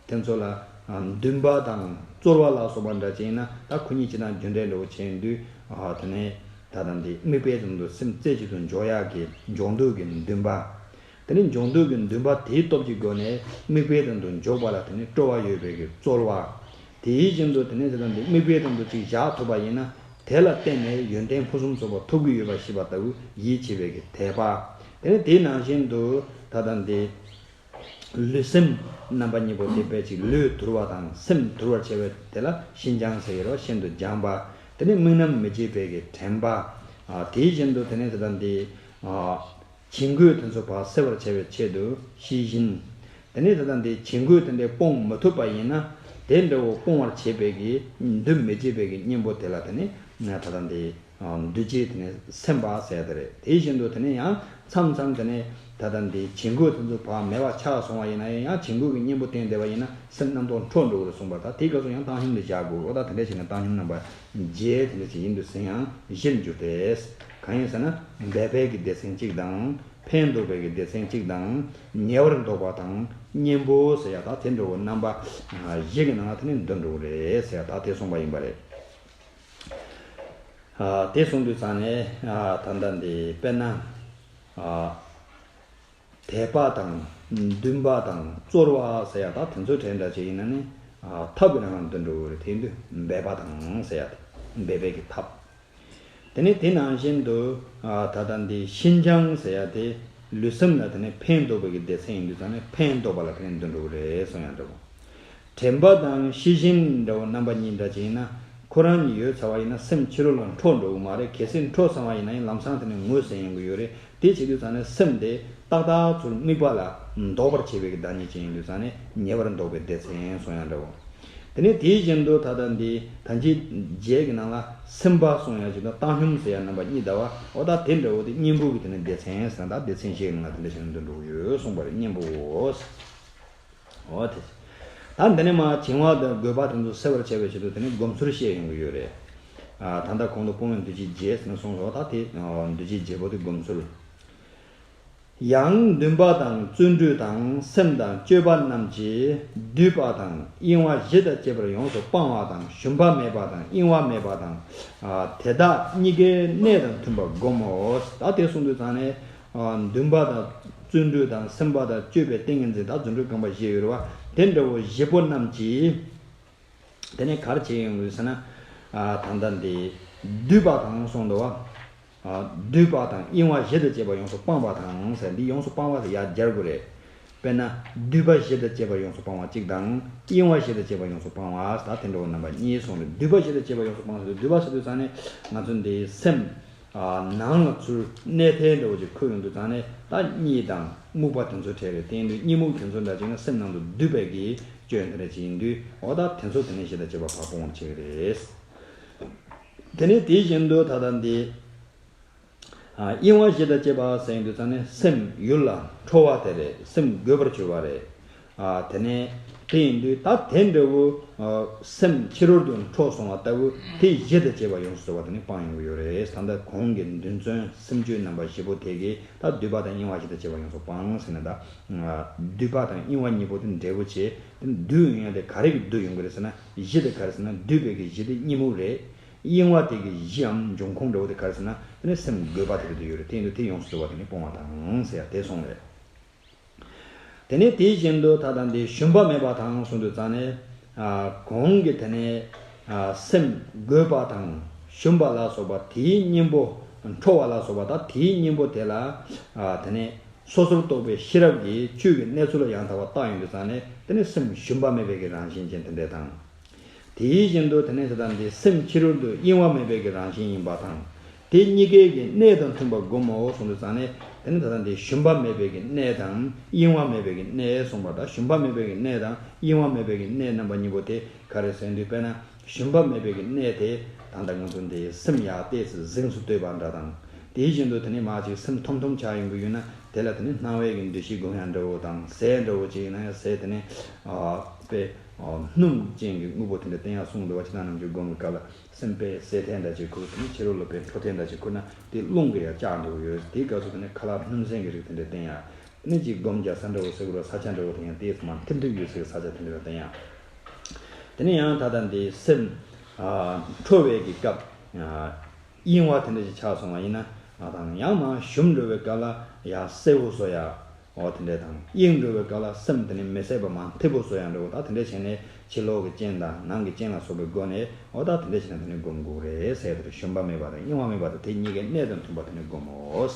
དེ་ཚོ་ལ། ཨ། འདུན་པ་དང་རྩོལ་བ་ལ་སོགས་པ་འདྲ་ཅིག་ཡིན་ན་ད་ཁོ་གཉིས་སྤྱིར་བཏང་རྒྱུ་འབྲས་འདྲ་བོ་བྱས་དུས། ཨ། དེ་ནས་ད་ལྟ་འདི་དམིགས་པའི་དོན་དུ་སེམས་རྩེ་གཅིག་ཏུ་འཇོག་ཡག་གི་འཇོག་འདོད་ཀྱི་འདུན་པ། དེ་ནས་འཇོག་འདོད་ཀྱི་འདུན་པ་དེའི་སྟོབས་ཀྱི་སྒོ་ནས་དམིགས་པའི་དོན་དུ་འཇོག་པ་ལ་དེ་ནས་སྤྲོ་བ་ཡོད་པའི་གི་རྩོལ་བ། དེ་བཞིན་དུ་དེ་ནས་ད་ལྟ་འདི་དམིགས་པའི་དོན་དུ་ཅིག་བཞག་ཐུབ་པ་ཡིན་ན་དེ་ལ་བརྟེན་ནས་ཡོན་ཏན་ཕུན་སུམ་ཚོགས་པ་ཐོབ་ཀྱི་ཡོད་པ་ཤེས་པ་ལྟ་བུ་ཡིད་ཆེས་པའི་གི་དད་པ། དེ་ནས་དེའི་ནང་བཞིན་དུ་ད་ལྟ་འདི། ལུས་སེམས་རྣམ་པ་གཉིས་པོ་དེ་དཔེ་ཅིག་ལུས་དུལ་བ་དང་སེམས་དུལ་བར་བྱེད་པའི་དེ་ལ་ཤིན་སྦྱངས་ཟེར་གྱི་རེད་བ། ཤིན་ཏུ་སྦྱངས་པ། དེ་ནས་དམིགས་རྣམ་མི་བརྗེད་པའི་གི་དྲན་པ། ཨ། དེ་བཞིན་དུ་དེ་ནས་ད་ལྟ་འདི། ཨ། བྱིང་རྒོད་དེ་ཚོ་ཕར་སེལ་བར་བྱ་བའི་ཆེད་དུ་ཤེས་བཞིན། དེ་ནས་ད་ལྟ་འདི་བྱིང་རྒོད་དེ་འདྲ་སྤོང་མི་ཐུབ་པ་ཡིན་ན་དེ་འདྲ་བོ་སྤོང་བར་བྱེད་པའི་གི་འདུ་མི་བྱེད་པའི་གི་གཉེན་པོ་དེ་ལ་དེ་ནས་ད་ལྟ་འདི། འདུ་བྱེད་དེ་ནས་སེམས་པ་ཟེར་དེ་རེད། དེ་བཞིན་དུ་དེ་ནས་ཡང་མཚམས་མཚམས་དེ་ནས་ད་ལྟ་འདི་བྱིང་རྒོད་དེ་ཚོ་ཕར་མེད་པ་ཆགས་སོང་བ་ཡིན་ན་ཡང་བྱིང་རྒོད་ཀྱི་གཉེན་པོ་བསྟེན་བསྡད་པ་ཡིན་ན་སེམས་རྣམ་རྟོག་འཕྲོ་འགྲོ་གི་རེད་གསུངས་པ། ད་དེའི་སྐབས་སུ་ཡང་བཏང་སྙོམས་དེ་བཞག་དགོས། འོ་ད་དེ་འདྲ་བྱས་ནས་བཏང་སྙོམས་རྣམ་པ་བརྒྱད་དེ་འདྲ་ཅིག་ཡིན་དུ་ཟིན་ཡང་བཞིར་འགྱུར་ཏེ། གང་ཡིན་ཟེར་ན་འབད་པའི་གི་སྡེ་ཚན་གཅིག་དང་ཕན་འདོགས་པའི་གི་སྡེ་ཚན་གཅིག་དང་ཉེ་བར་འདོགས་པ་དང་གཉེན་པོ་ཟེར་ཡ་ད་དེ་འདྲ་བོ་རྣམ་པ་བཞི་གི་ནང་ལ་དེ་ནས་འདུ་འགྲོ་གི་རེད་ཟེར་ཡ་ད་དེ་གསུངས་པ་ཡིན་པ་རེད། ཨ། དེ་གསུངས་དུས་ཙང་ནས། ཨ། ད་ལྟ་འདི་དཔེར་ན། ཨ། དད་པ་དང་འདུན་པ་དང་རྩོལ་བ་ཟེར་ཡ་ད་དེ་ཚོའི་གྲས་འདྲ་ཅིག་ཡིན་ན་ནི། ཨ། ཐབས་ཀྱི་ནང་ལ་འདུ་འགྲོ་གི་རེད། དེ་དུས་འབད་པ་དང་ཟེར་ཡ་དེ་འབད་པའི་གི་ཐབས། དེ་ནས་དེ་ནང་བཞིན་དུ། ཨ། ད་ལྟ་འདི་ཤིན་སྦྱངས་ཟེར་ཡ་དེ་ལུས་སེམས་ལ་དེ་ནས་ཕན་འདོགས་པའི་གི་སྡེ་ཚན་ཡིན་དུས་ཙང་ནས་ཕན་འདོགས་པ་ལ་དེ་ནས་འདུ་འགྲོ་གི་རེད་གསུང་ཡ་འདྲ་བོ། དྲན་པ་དང་ཤེས་བཞིན་འདྲ་བོ་རྣམ་པ་གཉིས་འདྲ་ཅིག་ཡིན་ན་ཁོ་རང་གཉིས་ཡོད་ཚར་བ་ཡིན་ན་སེམས་ཕྱི་རོལ་ལ་འཕྲོ་འགྲོ་གི་མ་རེད། གལ་སྲིད་འཕྲོ་སོང་བ་ཡིན་ན་ཡང་ལམ་སང་དེ་ནས་ངོས་ཟིན་ཡོང་གི་ཡོད་རེད། དེ་བྱེད་དུས་ཙང་ནས་སེམས་དེ་ཏག་ཏག་ཚུར་དམིགས་པ་ལ་འདོགས་པར་བྱེད་པའི་གི་བདག་ཉིད་ཅན་ཡིན་དུས་ཙང་ནས་ཉེ་བར་འདོགས་པའི་སྡེ་ཚན་གསུང་ཡ་འདྲ་བོ། དེ་ནས་དེའི་བཞིན་དུ་ད་ལྟ་འདི་ད་ཅི་རྗེས་ཀྱི་ནང་ལ་སེམས་པ་གསུང་ཡ་ཅིག་དང་བཏང་སྙོམས་ཟེར་ཡ་རྣམ་པ་གཉིས་ཟླ་བ། འོ་ད་དེ་འདྲ་བོ་དེ་གཉེན་པོ་གི་དེ་ནས་སྡེ་ཚན་ཟེར་ན་ད་སྡེ་ཚན་བཞི་གི་ནང་ལ་དེ་འདྲ་བྱས་ནས་འདུ་འགྲོ་གི་ཡོད་གསུངས་པ་རེད། གཉེན་པོའོ། འོ་དེ། ད་འདི་ནས་མར་བྱིང་བ་དང་རྒོད་པ་དེ་ཚོ་སེལ་བར་བྱ་བའི་ཆེད་དུ་དེ་ནས་སྒོམ་ཚུལ་བཤད་ཡོང་གི་ཡོད་རེད། ཨ། ད་ལྟ་གོང་དུ་སྤོང་བའི་འདུ་བྱེད་བརྒྱད་ཟེར་ནས་གསུངས་སོང་། ད་དེ་འདུ་བྱེད་བརྒྱད་པོ་དེ་སྒོམ་ཚུལ། ཡང་འདུན་པ་དང་བརྩོན་འགྲུས་དང་སེམས་དང་སྤྱོད་པ་རྣམས་ཀྱིས་སྡུད་པ་དང་གཡེང་བ་བཞི་དང་བཅས་པར་ཡོངས་སུ་སྤང་བ་དང་ཞུམ་པ་མེད་པ་དང་གཡེང་བ་མེད་པ་དང་། ཨ། དེ་དག་གཉིས་ཀའི་གནད་དང་མཐུན་པར་བསྒོམ་མོ། ད་དེ་གསུངས་དུས་ཙང་ནས། ཨ། འདུན་པ་དང་བརྩོན་འགྲུས་དང་སེམས་པ་དང་སྤྱོད་པའི་ཏིང་ངེ་འཛིན་དང་རྫུ་འཕྲུལ་རྐང་པ་བཞི་ཡོད་རེད་བ། དེ་འདྲ་བོ་བཞི་པོ་རྣམས་ཀྱིས། དེ་ནས་ག་རེ་བྱེད་ཡོང་གི་ཟེར་ན། ཨ། ད་ལྟ་འདི་སྡུད་པ་དང་གསུངས་འདུག་བ། ཨ། སྡུད་པ་དང་གཡེང་བ་བཞི་དང་བཅས་པ་ཡོངས་སུ་སྤངས་པ་དང་ཟེར། འདི་ཡོངས་སུ་སྤངས་པ་ཟེར་ཡར་སྦྱར་དགོས་རེད། དཔེར་ན་སྡུད་པ་བཞི་དང་བཅས་པ་ཡོངས་སུ་སྤངས་པ་གཅིག་དང་གཡེང་བ་བཞི་དང་བཅས་པ་ཡོངས་སུ་སྤངས་པ་ཟེར་ད་དེ་འདྲ་བོ་རྣམ་པ་གཉིས་གསུངས་རེད། སྡུད་པ་བཞི་དང་བཅས་པ་ཡོངས་སུ་སྤངས་ཟེར་སྡུད་པ་ཟེར་དུས་ཙང་ནས་ང་ཚོ་འདི་སེམས། ཨ། ནང་ལ་ཚུར་གནས་ཐལ་འདྲ་བོ་ཅིག་འཁོད་ཡོང་དུས་ཙང་ནས་ད་གཉིད་དང་རྨུགས་པ་དེ་ཚོ་བྲལ་རེད། དེ་ཡིན་དུས་གཉིད་རྨུགས་དེ་ཚོ་འདྲ་ཅིག་ན་སེམས་ནང་དུ་སྡུད་པའི་གི་སྐྱོན་དེ་འདྲ་ཅིག་ཡིན་དུས་འོ་ད་དེ་ཚོ་དེ་ནས་བཞི་དང་བཅས་པ་ཕར་སྤོང་བར་བྱེད་ཀྱི་རེད། དེ་ནས་དེ་བཞིན་དུ་ད་ལྟ་འདི། ཨ། གཡེང་བ་བཞི་དང་བཅས་པ་ཟེར་ཡོང་དུས་ཙང་ནས་སེམས་ཡུལ་ལ་འཕྲོ་བ་དེ་རེད། སེམས་རྒོད་པར་གྱུར་པ་རེད། ཨ། དེ་ནས་དེ་ཡིན་དུས་ད་དེ་འདྲ་བོ། ཨ། སེམས་ཕྱི་རོལ་དུ་འཕྲོ་སོང་བ་ལྟ་བུ་དེ་བཞི་དང་བཅས་པ་ཡོངས་སུ་རྫོགས་པ་དེ་ནི་སྤང་ཡོང་གི་ཡོད་རེད། ད་ལྟ་གོང་གི་འདུན་བརྩོན་སེམས་སྤྱོད་རྣམ་པ་བཞི་པོ་དེ་གིས་ད་སྡུད་པ་དང་གཡེང་བ་བཞི་དང་བཅས་པ་ཡོངས་སུ་སྤང་ཟེར་ནས་ད། ཨ། སྡུད་པ་དང་གཡེང་བ་གཉིས་པོ་དེ་འབྲས་བུ་བྱས་དེ་སྡུད་ཡོང་ཡ་དེ་ག་རེ་གིས་སྡུད་ཡོང་གི་རེད་ཟེར་ན་གཞི་དེ་ག་རེ་ཟེར་ན་སྡུད་པའི་གི་གཞི་དེ་གཉིད་རྨུགས་རེད། གཡེང་བ་དེ་གི་གཞིའམ་འབྱུང་ཁུངས་འདྲ་བོ་དེ་ག་རེ་ཟེར་ན་དེ་ནི་སེམས་རྒོད་པ་དེ་རེད་དུ་ཡོད་རེད། དེ་ཡིན་དུས་དེ་ཡོངས་སུ་རྫོགས་པ་དེ་ནི་སྤོང་བ་དང་ཟེར་ཡ་དེ་གསུངས་རེད། དེ་ནས་དེ་བཞིན་དུ་ད་ལྟ་འདི་ཞུམ་པ་མེད་པ་དང་གསུངས་དུས་ཙང་ནས། ཨ། གོང་གི་དེ་ནས། ཨ། སེམས་རྒོད་པ་དང་ཞུམ་པ་ལ་སོགས་པ་དེའི་གཉེན་པོ། འཕྲོ་བ་ལ་སོགས་པ་དང་དེའི་གཉེན་པོ་དེ་ལ། ཨ། དེ་ནས་ སོ་སོར་རྟོག་པའི་ཤེས་རབ་ཀྱིས་ཆོས་ཀྱི་གནས་ཚུལ་ལ་ཡང་དག་པར་བརྟགས་ཡོང་དུས་ཙང་ནས། དེ་ནི་སེམས་ཞུམ་པ་མེད་པའི་གི་རང་བཞིན་ཅན་དེ་འདྲ་དང་། དེ་བཞིན་དུ་དེ་ནི་དེ་དང་དེ་སེམས་ཕྱི་རོལ་དུ་གཡེང་བ་མེད་པའི་གི་རང་བཞིན་ཡིན་པ་དང་། དེ་གཉིས་ཀའི་གི་གནས་དང་མཐུན་པར་བསྒོམ་མོ་གསུངས་དུས་ཙང་ནས། དེ་ནི་དེ་དང་དེ་ཞུམ་པ་མེད་པའི་གི་གནས་དང་གཡེང་བ་མེད་པའི་གི་གནས་གསུངས་པ་དང་། ཞུམ་པ་མེད་པའི་གི་གནས་དང་གཡེང་བ་མེད་པའི་གི་གནས་རྣམ་པ་གཉིས་པོ་དེ་ག་རེ་ཟེར་དུས། དཔེར་ན། ཞུམ་པ་མེད་པའི་གི་གནས་དེ། ད་ལྟ་ང་ཚོ་འདི་སེམས་ཡར་ཏོག་ཙམ་གཟེངས་སུ་བསྟོད་པ་འདྲ་དང་། དེ་བཞིན་དུ་དེ་ནས་མར་ཅིག་སེམས་ཐོམ་ཐོམ་ཆགས་ཡོང་གི་ཡོད་ན། དེ་ལ་དེ་ནས་སྣང་བའི་གི་འདུ་ཤེས་སྒོམ་ཡག་འདྲ་བོ་དང་། ཟས་འདྲ་བོ་ཅིག་ཡིན་ན་ཡང་ཟས་དེ་ནས་ཨ་དཔེ་ཨ་སྣུམ་ཅན་གྱི་དངོས་པོ་དེ་འདྲ་བསྟེན་ཡག་གསུངས་འདུག་པ། ཕྱི་ནང་རྣམ་འགྱུར་སྒོམ་གྱི་སྐབས་ལ་སེམས་དཔེ་ཟས་ཐལ་འདྲ་ཅིག་ཁུར། དེ་ནས་ཕྱི་རོལ་ལ་དཔེ་འཕྲོ་ཐལ་འདྲ་ཅིག་ཁུར་ན། དེ་རླུང་གིས་ཡར་བཅག་འགྲོ་གི་ཡོད། དེའི་སྐབས་སུ་དེ་ནས་ཁ་ལག་སྣུམ་ཟན་གྱི་རིགས་དེ་འདྲ་བསྟེན་ཡག་དེ་ནས་ཅིག་སྒོམ་རྒྱག་ས་འདྲ་བོ་ཟེར་དགོས་རེད། ས་ཆ་འདྲ་བོ་དེ་ཡང་ཏོག་ཙམ་མར་ཐིམ་ཐིམ་ཡོད་སའི་ས་ཆ་དེ་འདྲ་ལ་བསྟེན་ཡག་དེ་ནས་ཡང་ད་ལྟ་འདི་སེམས་ཨ་འཕྲོ་བའི་གི་སྐབས། ཨ་གཡེང་བ་དེ་འདྲ་ཞིག་ཆགས་སོང་བ་ཡིན་ན། ཨ་དང་ཡང་མར་ཞུམ་འགྲོ་བའི་སྐབས་ལ་ཡར་གསལ་པོ་བཟོ་ཡག་འོ་དེ་འདྲ་དང་། གཡེང་འགྲོ་བའི་སྐབས་ལ་སེམས་དེ་ནས་མི་གསལ་བ་མར་འཐིབས་པོ་བཟོ་ཡག་འདྲ་བོ། ད་དེ་འདྲ་བྱས་ནས་ཕྱི་ལོགས་ཀྱི་རྐྱེན་དང་ནང་གི་རྐྱེན་ལ་སོགས་པའི་སྒོ་ནས། འོ་ད་དེ་འདྲ་བྱས་ནས་དེ་ནས་སྒོམ་དགོས་རེད་ཟེར་དེ། ཞུམ་པ་མེད་པ་དང་གཡེང་བ་མེད་པ་དང་། དེ་གཉིས་ཀའི་གནས་དང་མཐུན་པར་དེ་ནས་བསྒོམ་མོ།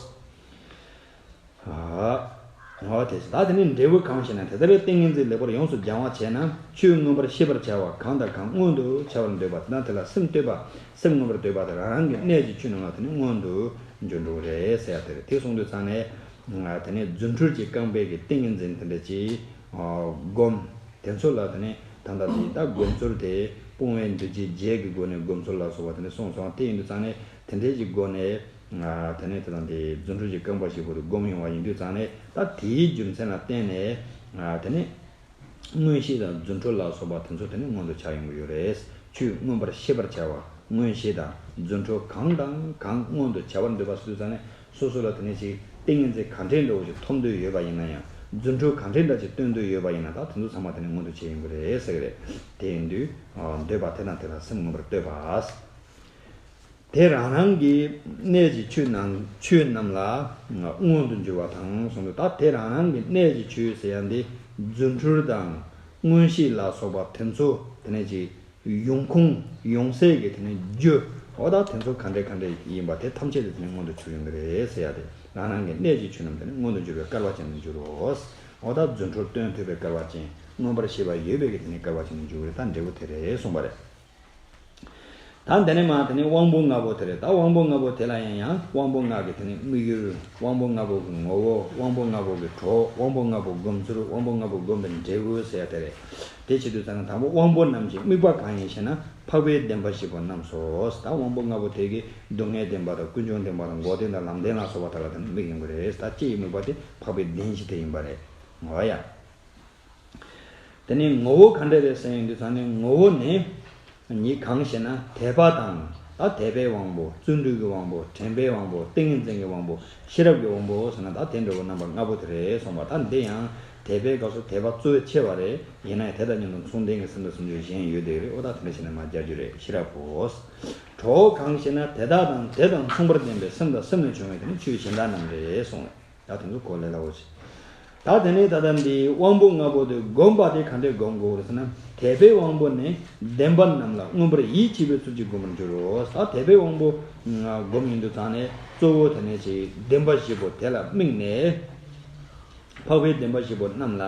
ཨ། འོ་དེ་ད་དེ་ནི་འབྲས་བུ་གང་ཞེ་ན། དེ་ལྟར་ཏིང་ངེ་འཛིན་ལེགས་པར་ཡོངས་སུ་སྦྱང་བ་བྱས་ན། ཆོས་མངོན་པར་ཤེས་པར་བྱ་བ་གང་དང་གང་མངོན་དུ་བྱ་བར་འདོད་པ་དེ་དང་། དེ་ལ་སེམས་གཏོད་པ། སེམས་མངོན་པར་གཏོད་པ་དེ་རང་རང་གི་གནས་ཀྱི་ཆོས་རྣམས་ལ་དེ་ནི་མངོན་དུ་འགྱུར་འགྲོ་གི་རེད་ཟེར་ཡག་དེ་རེད། དེ་གསུངས་དུས་ཙང་ནས། དེ་ནི་རྫུ་འཕྲུལ་གྱི་རྐང་པའི་གི་ཏིང་ངེ་འཛིན་དེ་འདྲ་ཅིག་སྒོམ། དེ་ཚོ་ལ་དེ་ནི་ད་ལྟ་དེ་ད་སྒོམ་ཚུལ་དེ་སྤོང་བའི་འདུ་བྱེད་བརྒྱད་ཀྱི་སྒོ་ནས་སྒོམ་ཚུལ་ལ་སོགས་པ་དེ་ནི་གསུངས་སོང་། དེ་ཡིན་དུས་ཙང་ནས་དེ་འདྲའི་གི་སྒོ་ནས། ཨ་དེ་ནས་དེ་དང་དེ་རྫུ་འཕྲུལ་གྱི་རྐང་པ་ཞིག་པོ་དེ་བསྒོམ་ཡོང་བ་ཡིན་དུས་ཙང་ནས། ད་དེའི་རྒྱུ་མཚན་ལ་བརྟེན་ནས། ཨ་དེ་ནས་མངོན་ཤེས་དང་རྫུ་འཕྲུལ་ལ་སོགས་པ་དེ་ཚོ་དེ་ནས་མངོན་དུ་བྱ་ཡོང་གི་ཡོད་རེད། ཆོས་མངོན་པར་ཤེས་པར་བྱ་བ། མངོན་ཤེས་དང་རྫུ་འཕྲུལ་གང་དང་གང་མངོན་དུ་བྱ་བར་འདོད་པ་ཟེར་དུས་ཙང་ནས། སོ་སོ་ལ་དེ་ནས་ཅིག་ཏིང་ངེ་འཛིན་ག་འདྲའི་འདྲ་བོ་ཞིག་ཐོབ་འདོད་ཡོད་པ་ཡིན་ན་ཡང་། རྫུ་འཕྲུལ་ག་འདྲའི་འདྲ་ཅིག་སྟོན་འདོད་ཡོད་པ་ཡིན་ན། ད་དེ་ཚོ་ཚང་མ་དེ་ནས་མངོན་དུ་བྱེད་ཡོང་གི་རེད་ཟེར་གི་རེད། དེ་ཡིན་དུས་འདོད་པ་དེ་དང་དེ་ལ་སེམས་མངོན་པར་གཏོད་པ། དེ་རང་རང་གི་གནས་ཀྱི་ཆོས་རྣམས། ཆོས་རྣམས་ལ་མངོན་དུ་འགྱུར་བ་དང་གསུངས་འདུག་ད་དེ་རང་རང་གི་གནས་ཀྱི་ཆོས་ཟེར་ཡག་འདི་རྫུ་འཕྲུལ་དང་མངོན་ཤེས་ལ་སོགས་པ་དེ་ཚོ་དེ་ནས་ཅིག་ཡོང་ཁུངས་ཡོང་སའི་གི་དེ་ནས་རྒྱུ། འོ་ད་དེ་ཚོ་ག་འདྲ་ག་འདྲ་ཡིན་པ་དེ་ཐམས་ཅད་དེ་དེ་ནས་མངོན་དུ་གྱུར་ཡོང་གི་རེད་ཟེར་ཡག་དེ། རང་རང་གི་གནས་ཀྱི་ཆོས་རྣམས་དེ་ནས་མངོན་དུ་འགྱུར་བའི་སྐལ་བ་ཅན་དུ་འགྱུར་རོ། འོ་ད་རྫུ་འཕྲུལ་སྟོན་ཐུབ་པའི་སྐལ་བ་ཅན། མངོན་པར་ཤེས་པ་ཡོད་པའི་གི་དེ་ནས་སྐལ་བ་ཅན་དུ་འགྱུར་བའི་ད་འབྲས་བུ་དེ་རེད་གསུངས་པ་རེད། ད་འདི་ནས་མར་དེ་ནས་དབང་པོ་ལྔ་པོ་དེ་རེད། ད་དབང་པོ་ལྔ་པོ་དེ་ལ་ཡང་ཡང་དབང་པོ་ལྔ་གི་དེ་ནས་དམིགས་ཡུལ། དབང་པོ་ལྔ་པོ་གི་ངོ་བོ། དབང་པོ་ལྔ་པོ་གི་གྲོགས། དབང་པོ་ལྔ་པོ་སྒོམ་ཚུལ། དབང་པོ་ལྔ་པོ་སྒོམ་པའི་འབྲས་བུ་ཟེར་ཡག་དེ་རེད། དེ་བྱེད་དུས་ཙང་ནས་དང་པོ་དབང་པོ་རྣམས་ཀྱི་དམིགས་པ་གང་ཡིན་ཞེ་ན། འཕགས་པའི་བདེན་པ་བཞི་པོ་རྣམས་སོ། ད་དབང་པོ་ལྔ་པོ་དེ་གིས་སྡུག་བསྔལ་བདེན་པ་དང་། ཀུན་འབྱུང་བདེན་པ་དང་། འགོག་བདེན་དང་། ལམ་བདེན་ལ་སོགས་པ་དག་ལ་དེ་ནས་དམིགས་ཡོང་གི་རེད། ད་སྤྱི་ཡི་དམིགས་པ་དེ་འཕགས་པའི་བདེན་བཞི་དེ་ཡིན་པ་རེད། འོ་ཡ། དེ་ནས་ངོ་བོ་ག་འདྲ་རེད་ཟེར་ཡོང་དུས་ཙང་ནས། ངོ་བོ་ནི་ཉིད་གང་ཞེ་ན། དད་པ་དང་། ད་དད་པའི་དབང་པོ། བརྩོན་འགྲུས་ཀྱི་དབང་པོ། དྲན་པའི་དབང་པོ། ཏིང་ངེ་འཛིན་གྱི་དབང་པོ། ཤེས་རབ་ཀྱི་དབང་པོ་ཟེར་ན། ད་དེ་འདྲ་བོ་རྣམ་པ་ལྔ་པོ་དེ་རེད་གསུངས་པ། ད་འདི་ཡང་དད་པའི་སྐབས་སུ་དད་པ་གཙོ་བོ་ཆེ་བ་རེད། ཡིན་ན་ཡང་དེ་དང་མཉམ་དུ་མཚུངས་ལྡན་གྱི་སེམས་དང་སེམས་བྱུང་གཞན་ཡོད་དེ་རེད། འོ་ད་དེ་འདྲ་བྱས་ནས་མར་སྦྱར་རྒྱུ་རེད། ཤེས་རབ་པོ། གྲོགས་གང་ཞེ་ན། དེ་དག་དང་དེ་དང་མཚུངས་པར་ལྡན་པའི་སེམས་དང་སེམས་ལས་བྱུང་བའི་དེ་ནི་ཆོས་གཞན་དག་རྣམས་རེད་གསུངས། ད་དེ་ཚོ་གོ་ལས་སླ་བོ་ཞིག་ད་དེ་ནས་ད་ལྟ་འདི་དབང་པོ་ལྔ་པོ་དེ་སྒོམ་པ་དེ་ག་འདྲས་སྒོམ་དགོས་རེད་ཟེར་ན། དད་པའི་དབང་པོ་ནི་བདེན་པ་རྣམས་ལ་མངོན་པར་ཡིད་ཆེས་པའི་ཚུལ་གྱིས་སྒོམ་པར་འགྱུར་རོ། ད་དད་པའི་དབང་པོ་སྒོམ་ཡིན་དུས་ཙང་ནས། གཙོ་བོ་དེ་ནས་ཅིག་བདེན་པ་བཞི་པོ་དེ་ལ་དམིགས་ནས། འཕགས་པའི་བདེན་པ་བཞི་པོ་རྣམས་ལ།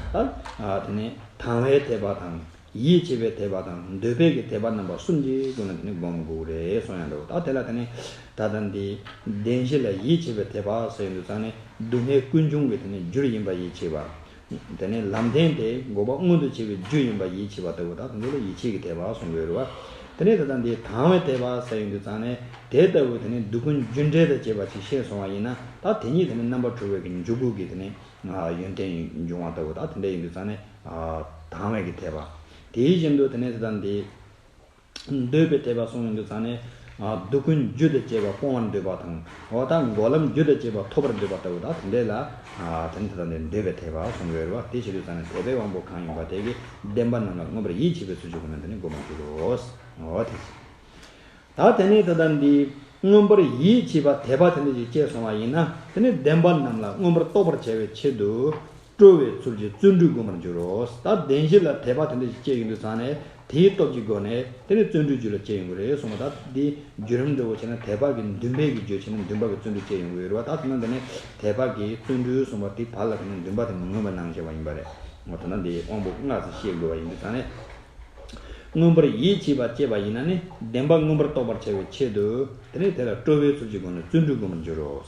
ད་དེ་ནས་དང་བའི་དད་པ་དང་། ཡིད་ཆེས་པའི་དད་པ་དང་། འདོད་པའི་གི་དད་པ་རྣམ་པ་གསུམ་གྱི་སྒོ་ནས་དེ་ནི་སྒོམ་དགོས་རེད་གསུངས་ཡང་འདུག་ད་དེ་ལ་དེ་ནི་ད་ལྟ་འདི་བདེན་བཞི་ལ་ཡིད་ཆེས་པའི་དད་པ་ཟེར་ཡོང་དུས་ཙང་ནས། སྡུག་བསྔལ་ཀུན་འབྱུང་གི་དེ་ནི་རྒྱུར་ཡིན་པ་ཡིད་ཆེས་པ། དེ་ནི་ལམ་བདེན་དེ་འགོག་པ་མངོན་དུ་བྱེད་པའི་རྒྱུ་ཡིན་པ་ཡིད་ཆེས་པ་ལྟ་བུ། ད་དེ་ཚོ་ལ་ཡིད་ཆེས་ཀྱི་དད་པ་གསུང་དགོས་རེད་བ། དེ་ནས་ད་ལྟ་འདི་དང་བའི་དད་པ་ཟེར་ཡོང་དུས་ཙང་ནས། དེ་ལྟ་བུ་དེ་ནི་སྡུག་ཀུན་རྒྱུ་འབྲས་དང་བཅས་པ་ཅིག་ཤེས་སོང་བ་ཡིན་ན། ད་དེ་ཉིད་དེ་ནི་རྣམ་པར་གྲོལ་བའི་གི་འཇུག་སྒོ་གི་དེ་ནི་ཡོན་ཏན་འབྱུང་བ་ལྟ་བུ། ད་དེ་འདྲ་ཡིན་དུས་ཙང་ནས། དང་བའི་གི་དད་པ། དེ་བཞིན་དུ་དེ་ནས་ད་ལྟ་འདི་འདོད་པའི་དད་པ་གསུངས་ཡོང་དུས་ཙང་ནས། སྡུག་ཀུན་རྒྱུ་དང་བཅས་པ་སྤོང་བར་འདོད་པ་དང་། འོ་ད་འགོག་ལམ་རྒྱུ་དང་བཅས་པ་ཐོབ་པར་འདོད་པ་ལྟ་བུ། ད་དེ་འདྲ་ལ་དེ་ནི་ད་ལྟ་འདི་འདོད་པའི་དད་པ་གསུང་གི་ཡོད་རེད་བ། དེ་བྱེད་དུས་ཙང་ནས་དད་པའི་དབང་པོ་གང་ཡིན་པ་དེ་གིས་བདེན་པ་རྣམས་ལ་མངོན་པར་ཡིད་ཆེས་པའི་ཚུལ་གྱིས་སྒོམ་ན་དེ་ནི་སྒོམ་པར་འགྱུར་རོ། འོ་དེ། ད་དེ་ནས་ད་ལྟ་འདི་མངོན་པར་ཡིད་ཆེས་པ་དད་པ་དེ་འདྲ་ཞིག་སྐྱེས་སོང་བ་ཡིན་ན། དེ་ནི་བདེན་པ་རྣམས་ལ་མངོན་པར་རྟོགས་པར་བྱ་བའི་ཆེད་དུ་སྤྲོ་བའི་ཚུལ་གྱིས་བརྩོན་འགྲུས་སྒོམ་པར་འགྱུར་རོ། ད་བདེན་བཞི་ལ་དད་པ་དེ་འདྲ་ཞིག་སྐྱེས་ཡོང་དུས་ཙང་ནས། དེའི་སྟོབས་ཀྱི་སྒོ་ནས་དེ་ནས་བརྩོན་འགྲུས་རྒྱུད་ལ་སྐྱེ་ཡོང་གི་རེད་གསུངས་པ། ད་འདི་བརྒྱུད་རིམ་འདྲ་བོ་བྱས་ན་དད་པ་གི་འདུན་པའི་གི་རྒྱུ་བྱས་ན་འདུན་པ་གི་བརྩོན་འགྲུས་སྐྱེ་ཡོང་གི་ཡོད་རེད་བ། ད་དེ་ན་འདི་ནས་དད་པ་གི་བརྩོན་འགྲུས་གསུངས་པ་དེ་བར་ལ་དེ་ནས་འདུན་པ་དེ་མི་མངོན་པ་གནང་བྱས་པ་ཡིན་པ་རེད། འོ་ད་ན་འདི་དབང་པོ་ལྔ་ཙམ་ཤེས་དགོས་པ་ཡིན་དུས་ཙང་ནས། མངོན་པར་ཡིད་ཆེས་པ་སྐྱེས་པ་ཡིན་ན་ནི་བདེན་པ་མངོན་པར་རྟོགས་པར་བྱ་བའི་ཆེད་དུ་དེ་ནས་དེ་ལ་སྤྲོ་བའི་ཚུལ་གྱིས་བསྒོམས་ནས་བརྩོན་འགྲུས་བསྒོམ་པར་འགྱུར་རོ།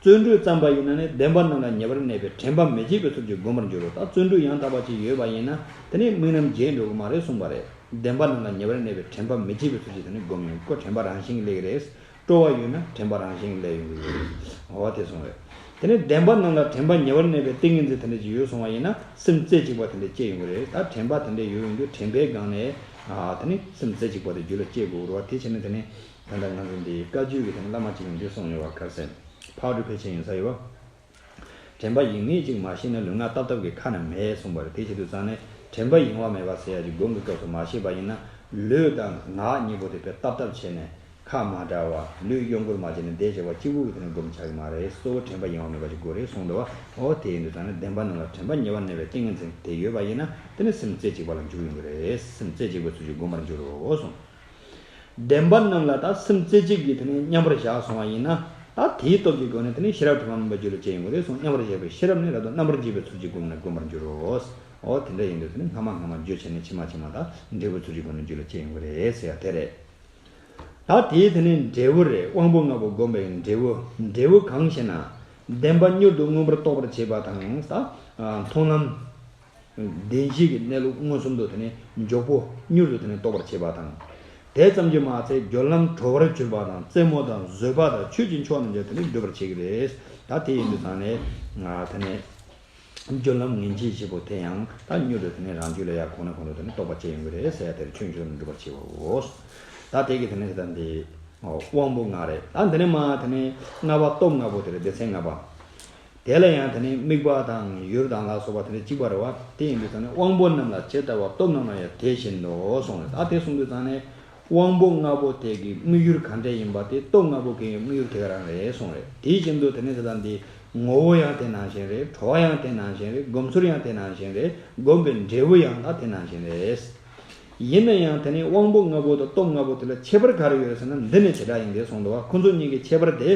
བརྩོན་འགྲུས་བརྩམས་པ་ཡིན་ན་ནི་བདེན་པ་རྣམས་ལ་ཉེ་བར་གནས་པའི་དྲན་པ་མི་བརྗེད་པའི་ཚུལ་གྱིས་བསྒོམ་པར་འགྱུར་རོ། ད་བརྩོན་འགྲུས་ཡང་དག་པ་ཅིག་ཡོད་པ་ཡིན་ན་དེ་ནི་དམིགས་རྣམ་བརྗེད་འགྲོ་གི་མ་རེད་གསུངས་པ་རེད། བདེན་པ་རྣམས་ལ་ཉེ་བར་གནས་པའི་དྲན་པ་མི་བརྗེད་པའི་ཚུལ་གྱིས་དེ་ནི་བསྒོམ་ཡོང་གི་ཁོ་དྲན་པ་རང་བཞིན་གྱིས་སླེབས་ཀྱི་རེད། སྤྲོ་བ་ཡོད་ན་དྲན་པ་རང་བཞིན་གྱིས་སླེབས་ཡོང་གི་ཡོད་རེད། འོ་དེ་གསུངས་རེད། དེ་ནི་བདེན་པ་རྣམས་ལ་དྲན་པ་ཉེ་བར་གནས་པའི་ཏིང་ངེ་འཛིན་དེ་འདྲ་ཅིག་ཡོད་སོང་བ་ཡིན་ན་སེམས་རྩེ་གཅིག་པ་དེ་འདྲ་སྐྱེ་ཡོང་གི་རེད། ད་དྲན་པ་དེ་འདྲ་ཡོད་ཡོང་དུས་དྲན་པའི་སྒང་ནས་ཨ་དེ་ནི་སེམས་རྩེ་གཅིག་པ་དེ་རྒྱུད་ལ་སྐྱེ་དགོས་རེད་བ། དེ་བྱས་ནས་དེ་ནི་ད་ལྟ་ང་ཚོ་འདི་བཀའ་བརྒྱུད་ཀྱི་དེ་ནི་བླ་མ་གཅིག་ནས་འདི་གསུངས་ཡོད་བ། ཁ་སེང་ཕག་གྲུ་ཕལ་ཆེར་ཡིན་ས་ཡོད་བ། དྲན་པ་ཡེངས་མེད་ཅིག་མ་ཤེས་ན་ལུས་ངག་རྟབ་རྟབ་ཀྱི་ཁ་ན་མེད་གསུངས་པ་རེད། དེ་བྱེད་དུས་ཙང་ནས་དྲན་པ་ཡེངས་པ་མེད་པ་ཟེར་ཡ་ཅིག་སྒོམ་གྱི་སྐབས་སུ་མ་ཤེས་པ་ཡིན་ན་ལུས་དང་ངག་གཉིས་པོ་དེ་དཔེ་རྟབ་རྟབ་བྱས་ནས་ཁ་མ་བྲལ་བ་ལུས་གཡོ་འགུལ་མ་བྱས་ནས་བསྡད་བྱས་པ་གཅིག་པུ་གི་དེ་ནས་སྒོམ་ཆགས་ཀྱི་མ་རེད། གཙོ་བོ་དྲན་པ་ཡེངས་པ་མེད་པ་ཅིག་དགོས་རེད་གསུངས་འདུག་བ། འོ་དེ་ཡིན་དུས་ཙང་ནས་བདེན་པ་རྣམས་ལ་དྲན་པ་ཉེ་བར་གནས་པའི་ཏིང་ངེ་འཛིན་དེ་ཡོད་པ་ཡིན་ན་དེ་ནི་སེམས་རྩེ་གཅིག་པ་ལ་འཇུག་ཡོང་གི་རེད། སེམས་རྩེ་གཅིག་པའི་ཚུལ་གྱིས་བསྒོམ་པར་འགྱུར་རོ་གསུངས། བདེན་པ་རྣམས་ལ་ད་སེམས་རྩེ་གཅིག་གིས་དེ་ནས་མཉམ་པར་བཞག་སོང་བ་ཡིན་ན་ད་དེའི་སྟོབས་ཀྱི་སྒོ་ནས་དེ་ནས་ཤེས་རབ་དྲི་མ་མེད་པ་རྒྱུད་ལ་སྐྱེ་ཡོང་གི་རེད་གསུངས། མཉམ་པར་བཞག་པའི་ཤེས་རབ་ནི་རབ་ཏུ་རྣམ་པར་འབྱེད་པའི་ཚུལ་གྱིས་བསྒོམས་ནས་བསྒོམ་པར་འགྱུར་རོ། འོ་དེ་འདྲ་ཡིན་དུས་དེ་ནི་སྔ་མ་སྔ་མ་རྒྱུད་ཆེ་ནས་ཕྱི་མ་ཕྱི་མ་ད་འབྲས་བུའི་ཚུལ་གྱི་སྒོ་ནས་རྒྱུད་ལ་སྐྱེ་ཡོང་གི་རེད་ཟེར་ཡ་དེ་རེད། ད་དེའི་དེ་ནི་འབྲས་བུ་རེད། དབང་པོ་ལྔ་པོ་བསྒོམས་པའི་འབྲས་བུ། འབྲས་བུ་གང་ཞེ་ན། བདེན་པ་མྱུར་དུ་མངོན་པར་རྟོགས་པར་བྱེད་པ་དང་ད་མཐོང་ལམ། བདེན་བཞི་གི་གནས་ལུགས་མངོན་སུམ་དུ་དེ་ནི་མགྱོགས་པོ་མྱུར་དུ་དེ་ནི་རྟོགས་པར་བྱེད་པ་དང་། དེ་ཙམ་གྱིས་མ་ཚད་སྦྱོར་ལམ་གྲོལ་བར་གྱུར་པ་དང་རྩེད་མོ་དང་བཟོད་པ་དང་ཆོས་ཀྱི་མཆོག་རྣམས་ཀྱང་དེ་ནི་འགྲུབ་པར་བྱེད་ཀྱི་རེད། ད་དེ་ཡིན་དུས་ཙང་ནས་ང་དེ་ནི་སྦྱོར་ལམ་ངེས་འབྱེད་བཞི་པོ་དེ་ཡང་ད་མྱུར་དུ་དེ་ནི་རང་རྒྱུད་ལ་ཡང་གོང་ནས་གོང་དུ་དེ་ནི་རྟོགས་པ་སྐྱེ་ཡོང་གི་རེད་ཟེར་ཡ་དེར་ཆོས་མཆོག་རྣམས་འགྲུབ་པར་བྱེད་པའོ། ད་དེ་གི་དེ་ནི་དེ་ད་འདི་དབང་པོ་ལྔ་རེད། ད་འདི་ནི་མ་དེ་ནི་ལྔ་པ་སྟོབས་ལྔ་པོ་དེ་རེད། སྡེ་ཚན་ལྔ་པ། དེ་ལ་ཡང་དེ་ནི་དམིགས་པ་དང་ཡུལ་དང་ལ་སོགས་པ་དེ་འདྲ་གཅིག་པ་རེད་བ། དེ་ཡིན་དུས་ཙང་ནས་དབང་པོ་རྣམས་ལ་ཇི་ལྟ་བ་སྟོབས་རྣམས་ལ་ཡང་དེ་བཞིན་དུ་གསུངས་རེད། ད་དེ་གསུངས་དུས་ཙང་ནས་དབང་པོ་ལྔ་པོ་དེ་གི་དམིགས་ཡུལ་ག་འདྲ་ཡིན་པ་དེ་སྟོབས་ལྔ་པོ་གི་དམིགས་ཡུལ་དེ་ག་རང་རེད་གསུངས་རེད། དེ་བཞིན་དུ་དེ་ནི་དེ་དང་དེ་ངོ་བོ་ཡང་དེ་ནང་བཞིན་རེད། གྲོལ་བ་ཡང་དེ་ནང་བཞིན་རེད། སྒོམ་ཚུལ་ཡང་དེ་ནང་བཞིན་རེད། སྒོམ་པའི་འབྲས་བུ་ཡང་ད་དེ་ནང་བཞིན་རེད། ཡིན་ན་ཡང་དེ་ནི་དབང་པོ་ལྔ་པོ་དང་སྟོབས་ལྔ་པོ་དེ་ལ་ཁྱད་པར་ག་རེ་ཡོད་རེད་ཟེར་ན་འདི་ནི་བྱེ་བྲག་ཡིན་ཏེ་གསུངས་འདུག་བ། ཁོ་ཚོ་གཉིས་ཀྱི་ཁྱད་པར་དེ།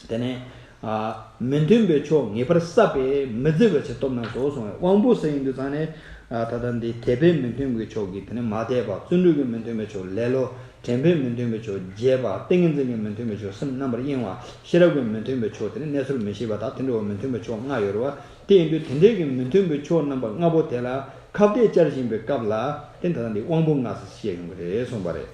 དེ་ནས། ཨ། མི་མཐུན་པའི་ཕྱོགས་ངེས་པར་བསལ་བས་མི་བརྫི་བའི་ཕྱིར་སྟོབས་རྣམས་སོ་གསུངས་པས། དབང་པོ་ཟེར་ཡིན་དུས་ཙང་ནས། ཨ། ད་ལྟ་འདི་དད་པའི་མི་མཐུན་པའི་ཕྱོགས་ཀྱི་དེ་ནས་མ་དད་པ། བརྩོན་འགྲུས་ཀྱི་མི་མཐུན་པའི་ཕྱོགས་ལེ་ལོ། དྲན་པའི་མི་མཐུན་པའི་ཕྱོགས་བརྗེད་པ། ཏིང་ངེ་འཛིན་གྱི་མི་མཐུན་པའི་ཕྱོགས་སེམས་རྣམ་པར་གཡེང་བ། ཤེས་རབ་ཀྱི་མི་མཐུན་པའི་ཕྱོགས་དེ་ནས་གནས་ཚུལ་མི་ཤེས་པ་དང་དེ་འདྲ་བའི་མི་མཐུན་པའི་ཕྱོགས་ལྔ་ཡོད་རེད་བ། དེ་ཡིན་དུས་དེ་འདྲའི་གི་མི་མཐུན་པའི་ཕྱོགས་རྣམ་པ་ལྔ་པོ་དེ་ལ་ཁ་གཏད་བཅར་བཞིན་པའི་སྐབས་ལ་དེ་ད་ལྟ་འདི་དབང་པོ་ལྔ་ཟེར་བཤད་ཡོང་གི་རེད་གསུངས་པ་རེད།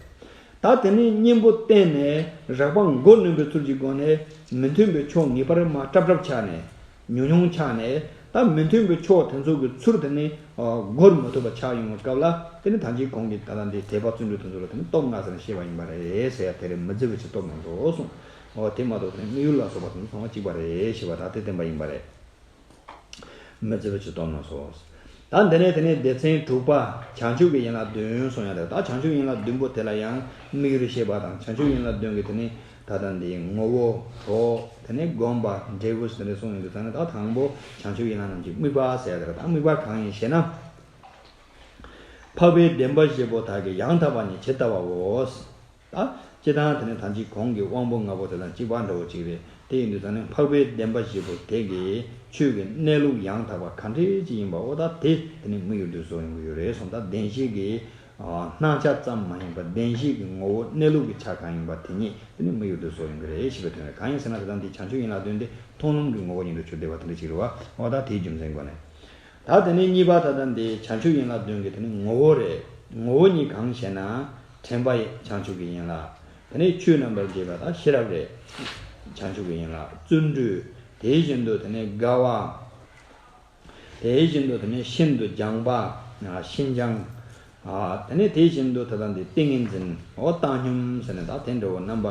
ད་དེ་ནས་གཉེན་པོ་བསྟེན་ནས་རགས་པ་མགོ་གནོན་པའི་ཚུལ་གྱི་སྒོ་ནས་མི་མཐུན་པའི་ཕྱོགས་ངེས་པར་མར་སྲབ་སྲབ་ཆགས་ནས་ཉུང་ཉུང་ཆགས་ནས། ད་མི་མཐུན་པའི་ཕྱོགས་དེ་ཚོ་གི་ཚུར་དེ་ནས་སྒོར་མི་ཐུབ་པ་ཆགས་ཡོང་བའི་སྐབས་ལ་དེ་ནི་ད་ཅིག་གོང་གི་ད་ལྟ་འདི་དད་པ་བརྩོན་འགྲུས་དེ་ཚོ་ལ་དེ་ནི་སྟོབས་ལྔ་ཟེར་ནས་བཤད་པ་ཡིན་པ་རེད་ཟེར་ཡ་དེ་རེད། མི་བརྫི་བའི་ཕྱིར་སྟོབས་རྣམས་སོ་གསུངས། འོ་དེ་མ་གཏོགས་དེ་ནི་དམིགས་ཡུལ་ལ་སོགས་པ་དེ་ཚོ་ཚང་མ་གཅིག་པ་རེད་ཞེས་པ་ད་དེ་བསྟན་པ་ཡིན་པ་རེད། མི་བརྫི་བའི་ཕྱིར་སྟོབས་རྣམས་སོ། ད་འདི་ནས་དེ་ནས་སྡེ་ཚན་དྲུག་པ། བྱང་ཆུབ་ཀྱི་ཡན་ལག་བདུན་གསུངས་ཡ་དེ། ད་བྱང་ཆུབ་ཡན་ལག་བདུན་པོ་དེ་ལ་ཡང་དམིགས་ཡུལ་བཤད་པ་དང་། བྱང་ཆུབ་ཡན་ལག་བདུན་གྱི་དེ་ནི་ད་ལྟ་འདི་ངོ་བོ། གྲོགས། དེ་ནས་སྒོམ་པ། འབྲས་བུ་ཟེར་ནས་གསུངས་ཡོང་དུས་ཙང་ནས། ད་དང་པོ་བྱང་ཆུབ་ཡན་ལག་རྣམས་ཀྱི་དམིགས་པ་ཟེར་ཡ་དེ་རེད། ད་དམིགས་པ་གང་ཡིན་ཞེ་ན། འཕགས་པའི་བདེན་པ་བཞི་པོ་དག་གི་ཡང་དག་པ་ནི་ཇི་ལྟ་བའོ། ད་སྤྱིར་བཏང་དེ་ནི་ད་ཅིག་གོང་གི་དབང་པོ་ལྔ་པོ་དེ་དང་གཅིག་པ་འདྲ་བོ་ཅིག་རེད། དེ་ཡིན་དུས་ད་ནི་འཕགས་པའི་བདེན་པ་བཞི་པོ་དེ་གི་ཆོས་ཀྱི་གནས་ལུགས་ཡང་དག་པ་ག་འདྲས་ཅིག་ཡིན་པ། འོ་ད་དེ་དེ་ནི་དམིགས་ཡུལ་དུ་བཟོ་ཡོང་གི་ཡོད་རེད་གསུངས། ད་བདེན་བཞི་གི་སྣང་ཆ་ཙམ་མ་ཡིན་པར་བདེན་བཞི་གི་ངོ་བོ་གནས་ལུགས་ཀྱི་ཆ་གང་ཡིན་པ་དེ་ཉིད་དེ་ནི་དམིགས་ཡུལ་དུ་བཟོ་ཡོང་གི་རེད་ཞེས་པའི་དོན་རེད། གང་ཡིན་ཟེར་ན་ད་ལྟ་འདི་བྱང་ཆུབ་ཡན་ལག་བདུན་དེ་མཐོང་ལམ་གྱི་ངོ་བོ་ཉིད་དུ་གྱུར་བསྡད་པ་དེ་འདྲ་ཅིག་རེད་བ། འོ་ད་དེའི་རྒྱུ་མཚན་སྒོ་ནས། ད་དེ་ནས་གཉིས་པ་ད་ལྟ་འདི་བྱང་ཆུབ་ཡན་ལག་བདུན་གྱི་དེ་ནི་ངོ་བོ་རེད། ངོ་བོ་ཉིད་གང་ཞེ་ན། དྲན་པ་ཡི་བྱང་ཆུབ་ཀྱི་ཡན་ལག་དེ་ནས་ཆོས་རྣམ་པར་འབྱེད་པ་དང་ཤེས་རབ་རེད། བྱང་ཆུབ་ཀྱི་ཡན་ལག་བརྩོན་འགྲུས། དེ་བཞིན་དུ་དེ་ནས་དགའ་བ། དེ་བཞིན་དུ་དེ་ནས་ཤིན་ཏུ་སྦྱངས་པ། ཤིན་སྦྱངས། དེ་ནས་དེ་བཞིན་དུ་ད་ལྟ་འདི་ཏིང་ངེ་འཛིན། འོ་བཏང་སྙོམས་ཟེར་ནས་ད་དེ་འདྲ་བོ་རྣམ་པ་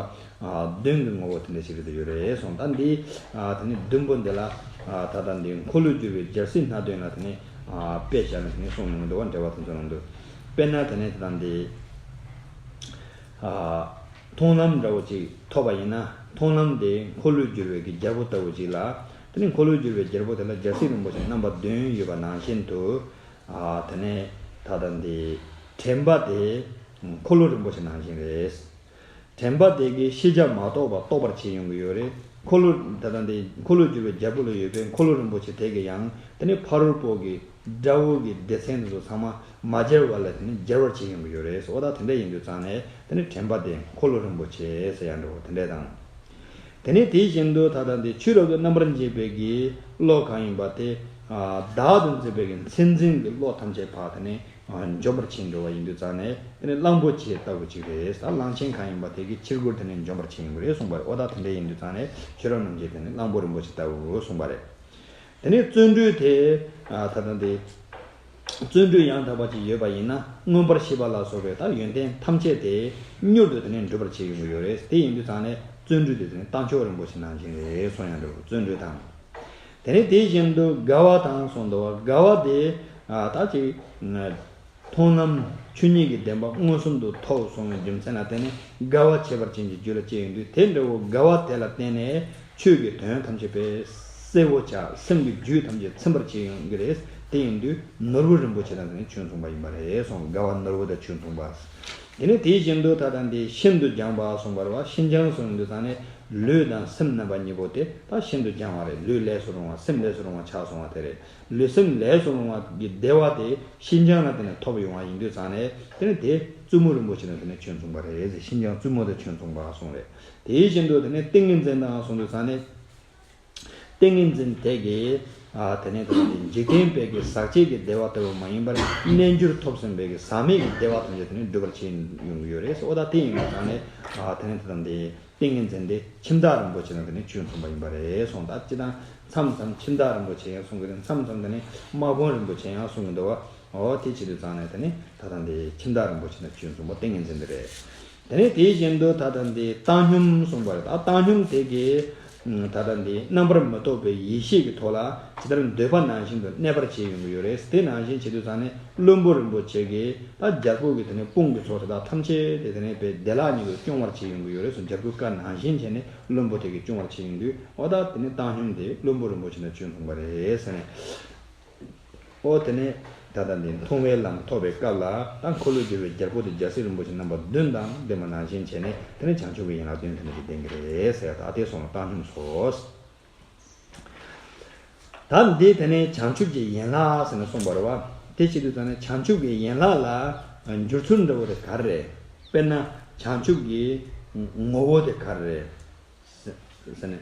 བདུན་གྱི་ངོ་བོ་དེ་འདྲ་ཞིག་རེད་ཡོད་རེད་གསུངས། ད་འདི་དེ་ནི་བདུན་པོ་འདི་ལ་ད་ལྟ་འདི་འཁོར་ལོས་སྒྱུར་བའི་རྒྱལ་སྲིད་སྣ་བདུན་ལ་དེ་ནི་དཔེ་བཞག་ནས་དེ་ནི་གསུངས་ཡོང་གི་འདུག་བ། འགྲེལ་པ་དེ་ཚོ་ནང་དུ། དཔེར་ན་དེ་ནི་ད་ལྟ་འདི་མཐོང་ལམ་འདྲ་བོ་ཅིག་ཐོབ་པ་ཡིན་ན། མཐོང་ལམ་དེ་འཁོར་ལོས་སྒྱུར་བའི་གི་རྒྱལ་པོ་ལྟ་བུ་ཅིག་ལ། དེ་ནི་འཁོར་ལོས་སྒྱུར་བའི་རྒྱལ་པོ་དེ་ལ་རྒྱལ་སྲིད་རིན་པོ་ཆེ་རྣམ་པ་བདུན་ཡོད་པ་ནང་བཞིན་དུ། ཨ། དེ་ནས་ད་ལྟ་འདི་ དྲན་པ་དེ་འཁོར་ལོ་རིན་པོ་ཆེ་ནང་བཞིན་རེད། དྲན་པ་དེ་གིས་ཤེས་བྱ་མ་རྟོགས་པ་རྟོགས་པར་བྱེད་ཡོང་གི་ཡོད་རེད། འཁོར་ལོ་ད་ལྟ་འདི་འཁོར་ལོས་སྒྱུར་བའི་རྒྱལ་པོ་ལ་ཡོད་པའི་འཁོར་ལོ་རིན་པོ་ཆེ་དེ་གིས་ཡང་དེ་ནི་ཕ་རོལ་པོ་གི་དགྲ་བོ་གི་སྡེ་ཚན་དེ་ཚོ་ཚང་མ་མ་སྦྱར་བ་ལ་དེ་ནི་སྦྱར་བར་བྱེད་ཡོང་གི་ཡོད་རེད། འོ་ད་དེ་འདྲ་ཡིན་དུས་ཙང་ནས་དེ་ནི་དྲན་པ་དེ་འཁོར་ལོ་རིན་པོ་ཆེ་ཟེར་ཡང་འགྲོ་དེ་འདྲ་དང་། དེ་ནས་དེ་བཞིན་དུ་ད་ལྟ་འདི་ཆོས་རབ་ཏུ་རྣམ་པར་འབྱེད་པའི་གི་བློ་གང་ཡིན་པ་དེ། བདག་ཏུ་འཛིན་པའི་གི་མཚན་འཛིན་གྱི་བློ་ཐམས་ཅད་ཕར་དེ་ནས་འཇོམས་པར་བྱེད་འགྲོ་བ་ཡིན་དུས་ཙང་ནས་དེ་ནས་གླང་པོ་ཆེ་ལྟ་བུ་ཅིག་རེད། ད་གླང་ཆེན་གང་ཡིན་པ་དེ་གི་ཕྱིར་རྒོལ་དེ་ནས་འཇོམས་པར་བྱེད་ཡོང་གི་རེད་གསུངས་པ་རེད། འོ་ད་དེ་འདྲ་ཡིན་དུས་ཙང་ནས་ཆོས་རབ་རྣམ་འབྱེད་དེ་ནས་གླང་པོ་རིན་པོ་ཆེ་ལྟ་བུ་གསུངས་པ་རེད། དེ་ནས་བརྩོན་འགྲུས་དེ་ད་ལྟ་འདི། བརྩོན་འགྲུས་ཡང་དག་པ་ཅིག་ཡོད་པ་ཡིན་ན་མངོན་པར་ཤེས་པ་ལ་སོགས་པའི་ད་ཡོན་ཏན་ཐམས་ཅད་དེ་མྱུར་དུ་དེ་ནས་འགྲུབ་པར་བྱེད་ཡོང་གི་ཡོད་རེད། དེ་ཡིན་དུས་ཙང་ནས་བརྩོན་འགྲུས་དེ་དེ་ནས་རྟ་མཆོག་རིན་པོ་ཆེ་ནང་བཞིན་རེད་གསུངས་ཡང་འགྲོ་བརྩོན་འགྲུས་དང་། དེ་ནས་དེ་བཞིན་དུ་དགའ་བ་དང་གསུངས་འདུག་བ། དགའ་བ་དེ་ད་ཅིག་མཐོང་ལམ་ཆོས་ཉིད་ཀྱི་བདེན་པ་མངོན་སུམ་དུ་ཐོབ་སོང་བའི་རྒྱུ་མཚན་ལ་བརྟེན་ནས་དགའ་བ་ཁྱད་པར་ཅན་གྱི་རྒྱུད་ལ་སྐྱེ་ཡོང་དུས་དེ་འདྲ་བོ་དགའ་བ་དེ་ལ་བརྟེན་ནས། ཆོས་ཀྱི་དོན་ཐམས་ཅད་པས་གསལ་བོ་ཆགས། སེམས་ཀྱི་རྒྱུད་ཐམས་ཅད་ཚིམ་པར་བྱེད་ཡོང་གི་རེད། དེ་ཡིན་དུས་ནོར་བུ་རིན་པོ་ཆེ་དང་དེ་ནས་ཆོས་མཚུངས་པ་ཡིན་པ་རེད་གསུངས། དགའ་བ་ནོར་བུ་དང་ཆོས་མཚུངས་པ། དེ་ནས་དེ་བཞིན་དུ་ད་ལྟ་འདི་ཤིན་ཏུ་སྦྱངས་པ་གསུངས་པ་རེད་བ། ཤིན་སྦྱངས་གསུངས་དུས་ཙང་ནས་ལུས་དང་སེམས་རྣམ་པ་གཉིས་པོ་དེ་ད་ཤིན་ཏུ་སྦྱངས་པ་རེད། ལུས་ལས་སུ་རུང་བ་སེམས་ལས་སུ་རུང་བ་ཆགས་སོང་བ་དེ་རེད། ལུས་སེམས་ལས་སུ་རུང་བ་གི་བདེ་བ་དེ་ཤིན་སྦྱངས་ལ་བརྟེན་ནས་ཐོབ་ཡོང་བ་ཡིན་དུས་ཙང་ནས་དེ་ནས་དེ་བཙུན་མོ་རིན་པོ་ཆེ་དང་དེ་ནས་ཆོས་མཚུངས་པ་རེད་ཟེར། ཤིན་སྦྱངས་བཙུན་མོ་དང་ཆོས་མཚུངས་པ་གསུངས་རེད། དེ་བཞིན་དུ་དེ་ནས་ཏིང་ངེ་འཛིན་དང་གསུངས་དུས་ཙང་ནས། ཏིང་ངེ་འཛིན་དེ་གིས་ཨ་དེ་ནས་དེ་ནས་འཇིག་རྟེན་པའི་གི་ཟག་བཅས་ཀྱི་བདེ་བ་ལྟ་བུ་མ་ཡིན་པར་རྣལ་འབྱོར་ཐོབ་ཟིན་པའི་གི་ཟག་མེད་ཀྱི་བདེ་བ་ཐམས་ཅད་དེ་ནས་སྒྲུབ་པར་བྱེད་ཡོང་གི་ཡོད་རེད། འོ་ད་དེ་ཡིན་པ་ཙང་ནས་ཨ་དེ་ནས་དེ་དང་དེ་ཏིང་ངེ་འཛིན་དེ་ཁྱིམ་བདག་རིན་པོ་ཆེ་དང་དེ་ནས་ཆོས་མཚུངས་པ་ཡིན་པ་རེད་གསུངས། ད་སྤྱིར་བཏང་མཚམས་མཚམས་ཁྱིམ་བདག་རིན་པོ་ཆེ་ཡང་གསུང་གི་རེད། མཚམས་མཚམས་དེ་ནས་དམག་དཔོན་རིན་པོ་ཆེ་ཡང་གསུང་གི་འདུག་བ། འོ་དེ་བྱེད་དུས་ཙང་ནས་དེ་ནས་ད་ལྟ་འདི་ཁྱིམ་བདག་རིན་པོ་ཆེ་དང་ཆོས་མཚུངས་པ་ཏིང་ངེ་འཛིན་དེ་རེད། དེ་ནས་དེ་བཞིན་དུ་ད་ལྟ་འདི་བཏང་སྙོམས་གསུངས་པ་རེད། ད་བཏང་སྙོམས་དེ་གིས་ད་ལྟ་འདི་རྣམ་པར་མི་རྟོག་པའི་ཡེ་ཤེས་ཀྱི་ཐོག་ལ་ཇི་ལྟར་འདོད་པ་ནང་བཞིན་དུ་གནས་པར་བྱེད་ཡོང་གི་ཡོད་རེད། དེ་ནང་བཞིན་བྱེད་དུས་ཙང་ནས་བློན་པོ་རིན་པོ་ཆེ་གིས་ད་རྒྱལ་པོ་གི་དེ་ནས་དཔུང་གི་ཚོགས་དེ་དག་ཐམས་ཅད་དེ་དེ་ནས་པའི་བདེ་བླག་ཉིད་དུ་སྐྱོང་བར་བྱེད་ཡོང་གི་ཡོད་རེད་གསུངས། རྒྱལ་པོའི་བཀའ་ནང་བཞིན་བྱས་ནས་བློན་པོ་དེ་གིས་སྐྱོང་བར་བྱེད་ཡོང་དུས་འོ་ད་དེ་ནས་བཏང་སྙོམས་དེ་བློན་པོ་རིན་པོ་ཆེ་དང་ཆོས་མཚུངས་པ་རེད་ཟེར་ནས། ཨོ་དེ་ནས་ད་ལྟ་འདི་མཐོང་བའི་ལམ་ཐོབ་པའི་སྐབས་ལ་ད་འཁོར་ལོས་སྒྱུར་བའི་རྒྱལ་པོ་དེ་རྒྱལ་སྲས་རིན་པོ་ཆེ་རྣམ་པ་བདུན་དང་ལྡན་པ་ནང་བཞིན་བྱས་ནས་དེ་ནས་བྱང་ཆུབ་ཀྱི་ཡན་ལག་བདུན་དེ་འདྲ་ཞིག་ལྡན་གྱི་རེད་ཟེར། ད་དེ་སོང་ལ་བཏང་སྙོམས་སོ། ད་འདི་དེ་ནས་བྱང་ཆུབ་ཀྱི་ཡན་ལག་ཟེར་ནས་གསུངས་པ་རེད་བ། དེ་བྱེད་དུས་ཙང་ནས་བྱང་ཆུབ་ཀྱི་ཡན་ལག་ལ་འགྱུར་ཚུལ་འདྲ་བོ་དེ་ག་རེ་རེད། དཔེར་ན་བྱང་ཆུབ་ཀྱི་ངོ་བོ་དེ་ག་རེ་རེད། ཟེར་ནས་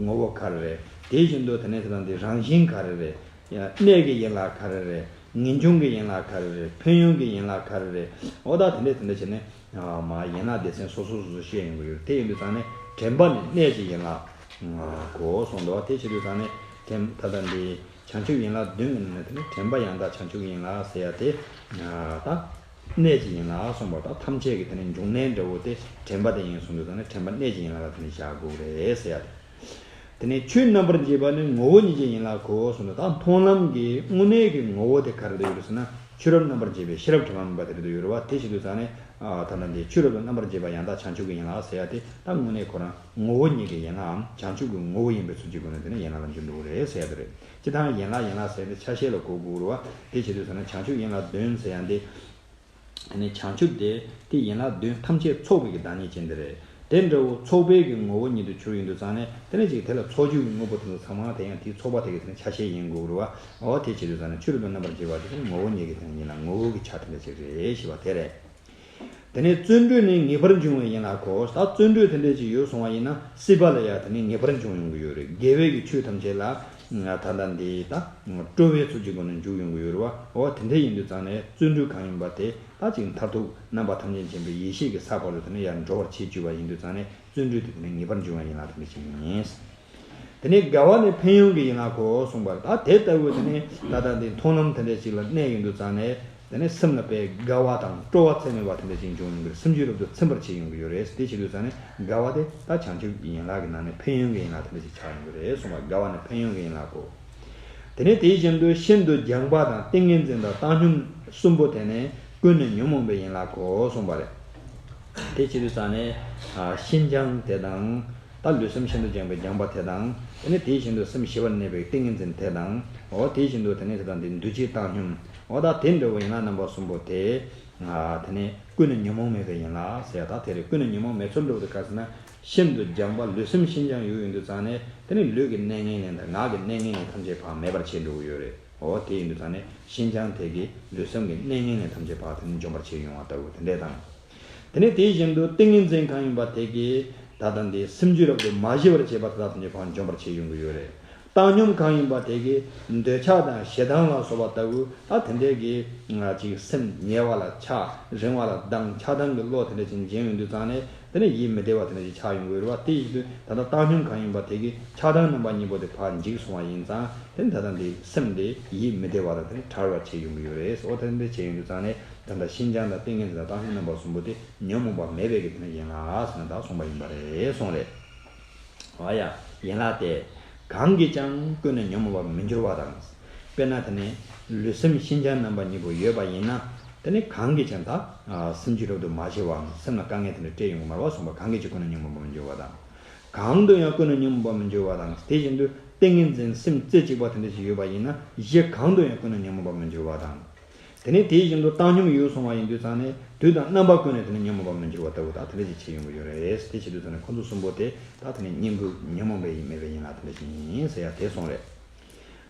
ངོ་བོ་ག་རེ་རེད། དེ་བཞིན་དུ་དེ་ནས་དེ་དང་དེ་རང་བཞིན་ག་རེ་རེད། གནས་ཀྱི་ཡན་ལག་ག་རེ་རེད། ངེས་འབྱུང་གི་ཡན་ལག་ག་རེ་རེད། ཕན་ཡོན་གྱི་ཡན་ལག་ག་རེ་རེད། འོ་ད་དེ་འདྲས་དེ་འདྲས་བྱས་ནས་མ་ཡན་ལག་སྡེ་ཚན་སོ་སོ་སོ་སོ་བཤད་ཡོང་གི་ཡོད། དེ་ཡིན་དུས་ཙང་ནས་དྲན་པ་ནི་གནས་ཀྱི་ཡན་ལག་གོ་གསུངས་འདུག་བ། དེ་བྱེད་དུས་ཙང་ནས་དྲན་ད་ལྟ་འདི་བྱང་ཆུབ་ཡན་ལག་བདུན་གྱི་ནང་ནས་དེ་ནས་དྲན་པ་ཡང་དག་བྱང་ཆུབ་ཀྱི་ཡན་ལག་ཟེར་ཡ་དེ་ད། གནས་ཀྱི་ཡན་ལག་གསུངས་པ་དང་ཐམས་ཅད་ཀྱི་དེ་ནས་འབྱུང་གནས་འདྲ་བོ་དེ་དྲན་པ་དེ་ཡིན་གསུངས་དུས་ཙང་ནས་དྲན་པ་གནས་ཀྱི་ཡན་ལག་ལ་དེ་ནས་བཞག་དགོས་རེད་ཟེར་ཡ་དེ། དེ་ནས་ཆོས་རྣམ་པར་འབྱེད་པ་ནི་ངོ་བོ་ཉིད་ཀྱི་ཡན་ལག་གོ་གསུངས་དུས་ད་མཐོང་ལམ་གྱི་དངོས་གནས་ཀྱི་ངོ་བོ་དེ་ག་རེ་དུ་ཡོད་རེད་ཟེར་ན་ཆོས་རབ་རྣམ་པར་འབྱེད་པའི་ཤེས་རབ་ཕྲ་མ་མིན་པ་དེ་རེ་དུ་ཡོད་རེད་བ། དེ་བྱེད་དུས་ཙང་ནས་ད་ལྟ་འདི་ཆོས་རབ་ཏུ་རྣམ་པར་འབྱེད་པ་ཡང་དག་བྱང་ཆུབ་ཀྱི་ཡན་ལག་ཟེར་ཡ་དེ་ད་དངོས་གནས་ཁོ་རང་ངོ་བོ་ཉིད་ཀྱི་ཡན་ལག་གམ་བྱང་ཆུབ་ཀྱི་ངོ་བོ་ཡིན་པའི་ཚུལ་གྱི་སྒོ་ནས་དེ་ནས་ཡན་ལག་ལ་འགྱུར་འགྲོ་གི་རེད་ཟེར་ཡ་དེ་རེད། སྤྱིར་བཏང་ཡན་ལག་ཡན་ལག་ཟེར་ཡ་དེ་ཆ་ཤས་ལ་གོ་དགོས་རེད་བ། དེ་བྱེད་དུས་ཙང་ནས་བྱང་ཆུབ་ཡན་ལག་བདུན་ཟེར་ཡ་འདི། དེ་ནས་བྱང་ཆུབ་དེ་དེ་ཡན་ལག་བདུན་ཐམས་ཅད་ཚོགས་པའི་གི་བདག་ཉིད་ཅན་དེ་རེད། དེ་འདྲ་བོ་ཚོགས་པའི་གི་ངོ་བོ་ཉིད་དུ་གྱུར་ཡོང་དུས་ཙང་ནས་དེ་ནས་ཅིག་དེ་ལ་ཚོགས་རྒྱུ་གི་དངོས་པོ་དེ་ཚོ་ཚང་མ་དེ་ཡང་དེའི་ཚོགས་པ་དེ་གི་དེ་ནས་ཆ་ཤས་ཡིན་དགོས་རེད་བ། འོ་དེ་བྱེད་དུས་ཙང་ནས་ཆོས་རབ་ཏུ་རྣམ་པར་འབྱེད་པ་དེ་ནི་ངོ་བོ་ཉིད་ཀྱི་དེ་ནས་ཡིན་ལ་ངོ་བོ་གི་ཆ་དེ་འདྲ་ཅིག་རེད་ཞེས་པ་དེ་རེད། དེ་ནས་བརྩོན་འགྲུས་ནི་ངེས་པར་འབྱུང་བའི་ཡན་ལག་གོ། ད་བརྩོན་འགྲུས་དེ་འདྲ་ཅིག་ཡོད་སོང་བ་ཡིན་ན་སྲིད་པ་ལ་ཡང་དེ་ནས་ངེས་པར་འབྱུང་ཡོང་གི་ཡོད་རེད། དགེ་བའི་གི་ཆོས་ཐམས་ཅད་ལ་ད་ལྟ་འདི་ད་སྤྲོ་བའི་ཚུལ་གྱི་སྒོ་ནས་འཇུག་ཡོང་གི་ཡོད་རེད་བ། འོ་དེ་འདྲ་ཡིན་དུས་ཙང་ནས་བརྩོན་འགྲུས་གང་ཡིན་པ་དེ་ད་ཅིག་མཐར་ཐུག་རྣམ་པ་ཐམས་ཅད་མཁྱེན་པའི་ཡེ་ཤེས་ཀྱི་ས་བར་དུ་དེ་ནས་ཡར་འགྲོ་བར་བྱེད་བཅུག་པ་ཡིན་དུས་ཙང་ནས་བརྩོན་འགྲུས་དེ་དེ་ནས་ངེས་པར་འབྱུང་བའི་ཡན་ལག་དེ་འདྲ་ཅིག་ཡིན། དེ་ནས་དགའ་བ་ནི་ཕན་ཡོན་གྱི་ཡན་ལག་གོ་གསུངས་པར་ད་དེ་ལྟ་བུའི་དེ་ནས་ད་ལྟ་འདི་མཐོང་ལམ་དེ་འདྲ་ཞིག་ལ་གནས་ཡོང་དུས་ཙང་ནས་དེ་ནས་སེམས་ལ་དཔེ་དགའ་བ་དང་སྤྲོ་བ་ཚད་མེད་པ་དེ་འདྲ་ཞིག་འབྱུང་ཡོང་གི་རེད། སེམས་རྒྱུད་རབ་ཏུ་ཚིམ་པར་བྱེད་ཡོང་གི་ཡོད་རེད། དེ་བྱེད་དུས་ཙང་ནས་དགའ་བ་དེ་ད་བྱང་ཆུབ་ཀྱི་ཡན་ལག་གི་ནང་ནས་ཕན་ཡོན་གྱི་ཡན་ལག་དེ་འདྲ་ཞིག་ཆགས་ཡོང་གི་རེད་གསུངས་པ། དགའ་བ་ནི་ཕན་ཡོན་གྱི་ཡན་ལག་གོ། དེ་ནས་དེ་བཞིན་དུ་ཤིན་ཏུ་སྦྱངས་པ་དང་ཏིང་ངེ་འཛིན་དང་བཏང་སྙོམས་གསུམ་པོ་དེ་ནི་ཀུན་ནས་ཉོན་མོངས་པའི་ཡན་ལག་གོ་གསུངས་པ་རེད། དེ་བྱེད་དུས་ཙང་ནས་ཤིན་སྦྱངས་དེ་དང་། ད་ལུས་སེམས་ཤིན་ཏུ་སྦྱངས་པའི་སྦྱངས་པ་དེ་དང་། དེ་ནས་དེ་བཞིན་དུ་སེམས་ཞི་བར་གནས་པའི་ཏིང་ངེ་འཛིན་དེ་དང་། འོ་དེ་བཞིན་དུ་དེ་ནས་དེ་དང་དེ་འདུ་བྱེད་བཏང་སྙོམས། འོ་ད་དེ་འདྲ་བོ་ཡན་ལག་རྣམ་པ་གསུམ་པོ་དེ། དེ་ནས་ཀུན་ནས་ཉོན་མོངས་མེད་པའི་ཡན་ལག་ཟེར་ཡ། ད་དེ་རེད། ཀུན་ནས་ཉོན་མོངས་མེད་ཚུལ་འགྲོ་བའི་སྐབས་སུ་ན། ཤིན་ཏུ་སྦྱངས་པ་ལུས་སེམས་ཤིན་སྦྱངས་ཡོད་ཡོང་དུས་ཙང་ནས། དེ་ནི་ལུས་ཀྱི་གནས་ངན་ལས་དང་ངག་གི་གནས་ངན་ལས་ཐམས་ཅད་ཕར་མེད་པར་བྱས་འགྲོ་གི་ཡོད་རེད། འོ་དེ་ཡིན་དུས་ཙང་ནས་ཤིན་སྦྱངས་དེ་གིས་ལུས་སེམས་ཀྱི་གནས་ངན་ལས་ཐམས་ཅད་ཕར་དེ་ནི་འཇོམས་པར་བྱས་ཡོང་བ་ལྟ་བུ་དེ་འདྲས་དང་། དེ་ནས་དེ་བཞིན་དུ་ཏིང་ངེ་འཛིན་གང་ཡིན་པ་དེ་གིས་ད་ལྟ་འདི་སེམས་རྒྱུད་རབ་ཏུ་མ་ཞི་བར་བྱེད་པ་དེ་དག་ཐམས་ཅད་ཕར་འཇོམས་པར་བྱས་ཡོང་གི་ཡོད་རེད། བཏང་སྙོམས་གང་ཡིན་པ་དེ་གིས་འདོད་ཆགས་དང་ཞེ་སྡང་ལ་སོགས་པ་ལྟ་བུ་ད་དེ་འདྲས་ཀྱི་ཅིག་སེམས་ཉེ་བ་ལ་ཆགས། རིང་བ་ལ་སྡང་། ཆགས་སྡང་གི་བློ་དེ་འདྲས་ཅིག་འབྱིན་ཡོང་དུས་ཙང་ནས། དེ་ནས་ཡིད་མི་བདེ་བ་དེ་འདྲ་ཞིག་ཆགས་ཡོང་གི་ཡོད་རེད་བ། དེ་ཡིན་དུས་ད་ལྟ་བཏང་སྙོམས་གང་ཡིན་པ་དེ་གིས་ཆགས་སྡང་རྣམ་པ་གཉིས་པོ་དེ་ཕར་འཇིག་སོང་བ་ཡིན་ཙང་། དེ་ནི་ད་ལྟ་འདི་སེམས་དེ་ཡིད་མི་བདེ་བ་དང་དེ་ནི་བྲལ་བར་བྱེད་ཡོང་གི་ཡོད་རེད། འོ་དེ་འདྲ་བྱེད་ཡོང་དུས་ཙང་ནས་ད་ལྟ་ཤིན་སྦྱངས་དང་ཏིང་ངེ་འཛིན་དང་བཏང་སྙོམས་རྣམ་པ་གསུམ་པོ་དེ་ཉོན་མོངས་པ་མེད་པའི་གི་དེ་ནི་ཡན་ལག་ཟེར་ན་ད་གསུངས་པ་ཡིན་པ་རེད་གསུངས་རེད། འོ་ཡ། ཡན་ལག་སྟེ། གང་གིས་ཀྱང་ཀུན་ནས་ཉོན་མོངས་པར་མི་འགྱུར་བ་དང་། དཔེར་ན་དེ་ནི་ལུས་སེམས་ཤིན་སྦྱངས་རྣམ་པ་གཉིས་པོ་ཡོད་པ་ཡིན་ན། དེ་ནི་གང་གིས་ཀྱང་ད་སེམས་རྒྱུད་རབ་ཏུ་མ་ཞི་བའམ་སེམས་ལ་དཀའ་ངལ་དེ་འདྲ་སྤྲད་ཡོང་གི་མ་རེད་བ། གསུངས་པ། གང་གིས་ཀྱང་ཀུན་ནས་ཉོན་མོངས་པར་མི་འགྱུར་བ་དང་། གང་དུ་ཡང་ཀུན་ནས་ཉོན་མོངས་པར་མི་འགྱུར་བ་དང་། དེ་བཞིན་དུ་ཏིང་ངེ་འཛིན་སེམས་རྩེ་གཅིག་པ་དེ་འདྲ་ཞིག་ཡོད་པ་ཡིན་ན། གཞི་གང་དུ་ཡང་ཀུན་ནས་ཉོན་མོངས་པར་མི་འགྱུར་བ་དང་། དེ་ནས་དེ་བཞིན་དུ་བཏང་སྙོམས་ཡོད་སོང་བ་ཡིན་དུས་ཙང་ནས་དུས་དང་རྣམ་པ་ཀུན་ནས་དེ་ནི་ཉོན་མོངས་པར་མི་འགྱུར་བ་ལྟ་བུ་དག་དེ་འདྲ་ཞིག་བྱེད་ཡོང་གི་ཡོད་རེད། དེ་བྱེད་དུས་ཙང་ནས་ཁོ་ཚོ་གསུམ་པོ་དེ་དག་དེ་ནི་གཉེན་པོ་ཉོན་མོངས་པའི་ཡིད་མེད་པའི་ཡན་ལག་དེ་འདྲ་ཞིག་ཡིན་ཟེར་ཡ་དེ་གསུངས་རེད།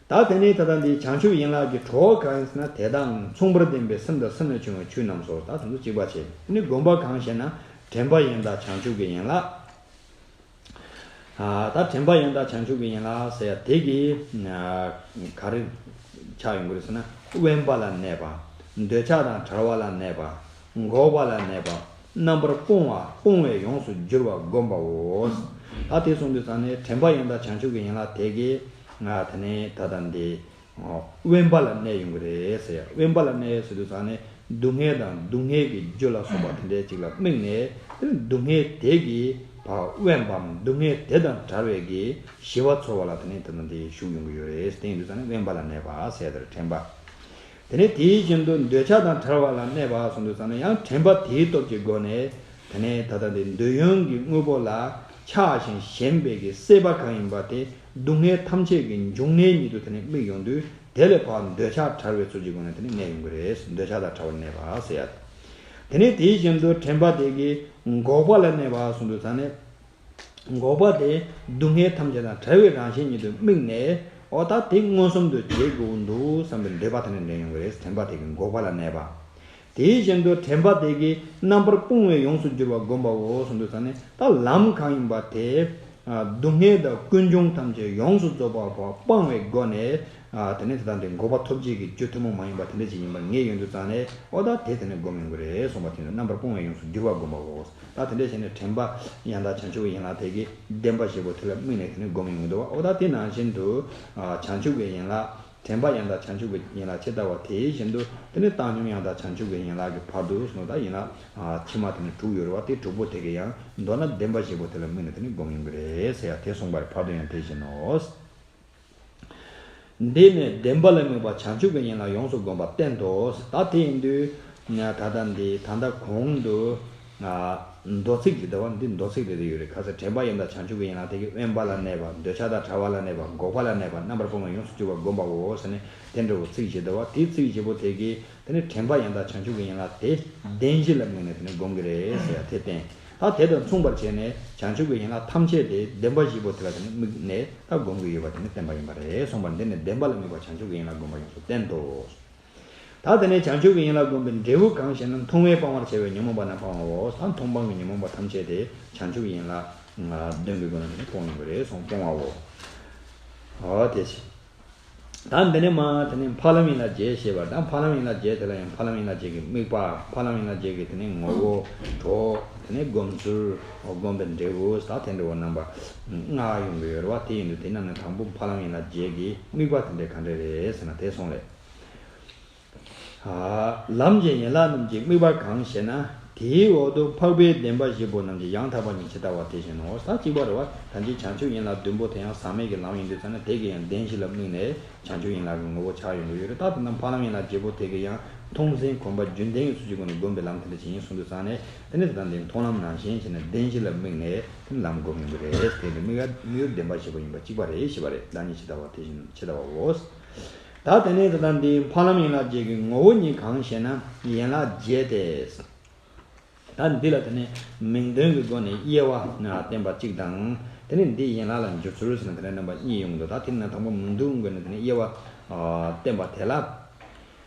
ད་དེ་ནས་ད་ལྟ་འདི་བྱང་ཆུབ་ཡན་ལག་གི་གྲོགས་གང་ཡིན་ཟེར་ན། དེ་དང་མཚུངས་པར་ལྡན་པའི་སེམས་དང་སེམས་ལས་བྱུང་བའི་ཆོས་རྣམས་སོ། ད་དེ་ཚོ་གཅིག་པ་བྱས། དེ་ནི་སྒོམ་པ་གང་ཞེ་ན། དྲན་པ་ཡང་དག་བྱང་ཆུབ་ཀྱི་ཡན་ལག་ད་དྲན་པ་ཡང་དག་བྱང་ཆུབ་ཀྱི་ཡན་ལག་ཟེར་ཡ་དེ་གིས་ག་རེ་ཆགས་ཡོང་གི་རེད་ཟེར་ན། དབེན་པ་ལ་གནས་པ། འདོད་ཆགས་དང་བྲལ་བ་ལ་གནས་པ། འགོག་པ་ལ་གནས་པ། རྣམ་པར་སྤོང་བ། སྤོང་བས་ཡོངས་སུ་གྱུར་པ་བསྒོམ་པའོ། ད་དེ་གསུངས་དུས་ཙང་ནས་དྲན་པ་ཡང་དག་བྱང་ཆུབ་ཀྱི་ཡན་ལག་དེ་གིས་དེ་ནས་ད་ལྟ་འདི། དབེན་པ་ལ་གནས་ཡོང་གི་རེད་ཟེར་ཡ། དབེན་པ་ལ་གནས་ཟེར་དུས་ཙང་ནས་སྡུག་བསྔལ་དང་སྡུག་བསྔལ་གྱི་རྒྱུ་ལ་སོགས་པ་དེ་འདྲའི་ཅིག་ལ་དམིགས་ནས། དེ་ནི་སྡུག་བསྔལ་དེ་གིས་ཕར་དབེན་པའམ་སྡུག་བསྔལ་དེ་དང་བྲལ་བའི་གི་ཞི་བ་ཚོར་བ་ལ་དེ་ནི་དེ་ནི་དེ་ཞུགས་ཡོང་གི་ཡོད་རེད། དེ་ཡིན་དུས་ཙང་ནས་དབེན་པ་ལ་གནས་པ་ཟེར་ཡ་དེ་རེད། དྲན་པ། དེ་ནས་དེ་བཞིན་དུ་འདོད་ཆགས་དང་བྲལ་བ་ལ་གནས་པ་གསུངས་དུས་ཙང་ནས་ཡང་དྲན་པ་དེའི་སྟོབས་ཀྱི་སྒོ་ནས། དེ་ནས་ད་ལྟ་འདི་འདོད་ཡོན་གྱི་དངོས་པོ་ལ་ཆགས་ཤིང་ཞེན་པའི་གི་སྲེད་པ་གང་ཡིན་པ་དེ། སྡུག་བསྔལ་ཐམས་ཅད་ཀྱི་འབྱུང་གནས་ཉིད་དུ་དེ་ནི་དམིགས་ཡོང་དུས། དེ་ལས་ཕར་འདོད་ཆགས་བྲལ་བའི་ཚུལ་གྱི་སྒོ་ནས་དེ་ནི་གནས་ཡོང་གི་རེད། འདོད་ཆགས་དང་བྲལ་བར་གནས་པ་ཟེར་ཡ། དེ་ནས་དེ་བཞིན་དུ་དྲན་པ་དེ་གིས་འགོག་པ་ལ་གནས་པ་གསུངས་དུས་ཙང་ནས། འགོག་པ་དེ་སྡུག་བསྔལ་ཐམས་ཅད་དང་བྲལ་བའི་རང་བཞིན་ཉིད་དུ་དམིགས་ནས། འོ་ད་དེ་མངོན་སུམ་དུ་བྱེད་དགོས་འདུག་བསམ་པའི་འདོད་པ་དེ་ནི་འདྲེན་ཡོང་གི་རེད། དྲན་པ་དེ་གིས་འགོག་པ་ལ་གནས་པ། དེ་བཞིན་དུ་དྲན་པ་དེ་གིས་རྣམ་པར་སྤོང་བས་ཡོངས་སུ་གྱུར་པ་བསྒོམ་པའོ་གསུངས་དུས་ཙང་ནས། ད་ལམ་གང་ཡིན་པ་དེ། སྡུག་བསྔལ་དང་ཀུན་འབྱུང་ཐམས་ཅད་ཡོངས་སུ་རྫོགས་པ་སྤངས་པའི་སྒོ་ནས། དེ་ནས་ད་ལྟ་འདི་འགོག་པ་ཐོབ་བྱེད་ཀྱི་རྒྱུ་ཐུན་མོང་མ་ཡིན་པ་དེ་འདྲ་ཅིག་ཡིན་པར་ངེས་ཡོང་དུས་ཙང་ནས། འོ་ད་དེ་དེ་ནས་བསྒོམ་ཡོང་གི་རེད་གསུངས་པ་དེ་ནི་རྣམ་པར་སྤོང་བས་ཡོངས་སུ་གྱུར་པ་བསྒོམ་པའོ། ད་དེ་འདྲ་བྱས་ནས་དྲན་པ་ཡང་དག་བྱང་ཆུབ་ཀྱི་ཡན་ལག་དེ་གིས་བདེན་པ་བཞི་པོ་དེ་ལ་དམིགས་ནས་དེ་ནི་བསྒོམ་ཡོང་གི་འདུག་བ། འོ་ད་དེ་ནང་བཞིན་དུ་བྱང་ཆུབ་ཀྱི་ཡན་ལག་དྲན་པ་ཡང་དག་བྱང་ཆུབ་ཀྱི་ཡན་ལག་ཇི་ལྟ་བ་དེ་བཞིན་དུ། དེ་ནས་བཏང་སྙོམས་ཡང་དག་བྱང་ཆུབ་ཀྱི་ཡན་ལག་གི་བར་དུ་སོང་། ད་ཡན་ལག་ཕྱི་མ་དེ་ནི་དྲུག་ཡོད་རེད་བ། དེ་དྲུག་པོ་དེ་གིས་ཡང་མདོར་ན་བདེན་པ་བཞི་པོ་དེ་ལ་དམིགས་ནས་དེ་ནི་བསྒོམ་ཡོང་གི་རེད་ཟེར་ཡ་དེ་གསུངས་པ་རེད། བར་དུ་ཡང་དེ་བཞིན་ནོ། འདི་ནི་བདེན་པ་ལ་དམིགས་པ་བྱང་ཆུབ་ཀྱི་ཡན་ལག་ཡོངས་སུ་བསྒོམས་པ་བསྟན་ཏོ། ད་དེ་ཡིན་དུས། ད་ལྟ་འདི་ད་ལྟ་གོང་དུ། མདོ་ཚིག་ཅིག་འདུག་བ། འདི་མདོ་ཚིག་རེ་རེ་ཡོད་རེད། ཁ་སང་དྲན་པ་ཡང་དག་བྱང་ཆུབ་ཀྱི་ཡན་ལག་དེ་གིས་དབེན་པ་ལ་གནས་པ། འདོད་ཆགས་དང་བྲལ་བ་ལ་གནས་པ། འགོག་པ་ལ་གནས་པ། རྣམ་པར་སྤོང་བས་ཡོངས་སུ་གྱུར་པ་བསྒོམ་པའོ་ཟེར་ནས་དེ་འདྲ་བོ་ཚིག་བཞི་འདུག་བ། དེ་ཚིག་བཞི་པོ་དེ་གིས་དེ་ནི་དྲན་པ་ཡང་དག་བྱང་ཆུབ་ཀྱི་ཡན་ལག་དེ་བདེན་བཞི་ལ་དམིགས་ནས་དེ་ནི་བསྒོམ་གྱི་རེད་ཟེར་ཡ་དེ་བསྟན། ད་དེ་དང་མཚུངས་པར་བྱས་ནས་བྱང་ཆུབ་ཀྱི་ཡན་ལག་ཐམས་ཅད་དེ་བདེན་པ་བཞི་པོ་དེ་ལ་དེ་ནི་དམིགས་ནས་ད་བསྒོམ་གྱི་ཡོད་པ་དེ་ནི་བསྟན་པ་ཡིན་པ་རེད་གསུངས་པ། འདི་ནི་བདེན་པ་ལ་དམིགས་པ་བྱང་ཆུབ་ཀྱི་ཡན་ལག་བསྒོམ་པ་ཡོངས་སུ་བསྟན་ཏོ། ད་དེ་ནས་བྱང་ཆུབ་ཀྱི་ཡན་ལག་བསྒོམ་པའི་འབྲས་བུ་གང་ཞེ་ན། མཐོང་བས་སྤང་བར་བྱ་བའི་ཉོན་མོངས་པ་རྣམས་སྤང་བའོ། ད་མཐོང་སྤང་གི་ཉོན་མོངས་པ་ཐམས་ཅད་དེ་བྱང་ཆུབ་ཀྱི་ཡན་ལག་བདུན་གྱི་སྒོ་ནས་ནི་སྤོང་ཡོང་གི་རེད་གསུངས། སྤོང་བའོ། འོ་དེ་བཞིན། ད་འདི་ནས་མ་དེ་ནས་འཕགས་ལམ་ཡན་ལག་བརྒྱད་ཞེས་པ། ད་འཕགས་ལམ་ཡན་ལག་བརྒྱད་དེ་ལ་ཡང་འཕགས་ལམ་ཡན་ལག་བརྒྱད་ཀྱི་དམིགས་པ། འཕགས་ལམ་ཡན་ལག་བརྒྱད་ཀྱི་དེ་ནས་ངོ་བོ། གྲོགས། དེ་ནས་བསྒོམ་ཚུལ། བསྒོམ་པའི་འབྲས་བུ་ད་དེ་འདྲ་བོ་རྣམ་པ་ལྔ་ཡོང་གི་ཡོད་རེད་བ། དེ་ཡིན་དུས་དེ་རྣམས་ནས་དང་པོ་འཕགས་ལམ་ཡན་ལག་བརྒྱད་ཀྱི་དམིགས་པ་དེ་འདྲ་ག་འདྲ་རེད་ཟེར་ན་དེ་གསུངས་རེད། ལམ་གྱི་ཡན་ལག་རྣམས་ཀྱི་དམིགས་པ་གང་ཞེ་ན། དེའི་འོག་ཏུ་འཕགས་པའི་བདེན་པ་བཞི་པོ་རྣམས་ཀྱི་ཡང་དག་པ་ཉིད་ཇི་ལྟ་བ་དེ་བཞིན་ནོ། ད་གཅིག་པ་རེད་བ། ད་ཅི་བྱང་ཆུབ་ཡན་ལག་བདུན་པོ་དེ་ཡང་ཟག་མེད་ཀྱི་ལམ་ཡིན་དུས་ཙང་ནས་དེ་གི་ཡང་བདེན་བཞི་ལ་དམིགས་ནས་བྱང་ཆུབ་ཡན་ལག་གི་ངོ་བོ་ཆགས་ཡོང་གི་ཡོད་རེད། ད་དེ་རྣམས་འཕགས་ལམ་ཡན་ལག་བརྒྱད་པོ་དེ་གི་ཡང་མཐོང་སེམས་གོམས་པ་རྒྱུན་ལྡན་གྱི་ཚུལ་གྱི་སྒོ་ནས་བསྒོམས་པའི་ལམ་དེ་འདྲ་ཅིག་ཡིན་གསུངས་དུས་ཙང་ནས། དེ་ནས་ད་ལྟ་འདི་མཐོང་ལམ་ནང་བཞིན་བྱས་ནས་བདེན་བཞི་ལ་དམིགས་ནས་དེ་ནས་ལམ་བསྒོམ་ཡོང་གི་རེད། དེ་ནི་དམིགས་ཡུལ་བདེན་པ་བཞི་པོ་ཡིན་པ་གཅིག་པ་རེད་ཞེས་པ་རེད། བདག་ཉིད་ཇི་ལྟ་བ་དེ་བཞིན་ཇི་ལྟ་བའོ། ད་དེ་ནས་ད་ལྟ་འདི་འཕགས་ལམ་ཡན་ལག་བརྒྱད་ཀྱི་ངོ་བོ་ཉིད་གང་ཞེ་ན། ཡན་ལག་བརྒྱད་དེ། ད་འདི་ལ་དེ་ནས་མིང་དོན་གྱི་སྒོ་ནས་དབྱེ་བ་བསྟན་པ་གཅིག་དང་། དེ་ནས་འདི་ཡན་ལག་ལ་འཇུག་ཚུལ་ཟེར་ནས་དེ་ནས་རྣམ་པ་གཉིས་ཡོང་གི་འདུག་ད་དེ་ནས་དང་པོ་མིང་དོན་སྒོ་ནས་དེ་ནས་དབྱེ་བ་བསྟན་པ་དེ་ལ།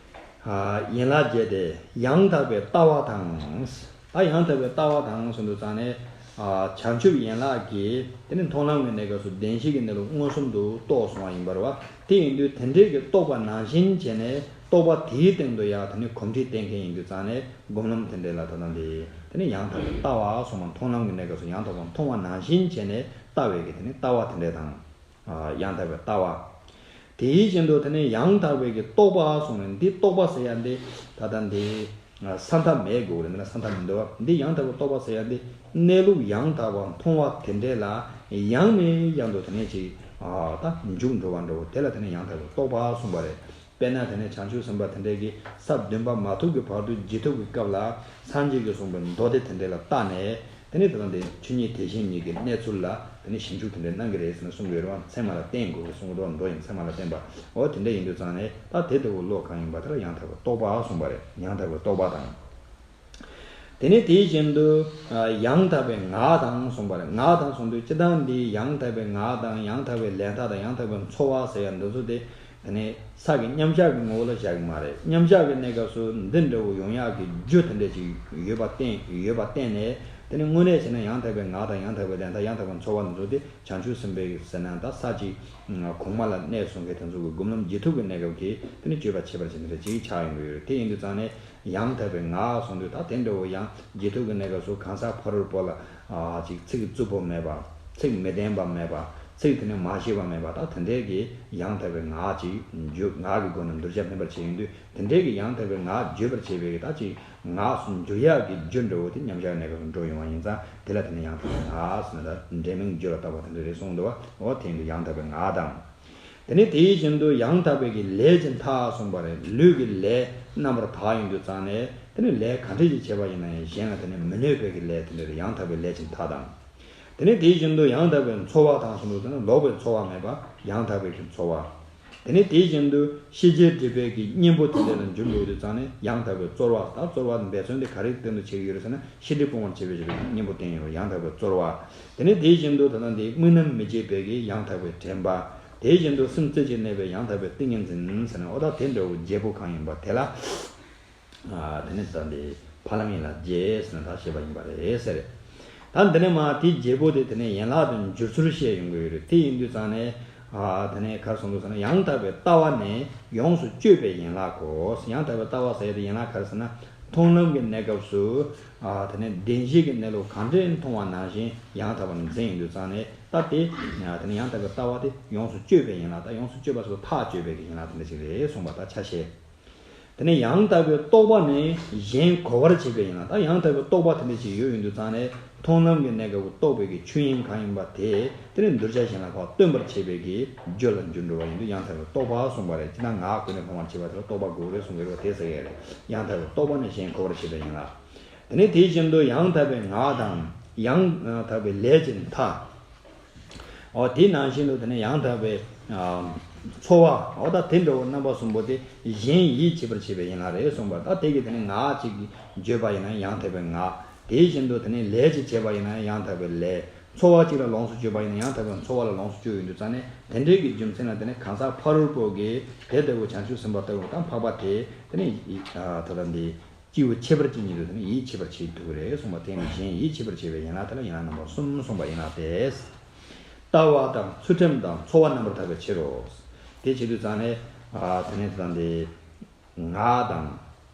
ཡན་ལག་བརྒྱད་དེ། ཡང་དག་པའི་ལྟ་བ་དང་། ད་ཡང་དག་པའི་ལྟ་བ་དང་ཟེར་དུས་ཙང་ནས། བྱང་ཆུབ་ཡན་ལག་གི་དེ་ནི་མཐོང་ལམ་གྱི་གནས་སྐབས་སུ་བདེན་བཞི་གི་གནས་ལུགས་མངོན་སུམ་དུ་རྟོགས་སོང་བ་ཡིན་པ་རེད་བ། དེ་ཡིན་དུས་དེ་འདྲའི་གི་རྟོགས་པ་ནང་བཞིན་བྱས་ནས་རྟོགས་པ་དེའི་སྟེང་དུ་ཡང་དེ་ནི་གོམས་འདྲིས་བསྟེན་མཁན་ཡིན་དུས་ཙང་ནས་སྒོམ་ལམ་དེ་འདྲའི་ལ་ད་ལྟ་འདི་དེ་ནི་ཡང་དག་པའི་ལྟ་བ་གསུངས་པ། མཐོང་ལམ་གྱི་གནས་སྐབས་སུ་ཡང་དག་པར་མཐོང་བ་ནང་བཞིན་བྱས་ནས་ལྟ་བའི་གི་དེ་ནི་ལྟ་བ་དེ་འདྲ་དང་། ཡང་དག་པའི་ལྟ་བ། དེའི་བཞིན་དུ་དེ་ནས་ཡང་དག་པའི་གི་རྟོག་པ་གསུངས་ནས། འདི་རྟོག་པ་ཟེར་ཡ་འདི་ད་ལྟ་འདི་ས་མཐའ་མེད་དགོས་རེད། འདི་ན་ས་མཐའ་མི་འདུག་བ། འདི་ཡང་དག་པའི་རྟོག་པ་ཟེར་ཡ་འདི་གནས་ལུགས་ཡང་དག་པ་མཐོང་བ་དེ་འདྲས་ལ་ཡང་ནས་ཡང་དུ་དེ་ནས་ཅིག་ད་འཇུག་འགྲོ་བ་འདྲ་བོ་དེ་ལ་དེ་ནས་ཡང་དག་པའི་རྟོག་པ་གསུངས་པ་རེད། དཔེར་ན་དེ་ནས་བྱང་ཆུབ་སེམས་དཔའ་དེ་འདྲས་ཀྱིས་ས་བདུན་པ་མ་ཐུག་གི་བར་དུ་འཇུག་ཐུབ་ཀྱི་སྐབས་ལ་སངས་རྒྱས་ཀྱིས་གསུངས་པའི་མདོ་སྡེ་དེ་འདྲས་ལ་བལྟས་ནས། དེ་ནས་ད་ལྟ་འདི་ཆོས་ཉིད་དེ་བཞིན་ཉིད་ཀྱི་གནས་ཚུལ་ལ་དེ་ནས་ཞིབ་འཇུག་དེ་འདྲའི་གནང་གི་རེད་ཟེར་ནས་གསུང་གི་ཡོད་རེད་བ། ཚད་མ་ལ་བརྟེན་དགོས་ཀྱི་གསུང་གི་འདུག་མདོ་ཡིན་ཚད་མ་ལ་བརྟེན་པ། འོ་དེ་འདྲ་ཡིན་དུས་ཙང་ནས་ད་དེ་ལྟ་བུ་བློ་གང་ཡིན་པ་དེ་ལ་ཡང་དག་པའི་རྟོག་པ་གསུངས་པ་རེད། ཡང་དག་པའི་རྟོག་པ་དང་། དེ་ནས་དེའི་བཞིན་དུ་ཡང་དག་པའི་ངག་དང་གསུངས་པ་རེད། ངག་དང་གསུངས་དུས་སྤྱིར་བཏང་འདི་ཡང་དག་པའི་ངག་དང་ཡང་དག་པའི་ལས་མཐའ་དང་ཡང་དག་པའི་ཚོར་བ་ཟེར་ཡ་འདི་ཚོ་དེ། དེ་ནས་ས་གི་མཉམ་གཞག་གི་ངོ་བོ་ལ་བཞག་གི་མ་རེད། མཉམ་གཞག་གི་གནས་སྐབས་སུ་འདི་འདྲ་བོ་ཡོང་ཡག་གི་རྒྱུ་དེ་འདྲ་ཅིག་ཡོད་པ་བརྟེན་ཡོད་པ་བརྟེན་ནས། དེ་ནི་དངོས་གནས་བྱས་ན་ཡང་དག་པའི་ངག་དང་ཡང་དག་པའི་ལས་མཐའ་ཡང་དག་པའི་ཚོར་བ་འདི་ཚོ་དེ་བྱང་ཆུབ་སེམས་དཔའི་ཟེར་ན་ད་ས་གཅིག་གོང་མ་ལ་གནས་སོང་མཁན་དེ་ཚོ་གི་སྒོམ་ལམ་རྗེས་ཐོབ་ཀྱི་གནས་སྐབས་ཀྱི་དེ་ནི་སྤྱོད་པ་ཁྱད་པར་ཅན་དེ་འདྲ་ཅིག་ཆགས་ཡོང་གི་ཡོད་རེད། དེ་ཡིན་དུས་ཙང་ནས་ཡང་དག་པའི་ངག་གསུང་དུས་ད་དེ་འདྲ་བོ་ཡང་རྗེས་ཐོབ་ཀྱི་གནས་སྐབས་སུ་གང་ཟག་ཕ་རོལ་པོ་ལ་ཅིག་ཚིག་རྩུབ་པོ་མེད་པ། ཚིག་མི་བདེན་པ་མེད་པ། ཚིག་དེ་ནི་མ་ཤེས་པ་མེད་པ། ད་དེ་འདྲའི་གི་ཡང་དག་པའི་ངག་ཅིག་བརྗོད། ངག་གི་སྒོ་ནས་གདུལ་བྱ་སྨིན་པར་བྱེད་ཡོང་དུས་དེ་འདྲའི་གི་ཡང་དག་པའི་ངག་བརྗོད་པར་བྱེད་པའི་གི་ད་ཅིག་ངག་སུ་འགྱུར་ཡག་གི་རྒྱུ་འདྲ་བོ་དེ་མཉམ་གཞག་གནས་སྐབས་སུ་འགྲོ་ཡོང་བ་ཡིན་ཙང་དེ་ལ་དེ་ནི་ཡང་དག་པའི་ངག་ཟེར་ན་ད་འབྲས་མིང་རྒྱུ་ལ་བཏགས་པ་དེ་འདྲ་རེད་གསུངས་འདུག་བ། འོ་དེ་ཡིན་དུས་ཡང་དག་པའི་ངག་དང་། དེ་ནས་དེའི་བཞིན་དུ་ཡང་དག་པའི་གི་ལས་ཀྱི་མཐའ་གསུངས་པ་རེད། ལུས་ཀྱི་ལས་རྣམ་པར་དག་ཡོང་དུས་ཙང་ནས་དེ་ནི་ལས་ག་འདྲ་ཞིག་བྱས་པ་ཡིན་ན་ཡང་གཞན་ལ་དེ་ནི་མི་གནོད་པའི་གི་ལས་དེ་འདྲ་རེད། ཡང་དག་པའི་ལས་ཀྱི་མཐའ་དང་། དེ་ནས་དེའི་བཞིན་དུ་ཡང་དག་པའི་ཚོར་བ་དང་གསུངས་དུས་ཙང་ནས་ལོག་པའི་ཚོར་བ་མེད་པ་ཡང་དག་པའི་གི་ཚོར་བ། དེ་ནས་དེའི་བཞིན་དུ་ཤེས་བྱའི་སྒྲིབ་པའི་གི་གཉེན་པོ་དེ་འདྲ་ལ་འཇུག་འགྲོ་དུས་ཙང་ནས་ཡང་དག་པའི་རྩོལ་བ། ད་རྩོལ་བ་འབད་བརྩོན་དེ་ག་རེ་སྟེང་དུ་བྱེད་ཀྱི་ཡོད་རེད་ཟེར་ན་ཤེས་སྒྲིབ་སྤོང་བར་བྱེད་པའི་གཉེན་པོ་བསྟེན་ཡོད་ཡང་དག་པའི་རྩོལ་བ། དེ་ནས་དེའི་བཞིན་དུ་ད་ལྟ་འདི་དམིགས་རྣམ་མི་བརྗེད་པའི་གི་ཡང་དག་པའི་དྲན་པ། དེའི་བཞིན་དུ་སེམས་རྩེ་གཅིག་གནས་པའི་ཡང་དག་པའི་ཏིང་ངེ་འཛིན་ཟེར་ན་འོ་ད་དེ་འདྲ་བོ་བརྒྱད་པོ་གང་ཡིན་པ་དེ་ལ། དེ་ནས་ད་འདི་འཕགས་ལམ་ཡན་ལག་བརྒྱད་ཟེར་ན་ད་བཤད་པ་ཡིན་པ་རེད་ཟེར། ད་འདི་ནས་མ་དེ་བརྒྱད་པོ་དེ་དེ་ནས་ཡན་ལག་ཏུ་འགྱུར་ཚུལ་བཤད་ཡོང་གི་ཡོད་རེད། དེ་ཡིན་དུས་ཙང་ནས་དེ་ནས་ག་རེ་གསུངས་འདུག་ཟེར་ན་ཡང་དག་པའི་ལྟ་བ་ནི་ཡོངས་སུ་གཅོད་པའི་ཡན་ལག་གོ། ཡང་དག་པའི་ལྟ་བ་ཟེར་ཡ་དེ་ཡན་ལག་ག་རེ་ཟེར་ན་མཐོང་ལམ་གྱི་གནས་སྐབས་སུ་དེ་ནས་བདེན་བཞི་གི་གནས་ལུགས་གང་འདྲས་མཐོང་བ་ནང་བཞིན་ཡང་དག་པར་འཛིན་ཡོང་དུས་ཙང་ནས་ད་དེ་དེ་ནས་ཡང་དག་པའི་ལྟ་བ་དེ་ཡོངས་སུ་གཅོད་པའི་ཡན་ལག་ད་ཡོངས་སུ་གཅོད་པ་ཟེར་བ་ཐག་གཅོད་པའི་གི་ཡན་ལག་དེ་འདྲ་ཞིག་རེད་གསུངས་པ་ད་ཆ་ཤས། དེ་ནས་ཡང་དག་པའི་རྟོག་པ་ནི་གཞན་གོ་བར་བྱེད་པའི་ཡན་ལག་ད་ཡང་དག་པའི་རྟོག་པ་དེ་འདྲ་ཞིག་ཡོད་ཡོང་དུས་ཙང་ནས་མཐོང་ལམ་གྱི་གནས་སྐབས་ཀྱི་རྟོགས་པའི་གི་ཆོས་དབྱིངས་གང་ཡིན་པ་དེ་དེ་ནས་གདུལ་བྱ་གཞན་ལ་ཕར་སྟོན་པར་བྱེད་པའི་གི་རྒྱུ་ལ་འགྱུར་འགྲོ་བ་ཡིན་དུས་ཡང་དག་པའི་རྟོག་པ་གསུངས་པ་རེད། ཅི་ན་ངག་གོས་ནས་སྤང་བར་བྱེད་པ་དེ་ལ་རྟོག་པ་དགོས་རེད་གསུངས་ཡོད་རེད་བ། དེ་ཟེར་ཡ་རེད། ཡང་དག་པའི་རྟོག་པ་ནི་གཞན་གོ་བར་བྱེད་པའི་ཡན་ལག་དེ་ནས་དེ་བཞིན་དུ་ཡང་དག་པའི་ངག་དང་ཡང་དག་པའི་ལས་ཀྱི་མཐའ། འོ་དེ་ནང་བཞིན་དུ་དེ་ནས་ཡང་དག་པའི་ཚོར་བ། འོ་ད་དེ་འདྲ་བོ་རྣམ་པ་གསུམ་པོ་དེ་གཞན་ཡིད་ཆེས་པར་བྱེད་པའི་ཡན་ལག་རེད་གསུངས་པ། ད་དེ་གི་དེ་ནས་ངག་གཅིག་གིས་བརྗོད་པ་ཡིན་ན་ཡང་དག་པའི་ངག་དེ་བཞིན་དུ་དེ་ནས་ལས་གཅིག་བྱས་པ་ཡིན་ན་ཡང་དག་པའི་ལས། ཚོར་བ་གཅིག་ལ་ལོངས་སུ་སྤྱོད་པ་ཡིན་ན་ཡང་དག་པའི་ཚོར་བ་ལ་ལོངས་སུ་སྤྱོད་ཡོང་དུས་ཙང་ནས་དེ་འདྲའི་གི་རྒྱུ་མཚན་ལ་དེ་ནས་གང་ཟག་ཕ་རོལ་པོ་གིས་དེ་ལྟ་བུ་བྱང་ཆུབ་སེམས་དཔའ་ལྟ་བུ་དང་འཕགས་པ་དེ་དེ་ནས་ད་ལྟ་འདི། སྐྱེས་བུ་ཁྱད་པར་ཅན་ཉིད་དུ་དེ་ནི་ཡིད་ཆེས་པར་བྱེད་ཐུབ་ཀྱི་རེད་གསུངས་པ། དེ་ནི་གཞན་ཡིད་ཆེས་པར་བྱེད་པའི་ཡན་ལག་དེ་ལ་ཡན་ལག་རྣམ་པ་གསུམ་གསུངས་པ་ཡན་ལག་སྟེ། ལྟ་བ་དང་ཚུལ་ཁྲིམས་དང་ཚོར་བ་རྣམ་པར་དག་པའི་ཕྱིར་རོ། དེ་བྱེད་དུས་ཙང་ནས་དེ་ནས་དེ་དང་དེ་ངག་དང་།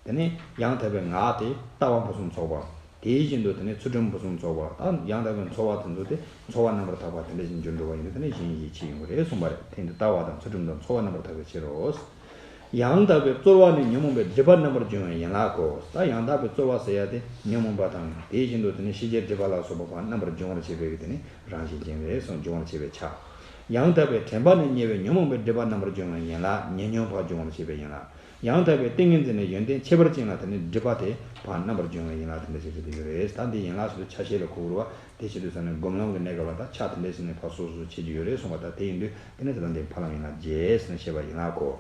དེ་ནས་ཡང་དག་པའི་ངག་དེ་ལྟ་བ་ཕུན་སུམ་ཚོགས་པ། དེ་བཞིན་དུ་དེ་ནས་ཚུལ་ཁྲིམས་ཕུན་སུམ་ཚོགས་པ་དང་ཡང་དག་པའི་ཚོར་བ་དེ་ཚོ་དེ་ཚོར་བ་རྣམ་པར་དག་པ་དེ་འདྲ་ཞིག་འགྱུར་འགྲོ་བ་ཡིན་དུས་དེ་ནས་གཞན་ཡིད་ཆེས་ཡོང་གི་རེད་གསུངས་པ་རེད། དེ་ཡིན་དུས་ལྟ་བ་དང་ཚུལ་ཁྲིམས་དང་ཚོར་བ་རྣམ་པར་དག་པའི་ཕྱིར་རོ། ཡང་དག་པའི་རྩོལ་བ་ནི་ཉོན་མོངས་པའི་སྒྲིབ་པ་རྣམ་པར་སྦྱོང་བའི་ཡན་ལག་གོ། ད་ཡང་དག་པའི་རྩོལ་བ་ཟེར་ཡ་དེ་ཉོན་མོངས་པ་དང་དེ་བཞིན་དུ་དེ་ནི་ཤེས་བྱའི་སྒྲིབ་པ་ལ་སོགས་པ་ཕར་རྣམ་པར་སྦྱོང་བར་བྱེད་པའི་གི་དེ་ནི་རང་བཞིན་ཅན་རེད་གསུངས། སྦྱོང་བར་བྱེད་པའི་ཆ། ཡང་དག་པའི་དྲན་པ་ནི་ཉེ་བའི་ཉོན་མོངས་པའི་སྒྲིབ་པ་རྣམ་པར་སྦྱོང་བའི་ཡན་ལག་ཉེ་ཉོན་ཕར་སྦྱོང་བར་བྱེད་པའི་ཡན་ལག་ཡང་དག་པའི་ཏིང་ངེ་འཛིན་ནི་ཡོན་ཏན་ཁྱད་པར་ཅན་ལ་དེ་ནི་སྒྲིབ་པ་དེ་ཕར་རྣམ་པར་སྦྱོང་བའི་ཡན་ལག་དེ་འདྲ་ཞིག་དེ་ཡོད་རེད། ད་འདི་ཡན་ལག་ཟེར་དུས་ཆ་ཤས་ལ་གོ་དགོས་རེད་བ། དེ་བྱེད་དུས་ཙང་ནས་སྒོམ་ལམ་གྱི་གནས་སྐབས་ལ་ད་ཆ་དེ་འདྲ་ཞིག་ནས་ཕར་སོ་སོ་བྱེད་རྒྱུ་ཡོད་རེད་གསུངས་པ། ད་དེ་ཡིན་དུས་དེ་ནི་དེ་དང་དེ་འཕགས་ལམ་ཡན་ལག་བརྒྱད་ཟེར་ནས་བཤད་པ་ཡན་ལག་གོ།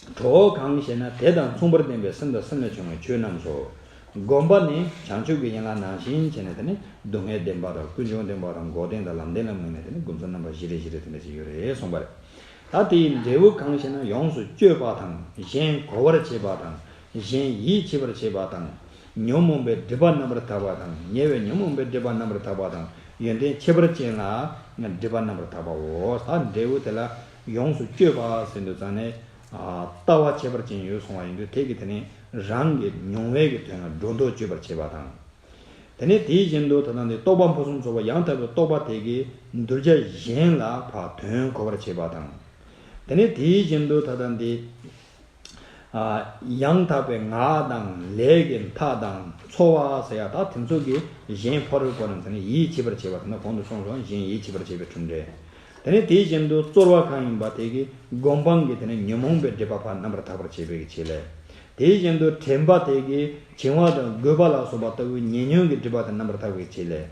གྲོགས་གང་ཞེ་ན། དེ་དང་མཚུངས་པར་ལྡན་པའི་སེམས་དང་སེམས་ལས་བྱུང་བའི་ཆོས་རྣམས་སོ། སྒོམ་པ་ནི་བྱང་ཆུབ་ཀྱི་ཡན་ལག་ནང་བཞིན་བྱས་ནས་དེ་ནི་སྡུག་བསྔལ་བདེན་པ་དང་ཀུན་འབྱུང་བདེན་པ་དང་འགོག་བདེན་དང་ལམ་བདེན་ལ་དམིགས་ནས་དེ་ནི་སྒོམ་ཚུལ་རྣམ་པ་བཞི་རེ་བཞི་རེ་དེ་འདྲ་ཞིག་ཡོད་རེད་གསུངས་པ་རེད། ད་དེའི་འབྲས་བུ་གང་ཞེ་ན། ཡོངས་སུ་གཅོད་པ་དང་། གཞན་གོ་བར་བྱེད་པ་དང་། གཞན་ཡིད་ཆེས་པར་བྱེད་པ་དང་། ཉོན་མོངས་པའི་སྒྲིབ་པ་རྣམ་པར་དག་པ་དང་། ཉེ་བའི་ཉོན་མོངས་པའི་སྒྲིབ་པ་རྣམ་པར་དག་པ་དང་། ཡོན་ཏན་ཁྱད་པར་ཅན་ལ་སྒྲིབ་པ་རྣམ་པར་དག་པའོ། ད་འབྲས་བུ་དེ་ལ་ཡོངས་སུ་གཅོད་པ་ཟེར་དུས་ཙང་ནས། ལྟ་བ་ཁྱད་པར་ཅན་ཡོད་གསུངས་པ་ཡིན་དུས། དེ་གིས་དེ་ནི་རང་གི་མྱོང་བའི་གི་དོན་ལ་སྒྲོ་འདོགས་གཅོད་པར་བྱེད་པ་དང་། དེ་ནས་དེའི་གཞན་དུ་ད་ལྟ་འདི་རྟོག་པ་ཕུན་སུམ་ཚོགས་པ་ཡང་དག་པའི་རྟོག་པ་དེ་གིས་གདུལ་བྱ་གཞན་ལ་ཕར་དོན་གོ་བར་བྱེད་པ་དང་། དེ་ནས་དེའི་གཞན་དུ་ད་ལྟ་འདི་ཡང་དག་པའི་ངག་དང་ལས་ཀྱི་མཐའ་དང་འཚོ་བ་ཟེར་ཡ། ད་དེ་ཚོ་གིས་གཞན་ཕ་རོལ་པོ་རྣམས་དེ་ནི་ཡིད་ཆེས་པར་བྱེད་པ་དེ་ནི་གོང་དུ་སོང་སོང་། གཞན་ཡིད་ཆེས་པར་བྱེད་པའི་གྲུབ་འབྲས། དེ་ནས་དེའི་གཞན་དུ་རྩོལ་བ་གང་ཡིན་པ་དེ་གིས་སྒོམ་སྤང་གི་དེ་ནི་ཉོན་མོངས་པའི་སྒྲིབ་པ་ཕར་རྣམ་པར་དག་པར་བྱེད་པའི་གི་ཆེད་ལས། དེའི་གཞན་དུ་དྲན་པ་དེ་གིས་བྱིང་བ་དང་རྒོད་པ་ལ་སོགས་པ་ལྟ་བུའི་ཉེ་ཉོན་གྱི་སྒྲིབ་པ་དེ་རྣམ་པར་དག་པའི་ཆེད་ལས།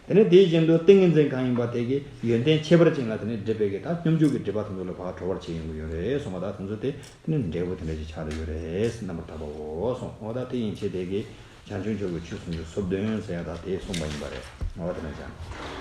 དེ་ནས་དེའི་གཞན་དུ་ཏིང་ངེ་འཛིན་གང་ཡིན་པ་དེ་གིས་ཡོན་ཏན་ཁྱད་པར་ཅན་ལ་དེ་ནི་སྒྲིབ་པའི་གི་ད་སྙོམས་འཇུག་གི་སྒྲིབ་པ་དེ་ཚོ་ལ་ཕར་གྲོལ་བར་བྱེད་ཡོང་གི་ཡོད་རེད་གསུངས་པ། ད་དེ་ཚོ་དེ་དེ་ནི་འབྲས་བུ་དེ་འདྲ་ཞིག་ཆགས་ཀྱི་ཡོད་རེད། རྣམ་པར་དག་པའོ་གསུངས། འོ་ད་དེ་ཡན་ཆད་དེ་གིས་བྱང་ཆུབ་མཆོག་གི་ཆོས་སུམ་ཅུ་སོ་བདུན་ཟེར་ཡ་ད་དེ་གསུངས་པ་ཡིན་པ་རེད། འོ་དེ་འདྲ་ཅན།